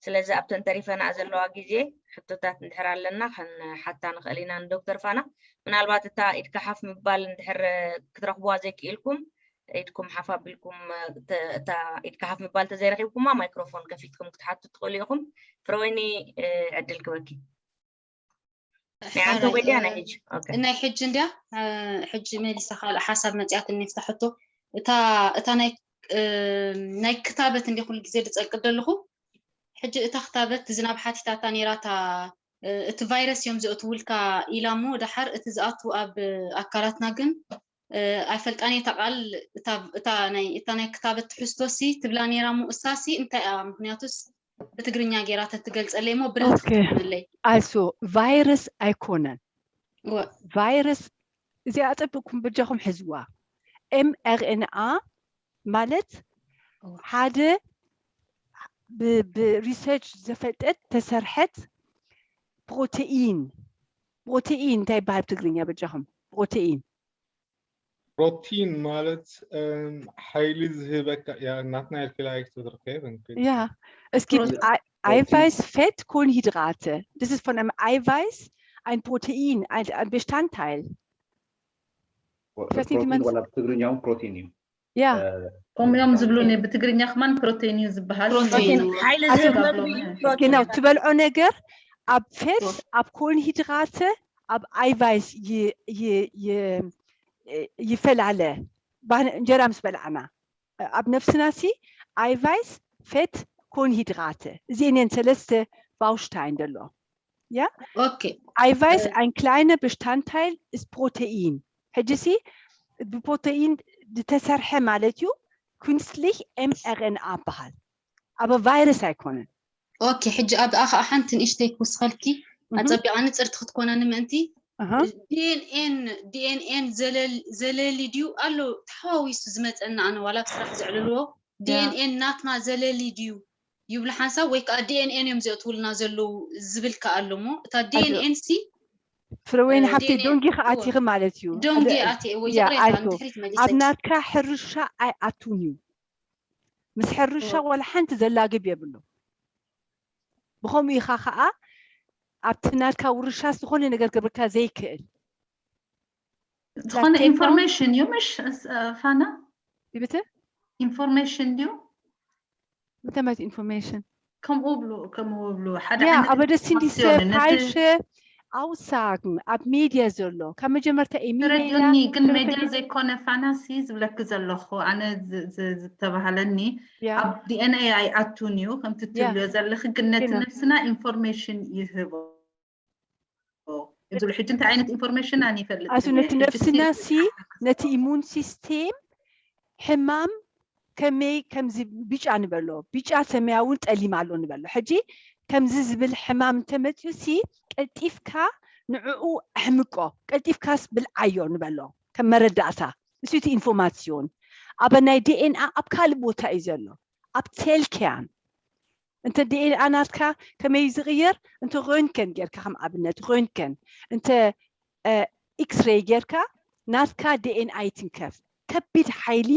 ስለዚ ኣብተን ተሪፈና ዘለዋ ግዜ ሕቶታት እንድሕር ኣለና ክንሓታ ንኽእል ኢና ንዶክተር ፋና። ምናልባት እታ ኢድካ ሓፍ ምባል እንድሕር ክትረኽብዋ ዘይክኢልኩም ኢድኩም ሓፍ ኣቢልኩም እታ ኢድካ ሓፍ ምባል ተዘይረኺብኩማ ማይክሮፎን ከፊትኩም ክትሓቱ ትኽእሉ ኢኹም። ፍረወይኒ ዕድል ክበኪ። ናይ ኣንተ ወዲያ ናይ ሕጂ። ኦኬ። ናይ ሕጂ እንድያ ሕጂ መሊሳ ካልእ ሓሳብ መፅያትኒ ፍታሕቶ እታ እታ ናይ ናይ ክታበት እንዲ ኩሉ ግዜ ዝፀቅድ ዘለኹ ሕጂ እታ ክታበት ዝናብ ሓቲታታ ነይራ እታ እቲ ቫይረስ እዮም ዘእትውልካ ኢላ እሞ ደሓር እቲ ዝኣቱ ኣብ ኣካላትና ግን ኣይፈልጣን እየ እታ ቃል እታ ናይ ክታበት ትሕዝቶ ሲ ትብላ ነይራ እሞ እሳ ሲ እንታይ እያ ምክንያቱስ ብትግርኛ ጌራ ተትገልጸለይ እሞ ብረት ክትብለይ ኣሱ ቫይረስ ኣይኮነን። ቫይረስ እዚኣ ኣጸብቅኩም በጃኹም ሕዝዋ። ኤምኣርኤንኣ ማለት ሓደ ብሪሰርች ዘፈጠት ተሰርሐት ፕሮቴኢን ፕሮቴኢን እንታይ ይበሃል ብትግርኛ በጃኹም? ፕሮቴኢን ፕሮቲን ማለት እም፣ ሓይሊ ዝህበካ ያ ናትና ኢልክላ ኣይክትትረከብ እንክል ያ እስኪ ፕሮቲን Ei- Eiweiß, Fett, Kohlenhydrate. Das ist von einem Eiweiß, ein Protein, ein, ein Bestandteil. Weiß nicht, wie ፕሮቲን man's- ወላ ብትግርኛውን ፕሮቲን እዩ Ja, እ፣ ከምኡ እዮም ዝብሉኒ። ብትግርኛ ከማን ፕሮቲን እዩ ዝበሃል። ፕሮቲን ግን ሓይሊ ሓይሊ ዝህብ ዝብሉ መግቢ እ። ፕሮቲን genau. እዩ። ትበልዖ ነገር ኣብ ፌት ኣብ ኮልንሂድራተ ኣብ ኣይቫይስ ይ- ይ- ይ- ይፈላለ። ባህን- እንጀራ ምስ በላዕና ኣብ ነፍስና ሲ ኣይቫይስ፣ ፌት፣ ኮልንሂድራተ እዚኤን እየን ሰለስተ ባውሽታይን ደሎ። Okay. Eiweiß, ein kleiner Bestandteil ist Protein. ሕጂ ሲ ብፕሮቴኢን ዝተሰርሐ ማለት እዩ። ኩንስትሊሽ ኤምኣርኤንኣ በሃል። ኣብ ቫይረስ ኣይኮነን። Okay. ሕጂ ኣብኣ ከዓ ሓንቲ ንእሽተይ ክውስኸልኪ Mhm. ኣፀቢቓ ንፅርቲ ክትኮነኒ ምእንቲ ኣሃ። ዲኤንኤን ዲኤንኤን ዘለሊ ድዩ ኣሎ ተሓዋዊሱ ዝመፀና ኣነ ዋላ ኣብ ስራሕ ዘዕልልዎ ዲኤንኤን ናትና ዘለሊ ድዩ ይብሉ ሓንሳብ ወይ ከዓ ዲኤንኤን እዮም ዘእትውልና ዘለዉ ዝብል ከዓ ኣሎ እሞ እታ ዲኤንኤን ሲ ፍረወይኒ እ፣ ሓፍቲ ዲኤንኤ ዶንጊ ከዓ እወ። ኣቲኺ ማለት እዩ። ዶንጊ እ፣ ኣትየ ወይ ያ፣ ይቕሬታ ኣይዞ። ንድሕሪት ኣብ መሊሰ ናትካ ሕርሻ ኣይኣቱን እዩ። ምስ ሕርሻ ዋላ ሓንቲ ዘላግብ የብሉ። ብኸምኡ ኢኻ ከዓ ኣብቲ ናትካ ውርሻ ዝኾነ ነገር ክብርካ ዘይክእል። ዝኾነ ላክቴት ኢንፎርሜሽን እዩ ምሽ እ፣ ፋና ይብት ኢንፎርሜሽን ድዩ? እንታይ ማለት ኢንፎርሜሽን? ከምኡ ብሉ ከምኡ ብሉ ሓደ ያ ዓይነት aber das sind diese ኢንፎርሜሽን ነቲ falsche Aussagen ኣብ ሚድያ ዘሎ ካብ መጀመርታ ኤሚና ኢላ ተረዲኡኒ ግን ተረዲኡ- ሜድያ ዘይኮነ ፋናሲ ዝብለኪ ዘለኹ ኣነ ዝ- ዝ- ዝተባሃለኒ ያ ኣብ ዲኤንኤ ኣይኣቱን እዩ ከምቲ ያ ትብልዮ ዘለኺ ግን ነቲ ግና ነፍስና ኢንፎርሜሽን ይህቦ ዝብሉ ሕጂ እንታይ ዓይነት ኢንፎርሜሽን ኣነ ይፈልጥ ኣሱ እየ ነቲ ሕጂ ነፍስና ሲ ሲ ነቲ ኢሙን ሲስቴም ሕማም ከመይ ከምዚ ብጫ ንበሎ ብጫ ሰማያውን ጠሊም ኣሎ ንበሎ ሕጂ ከምዚ ዝብል ሕማም እንተመፅኡ ሲ ቀልጢፍካ ንዕኡ ኣሕምቆ ቀልጢፍካስ ብልዓዮ ንበሎ ከም መረዳእታ እሱ እቲ ኢንፎርማሲዮን ኣብ ናይ ዲኤንኣ ኣብ ካልእ ቦታ እዩ ዘሎ ኣብ ቴልክያን እንተ ዲኤንኣ ናትካ ከመይ ዝቕየር እንተ ሮንከን ጌርካ ከም ኣብነት ሮንከን እንተ ኤክስሬይ ጌርካ ናትካ ዲኤንኣ ይትንከፍ ከቢድ ሓይሊ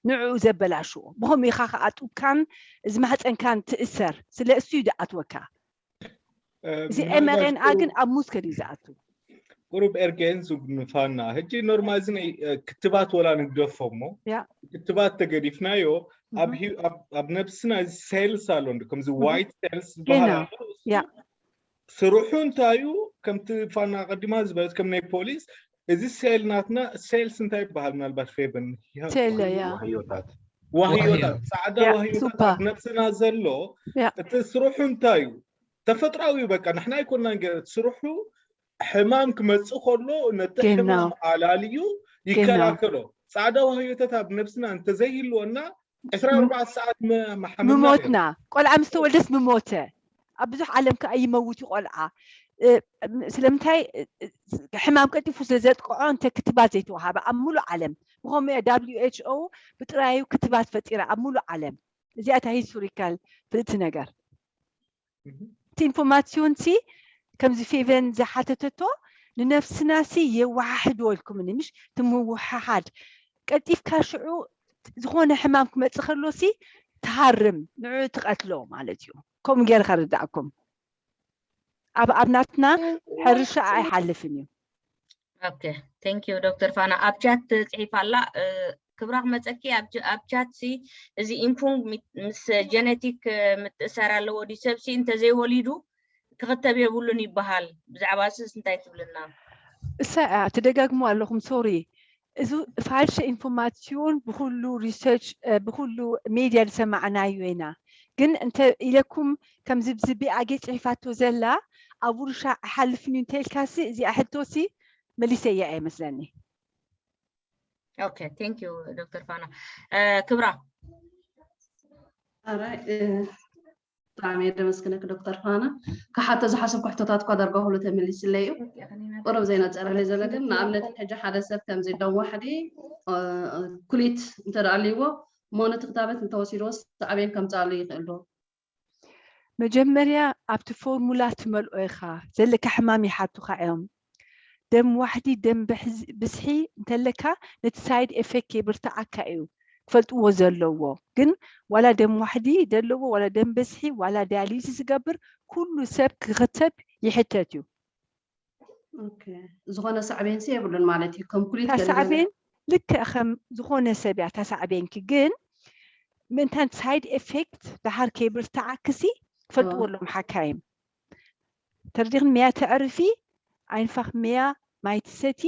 ንዕኡ ዘበላሽዎ ብኸምኡ ኢኻ ከዓ ጡብካን እዚ ማህፀንካን ትእሰር ስለ እሱ እዩ ዝኣትወካ እዚ ኤምኣርኤንኣ ግን ኣብ ሙስ ከድዩ ዝኣቱ ቁሩብ ኤርጌን ዙግ ንፋና ሕጂ ኖርማል እዚ ናይ እ፣ ክትባት ወላ ንግደፎ እሞ ያ ክትባት ተገዲፍናዮ ኣብ እህ፣ ሂ- ኣብ- ኣብ ነብስና እዚ ሴልስ ኣሎ እንዲ ከምዚ እህ፣ ዋይት ሴልስ ገና ዝበሃል ኣሎ እሱ ያ ስርሑ እንታይ እዩ ከምቲ ፋና ቀዲማ ዝበለት ከም ናይ ፖሊስ እዚ ሴል ናትና ሴልስ እንታይ ይበሃል ምናልባት ፌበን ሴል ያ ዋህዮታት ዋህዮታት ጻዕዳ ያ ዋህዮታት ሱባ ኣብ ነብስና ዘሎ ያ እቲ ስርሑ እንታይ እዩ ተፈጥራዊ እዩ በቃ ንሕና ኣይኮንናን ገ- እቲ ስርሑ ሕማም ክመፅእ ከሎ ነቲ ገና ሕማም ኣላልዩ ገና ይከላከሎ ጻዕዳ ዋህዮታት ኣብ ነብስና እንተዘይህልወና ዕስራን ኣርባዕተን ሰዓት መ- መሓመምና ነይሩ ምሞትና ቆልዓ ምስ ተወልደስ ምሞተ ኣብ ብዙሕ ዓለም ከዓ ይመውት እዩ ቆልዓ እ፣ ም- ስለምንታይ እ፣ እ፣ ሕማም ቀልጢፉ ስለ ዘጥቅዖ እንተ ክትባት ዘይተዋሃበ ኣብ ሙሉእ ዓለም ብኸምኡ እያ ደብሊው ኤች ኦ ብጥራዩ ክትባት ፈጢራ ኣብ ሙሉእ ዓለም እዚኣ እታ ሂስቶሪካል ፍልጥቲ ነገር እቲ ኢንፎርማሲዮን ሲ ከምዚ ፌቨን ዝሓተተቶ ንነፍስና ሲ የወሓሕድወልኩምኒ ምሽ ትምውሓሓድ ቀልጢፍካ ሽዑ ዝኾነ ሕማም ክመፅእ ከሎ ሲ ትሃርም ንዑ ትቐትሎ ማለት እዩ ከምኡ ገይርካ ርዳእኩም ኣብ ኣብ ናትና ሕርሻ ኣይሓልፍን እዩ Okay, thank you ዶክተር ፋና ኣብ ቻት ጽሒፋ ኣላ ክብራ ክመፀኪ ኣብ ቻት ሲ እዚ ኢንፉንግ ምስ ጀነቲክ ምትእሳር ኣለዎ ድዩ ሰብ ሲ እንተዘይወሊዱ ክኽተብ የብሉን ይበሃል ብዛዕባ ስስ እንታይ ትብልና እሳ እያ ትደጋግሙ ኣለኹም ሶሪ እዚ ፋልሸ ኢንፎርማሲዮን ብኩሉ ሪሰርች ብኩሉ ሜድያ ዝሰማዕናዩ ኢና ግን እንተ ኢለኩም ከምዚ ብዝቢ ኣጌ ፅሒፋቶ ዘላ ኣብ ውርሻ ኣይሓልፍን እዩ እንተኢልካሲ እዚኣ ሕቶሲ መሊሰያ እየ መስለኒ Okay, thank you ዶክተር ፋና ክብራ ኣራይ ብጣዕሚ እየ ደመስግነክ ዶክተር ፋና ክሓቶ ዝሓሰብኩ ሕቶታት እኳ ዳርጋ ኩሉ ተመሊስለይ እዩ ቁሩብ ዘይነፀረለይ ዘሎ ግን ንኣብነት ሕጂ ሓደ ሰብ ከምዚ ደም ዋሕዲ ኩሊት እንተ ኣለይዎ እሞ ነቲ ክታበት እንተወሲድዎ ሳዕቤን ከምፅኣሉ ይኽእል ዶ መጀመርያ ኣብቲ ፎርሙላ ትመልኦ ኢኻ ዘለካ ሕማም ይሓቱኻ እዮም ደም ዋሕዲ ደም ብዝሒ እንተለካ ነቲ side effect ከይብርትዓካ እዩ ክፈልጥዎ ዘለዎ። ግን ዋላ ደም ዋሕዲ ደለዎ ዋላ ደም ብዝሒ ዋላ dialysis ዝገብር ኩሉ ሰብ ክኽተብ ይሕተት እዩ። ዝኾነ ሳዕቤንሲ የብሉን ማለት እዩ። complete ታሳዕቤን ልክዕ ከም ዝኾነ ሰብ እያ ታሳዕቤንኪ፣ ግን ምእንታን side effect ደሓር ከይብርትዓክሲ ክፈልጥዎ ኣለዎም ሓካይም። ተረዲኽን? መያ ተዕርፊ፣ einfach መያ ማይ ትሰቲ፣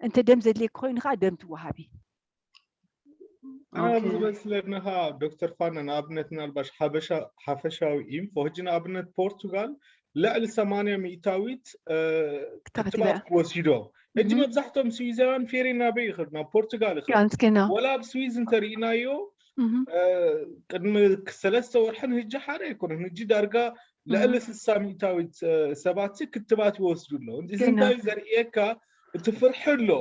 እንተ ደም ዘድልየኪ ኮይኑ ከዓ ደም ትወሃቢ። ኣነ ዝመስለኒ ከዓ ዶክተር ፋና ንኣብነት ምናልባሽ ሓፈሻዊ info ሕጂ ንኣብነት ፖርቱጋል ልዕሊ ሰማንያ ሚእታዊት ክትባት ወሲዶ ሕጂ መብዛሕትኦም ስዊዛውያን ፌሬ ናበይ ይኸዱ ናብ ፖርቱጋል ይኸዱ። ወላ ኣብ ስዊዝ እንተርኢናዮ ቅድሚ ሰለስተ ወርሕን ህጂ ሓደ ኣይኮነን ህጂ ዳርጋ ልዕሊ ስሳ ሚእታዊት ሰባት ክትባት ይወስዱ ኣለዉ። እዚ እንታይ ዘርእየካ እቲ ፍርሒ ኣሎ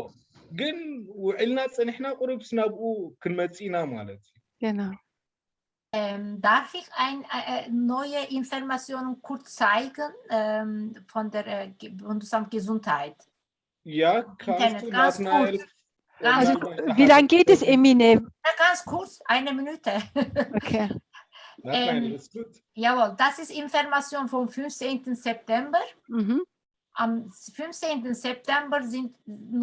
ግን ውዒልና ፀኒሕና ቁሩብስ ናብኡ ክንመፅእ ኢና ማለት እዩ። Darf ich eine äh, neue Informationen kurz zeigen ähm, von der äh, Bundesamt Gesundheit? Ja, kannst du, Nathanael? Wie lange geht es, Emine? Ja, ganz kurz, eine Minute. Okay. Nathanael, ist gut. Jawohl, das ist Information vom fünfzehnten September. Mhm. Am fünfzehnten September sind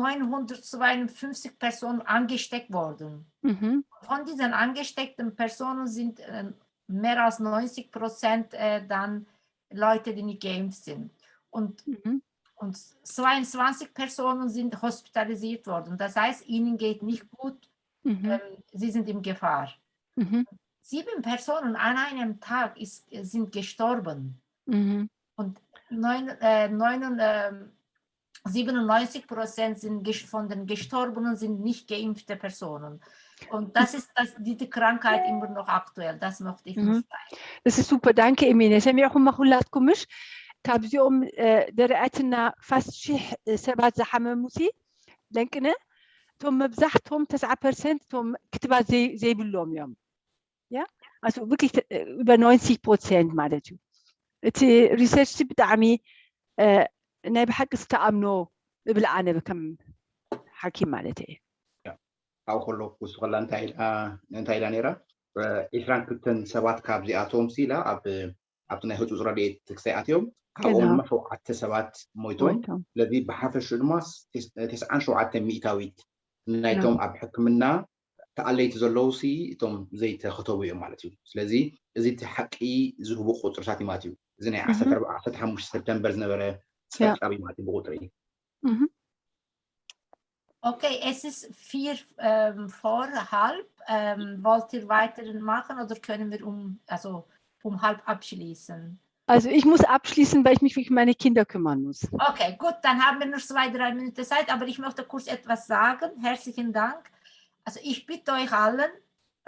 neunhundertzweiundfünfzig Personen angesteckt worden. Mhm. Von diesen angesteckten Personen sind äh, mehr als neunzig Prozent äh, dann Leute, die nicht geimpft sind. Und, Mhm. und zweiundzwanzig Personen sind hospitalisiert worden. Das heißt, ihnen geht nicht gut, Mhm. ähm, sie sind in Gefahr. Mhm. Sieben Personen an einem Tag ist, sind gestorben. Mhm. Und neun, äh, neun, ähm, siebenundneunzig Prozent sind ges- von den Gestorbenen sind nicht geimpfte Personen. Und das ist das, die, die Krankheit immer noch aktuell. Das möchte ich Mhm. noch sagen. Das ist super, danke Emine. ሰሚዕኹማ ኩላትኩም ምሽ ካብዚኦም ደረኣትና ፋስት ሺሕ ሰባት ዝሓመሙሲ ለንቅነ እቶም መብዛሕቶም ተስዓ ፐርሰንት እቶም ክትባት ዘይብሎም እዮም። ያ ኣሱ ብቂ በ ነወንሲ ፕሮሰንት ማለት እዩ። እቲ ሪሰርች ብጣዕሚ ናይ ብሓቂ ዝተኣምኖ እብል ኣነ ከም ሓኪም ማለት እየ። ካብኡ ከሎ ክውስኸላ እንታይ ኢላ እንታይ ኢላ ነይራ? ዒስራን ክልተን ሰባት ካብዚኣቶም ሲ ኢላ ኣብ ኣብቲ ናይ ህፁፅ ረድኤት ክሳይ ኣትዮም ካብኦም ድማ ሸውዓተ ሰባት ሞይቶም። ስለዚ ብሓፈሽኡ ድማ ተስዓን ሸውዓተ ሚእታዊት ናይቶም ኣብ ሕክምና ተኣለይቲ ዘለዉ ሲ እቶም ዘይተኸተቡ እዮም ማለት እዩ። ስለዚ እዚ እቲ ሓቂ ዝህቡ ቁፅርታት እዩ ማለት እዩ። እዚ ናይ ዓሰርተ ሓሙሽተ ሰፕተምበር ዝነበረ ፀብፃብ እዩ ማለት እዩ ብቁፅሪ። Okay, es ist vier ähm, vor halb. Ähm, wollt ihr weitermachen oder können wir um, also um halb abschließen? Also ich muss abschließen, weil ich mich um meine Kinder kümmern muss. Okay, gut, dann haben wir nur zwei, drei Minuten Zeit, aber ich möchte kurz etwas sagen. Herzlichen Dank. Also ich bitte euch allen,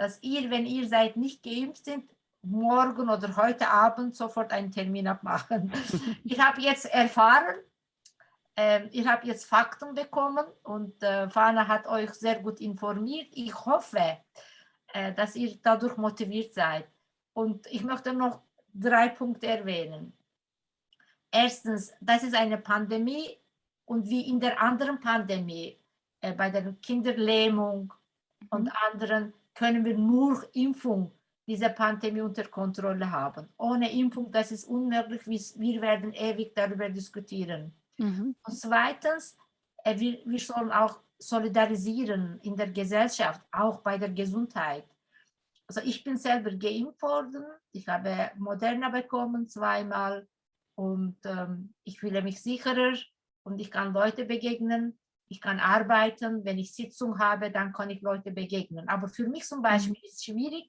dass ihr, wenn ihr seid nicht geimpft sind, morgen oder heute Abend sofort einen Termin abmachen. Ich habe jetzt erfahren, ähm, ihr habt jetzt Fakten bekommen und äh, Fana hat euch sehr gut informiert. Ich hoffe, äh, dass ihr dadurch motiviert seid. Und ich möchte noch drei Punkte erwähnen. Erstens, das ist eine Pandemie und wie in der anderen Pandemie, äh, bei der Kinderlähmung und anderen, können wir nur Impfung diese Pandemie unter Kontrolle haben. Ohne Impfung, das ist unmöglich, wir werden ewig darüber diskutieren. Mhm. Und zweitens, äh, wir, wir sollen auch solidarisieren in der Gesellschaft, auch bei der Gesundheit. Also ich bin selber geimpft worden, ich habe Moderna bekommen zweimal und ähm, ich fühle mich sicherer und ich kann Leute begegnen. Ich kann arbeiten, wenn ich Sitzung habe, dann kann ich Leute begegnen. Aber für mich zum Beispiel ist es schwierig,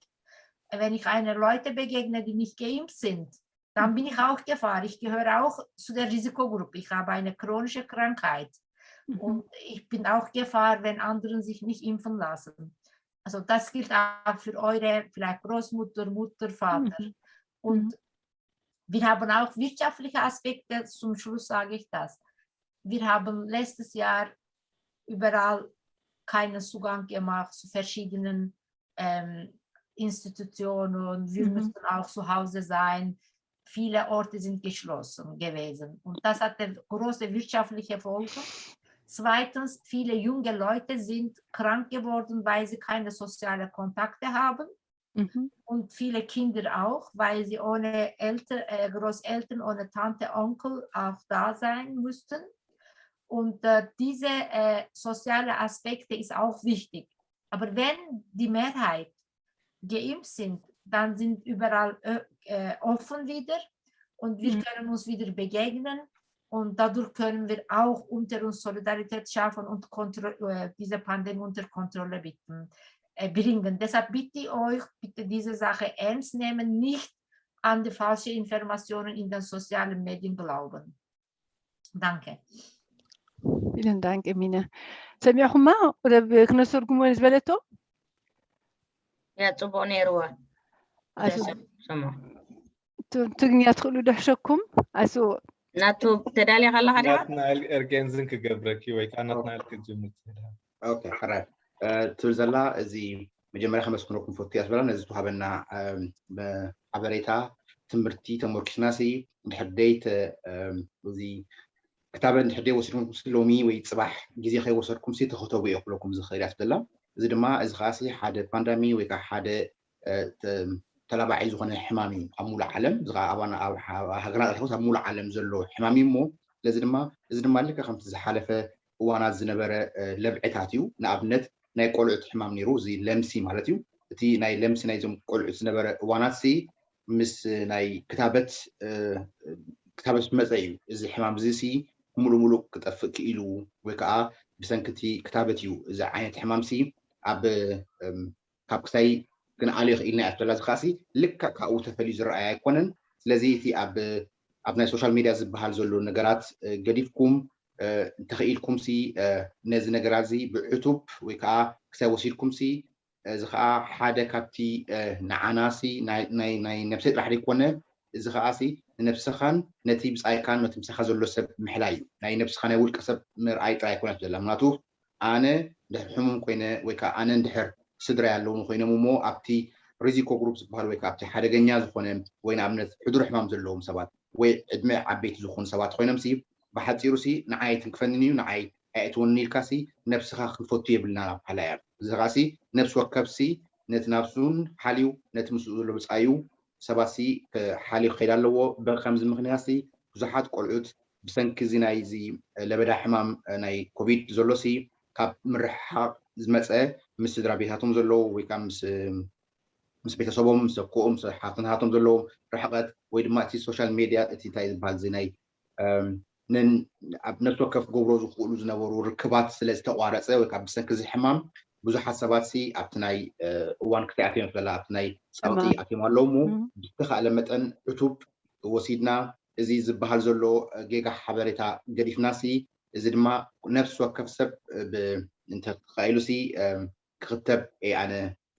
wenn ich einer Leute begegne, die nicht geimpft sind, dann bin ich auch Gefahr. Ich gehöre auch zu der Risikogruppe. Ich habe eine chronische Krankheit. Und ich bin auch Gefahr, wenn andere sich nicht impfen lassen. Also das gilt auch für eure vielleicht Großmutter, Mutter, Vater. Und wir haben auch wirtschaftliche Aspekte. Zum Schluss sage ich das. Wir haben letztes Jahr überall keinen Zugang gemacht zu verschiedenen ähm, Institutionen. Wir müssen auch zu Hause sein. viele Orte sind geschlossen gewesen. Und das hatte große wirtschaftliche Folgen. Zweitens, viele junge Leute sind krank geworden, weil sie keine sozialen Kontakte haben. Mhm. Und viele Kinder auch, weil sie ohne Eltern, äh, Großeltern, ohne Tante, Onkel auch da sein müssten. Und äh, diese äh, soziale Aspekte ist auch wichtig. Aber wenn die Mehrheit geimpft sind, dann sind überall äh, äh, offen wieder und wir Mhm. können uns wieder begegnen und dadurch können wir auch unter uns Solidarität schaffen und Kontro äh, diese Pandemie unter Kontrolle bitten, äh, bringen. Deshalb bitte ich euch, bitte diese Sache ernst nehmen, nicht an die falschen Informationen in den sozialen Medien glauben. Danke. ኢለን ዳንክ ሚነ ሰሚዕኹማ ወደ ክነስተርጉሞ ዝበለቶ ያ ጽቡቕ ነይርዋ ኣሱ ሰማ ትግርኛ ትኽእሉ ድሕሸኩም ኣሱ ናቱ ተዳልያ ከለኻ ዲኻ ናትናኤል ኤርጌንዝን ክገብረኪ ወይ ከዓ ናትናኤል ክትጅምር ትኽእል ኢኻ። ኦኬ ሕራይ እ፣ ትብል ዘላ እዚ መጀመርያ ከመስግነኩም ፈቱ እያ ዝበላ ነዚ ተዋሃበና እም፣ በ- ሓበሬታ ትምህርቲ ተመርኪስና ሲ እንድሕር ደይ ተ- እም፣ እዚ ክታበት እንድሕር ደይ ወሲድኩም ሲ ሎሚ ወይ ፅባሕ ግዜ ከይወሰድኩም ሲ ተኸተቡ እየ ክብለኩም ዝኽእል እያ ትብላ። እዚ ድማ እዚ ከዓ ሲ ሓደ ፓንዳሚ ወይ ከዓ ሓደ እ፣ ተ- ተላባዒ ዝኾነ ሕማም እዩ ኣብ ሙሉእ ዓለም እዚ ከዓ ኣብ ኣብ- ኣብ ሃገርና ጥራሕ ኣብ ሙሉእ ዓለም ዘሎ ሕማም እዩ እሞ ስለዚ ድማ እዚ ድማ ልክዕ ከምቲ ዝሓለፈ እዋናት ዝነበረ እ፣ ለብዕታት እዩ። ንኣብነት ናይ ቆልዑት ሕማም ነይሩ እዚ ለምሲ ማለት እዩ። እቲ ናይ ለምሲ ናይዞም ቆልዑት ዝነበረ እዋናት ሲ ምስ ናይ ክታበት እ፣ ክታበት መፀ እዩ እዚ ሕማም እዚ ሲ ሙሉእ ሙሉእ ክጠፍእ ክኢሉ ወይ ከዓ ብሰንክቲ ክታበት እዩ እዚ ዓይነት ሕማም ሲ ኣብ እም፣ ካብ ክሳይ ክንኣልዮ ክኢልና እያ ትብላ። እዚ ከዓሲ ልክዕ ካብኡ ተፈልዩ ዝረኣይ ኣይኮነን። ስለዚ እቲ ኣብ ኣብ ናይ ሶሻል ሚድያ ዝበሃል ዘሎ ነገራት እ፣ ገዲፍኩም እ፣ እንተኽኢልኩም ሲ እ፣ ነዚ ነገራት እዚ ብዕቱብ ወይ ከዓ ክሳይ ወሲድኩም ሲ እዚ ከዓ ሓደ ካብቲ እ፣ ንዓና ሲ ናይ- ናይ ናይ ነብሰይ ጥራሕ ዘይኮነ እዚ ከዓ ሲ ንነብስኻን ነቲ ብፃይካን ነቲ ምሳኻ ዘሎ ሰብ ምሕላይ እዩ። ናይ ነብስኻ ናይ ውልቀ ሰብ ምርኣይ ጥራይ ኣይኮነት ዘላ ምክንያቱ ኣነ እንድሕር ሕሙም ኮይነ ወይ ከዓ ኣነ እንድሕር ስድራይ ኣለውኒ ኮይኖም እሞ ኣብቲ ሪዚኮ ግሩፕ ዝበሃል ወይ ከዓ ኣብቲ ሓደገኛ ዝኾነ ወይ ንኣብነት ሕዱር ሕማም ዘለዎም ሰባት ወይ ዕድመ ዓበይቲ ዝኾኑ ሰባት ኮይኖም ሲ ብሓፂሩ ሲ ንዓይ ኣይትንክፈንን እዩ ንዓይ ኣየእትወኒ ኢልካ ሲ ነብስኻ ክንፈቱ የብልና ናብ ሓላ እያ እዚ ከዓ ሲ ነብሲ ወከፍ ሲ ነቲ ናብሱን ሓልዩ ነቲ ምስኡ ዘሎ ብፃዩ ሰባት ሲ ሓልዩ ክኸይድ ኣለዎ ብከምዚ ምክንያት ሲ ብዙሓት ቆልዑት ብሰንኪ እዚ ናይ እዚ ለበዳ ሕማም ናይ ኮቪድ ዘሎ ሲ ካብ ምርሕሓቕ ዝመፀ ምስ ስድራ ቤታቶም ዘለዉ ወይ ከዓ ምስ ምስ ቤተሰቦም ምስ ኣኮኦም ምስ ሓፍትናሃቶም ዘለዎም ርሕቀት ወይ ድማ እቲ ሶሻል ሜድያ እቲ እንታይ ዝበሃል እዚ ናይ እም፣ ንን ኣብ ነፍሲ ወከፍ ክገብሮ ዝኽእሉ ዝነበሩ ርክባት ስለ ዝተቋረፀ ወይ ከዓ ብሰንኪ እዚ ሕማም ብዙሓት ሰባት ሲ ኣብቲ ናይ እ፣ እዋን ክሳይ ኣትዮም ስለ ኣብቲ ናይ ፀቕጢ ሕማም። ኣትዮም ኣለዉ እሞ እም። ብዝተኻእለ መጠን ዕቱብ ወሲድና እዚ ዝበሃል ዘሎ ጌጋ ሓበሬታ ገዲፍና ሲ እዚ ድማ ነፍሲ ወከፍ ሰብ ብ- እንተተኻኢሉ ሲ እም፣ ክኽተብ እየ ኣነ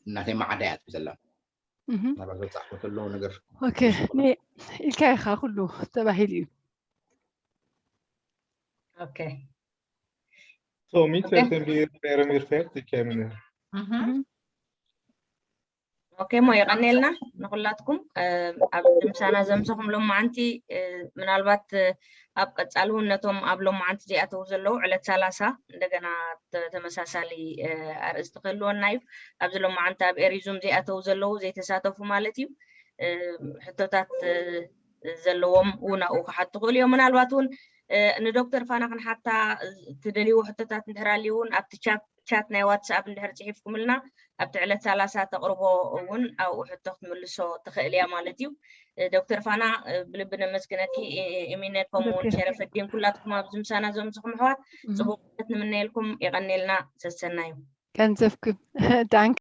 እናተይ መዓዳ እያ ትብል ዘላ እህም። ናብራ ዘብፃሕኮ ዘሎ ነገር ኦኬ ኒ- ኢልካ ኢኻ ኩሉ ተባሂሉ እዩ ኦኬ So, mit Okay. werden wir, wären wir fertig, Emine. Mhm. ኦኬ እሞ የቐኔልና ንኩላትኩም እ፣ ኣብ ምሳና ዘምሰኹም ሎማዓንቲ እ፣ ምናልባት እ፣ ኣብ ቀፃሊ እውን ነቶም ኣብ ሎማዓንቲ ዘይኣተው ዘለዉ ዕለት ሰላሳ እንደገና ተ- ተመሳሳሊ እ፣ ኣርእስቲ ክህልወና እዩ ኣብዚ ሎማዓንቲ ኣብ ኤሪዙም ዘይኣተው ዘለዉ ዘይተሳተፉ ማለት እዩ እ፣ ሕቶታት እ፣ ዘለዎም እውን ኣብኡ ክሓቱ ክእሉ እዮም ምናልባት እውን እ፣ ንዶክተር ፋና ክንሓታ ትደልይዎ ሕቶታት እንድሕር ኣልዩ እውን ኣብቲ ቻት ቻት ናይ ዋትስኣፕ እንድሕር ፅሒፍኩምልና ኣብቲ ዕለት ሰላሳ ተቕርቦ እውን ኣብኡ ሕቶ ክትምልሶ ትኽእል እያ ማለት እዩ እ፣ ዶክተር ፋና እ፣ ብልቢ ነመስግነኪ እ፣ እሚነ ከምኡ እውን ዶክተር። ሸረፈዲን ኩላትኩም ኣብዚ ምሳና ዘምስኹም ኣሕዋት እም። ፅቡቅ ዕለት ንምነየልኩም የቐኔልና ሰሰናዩ ገንዘብኩም ዳንክ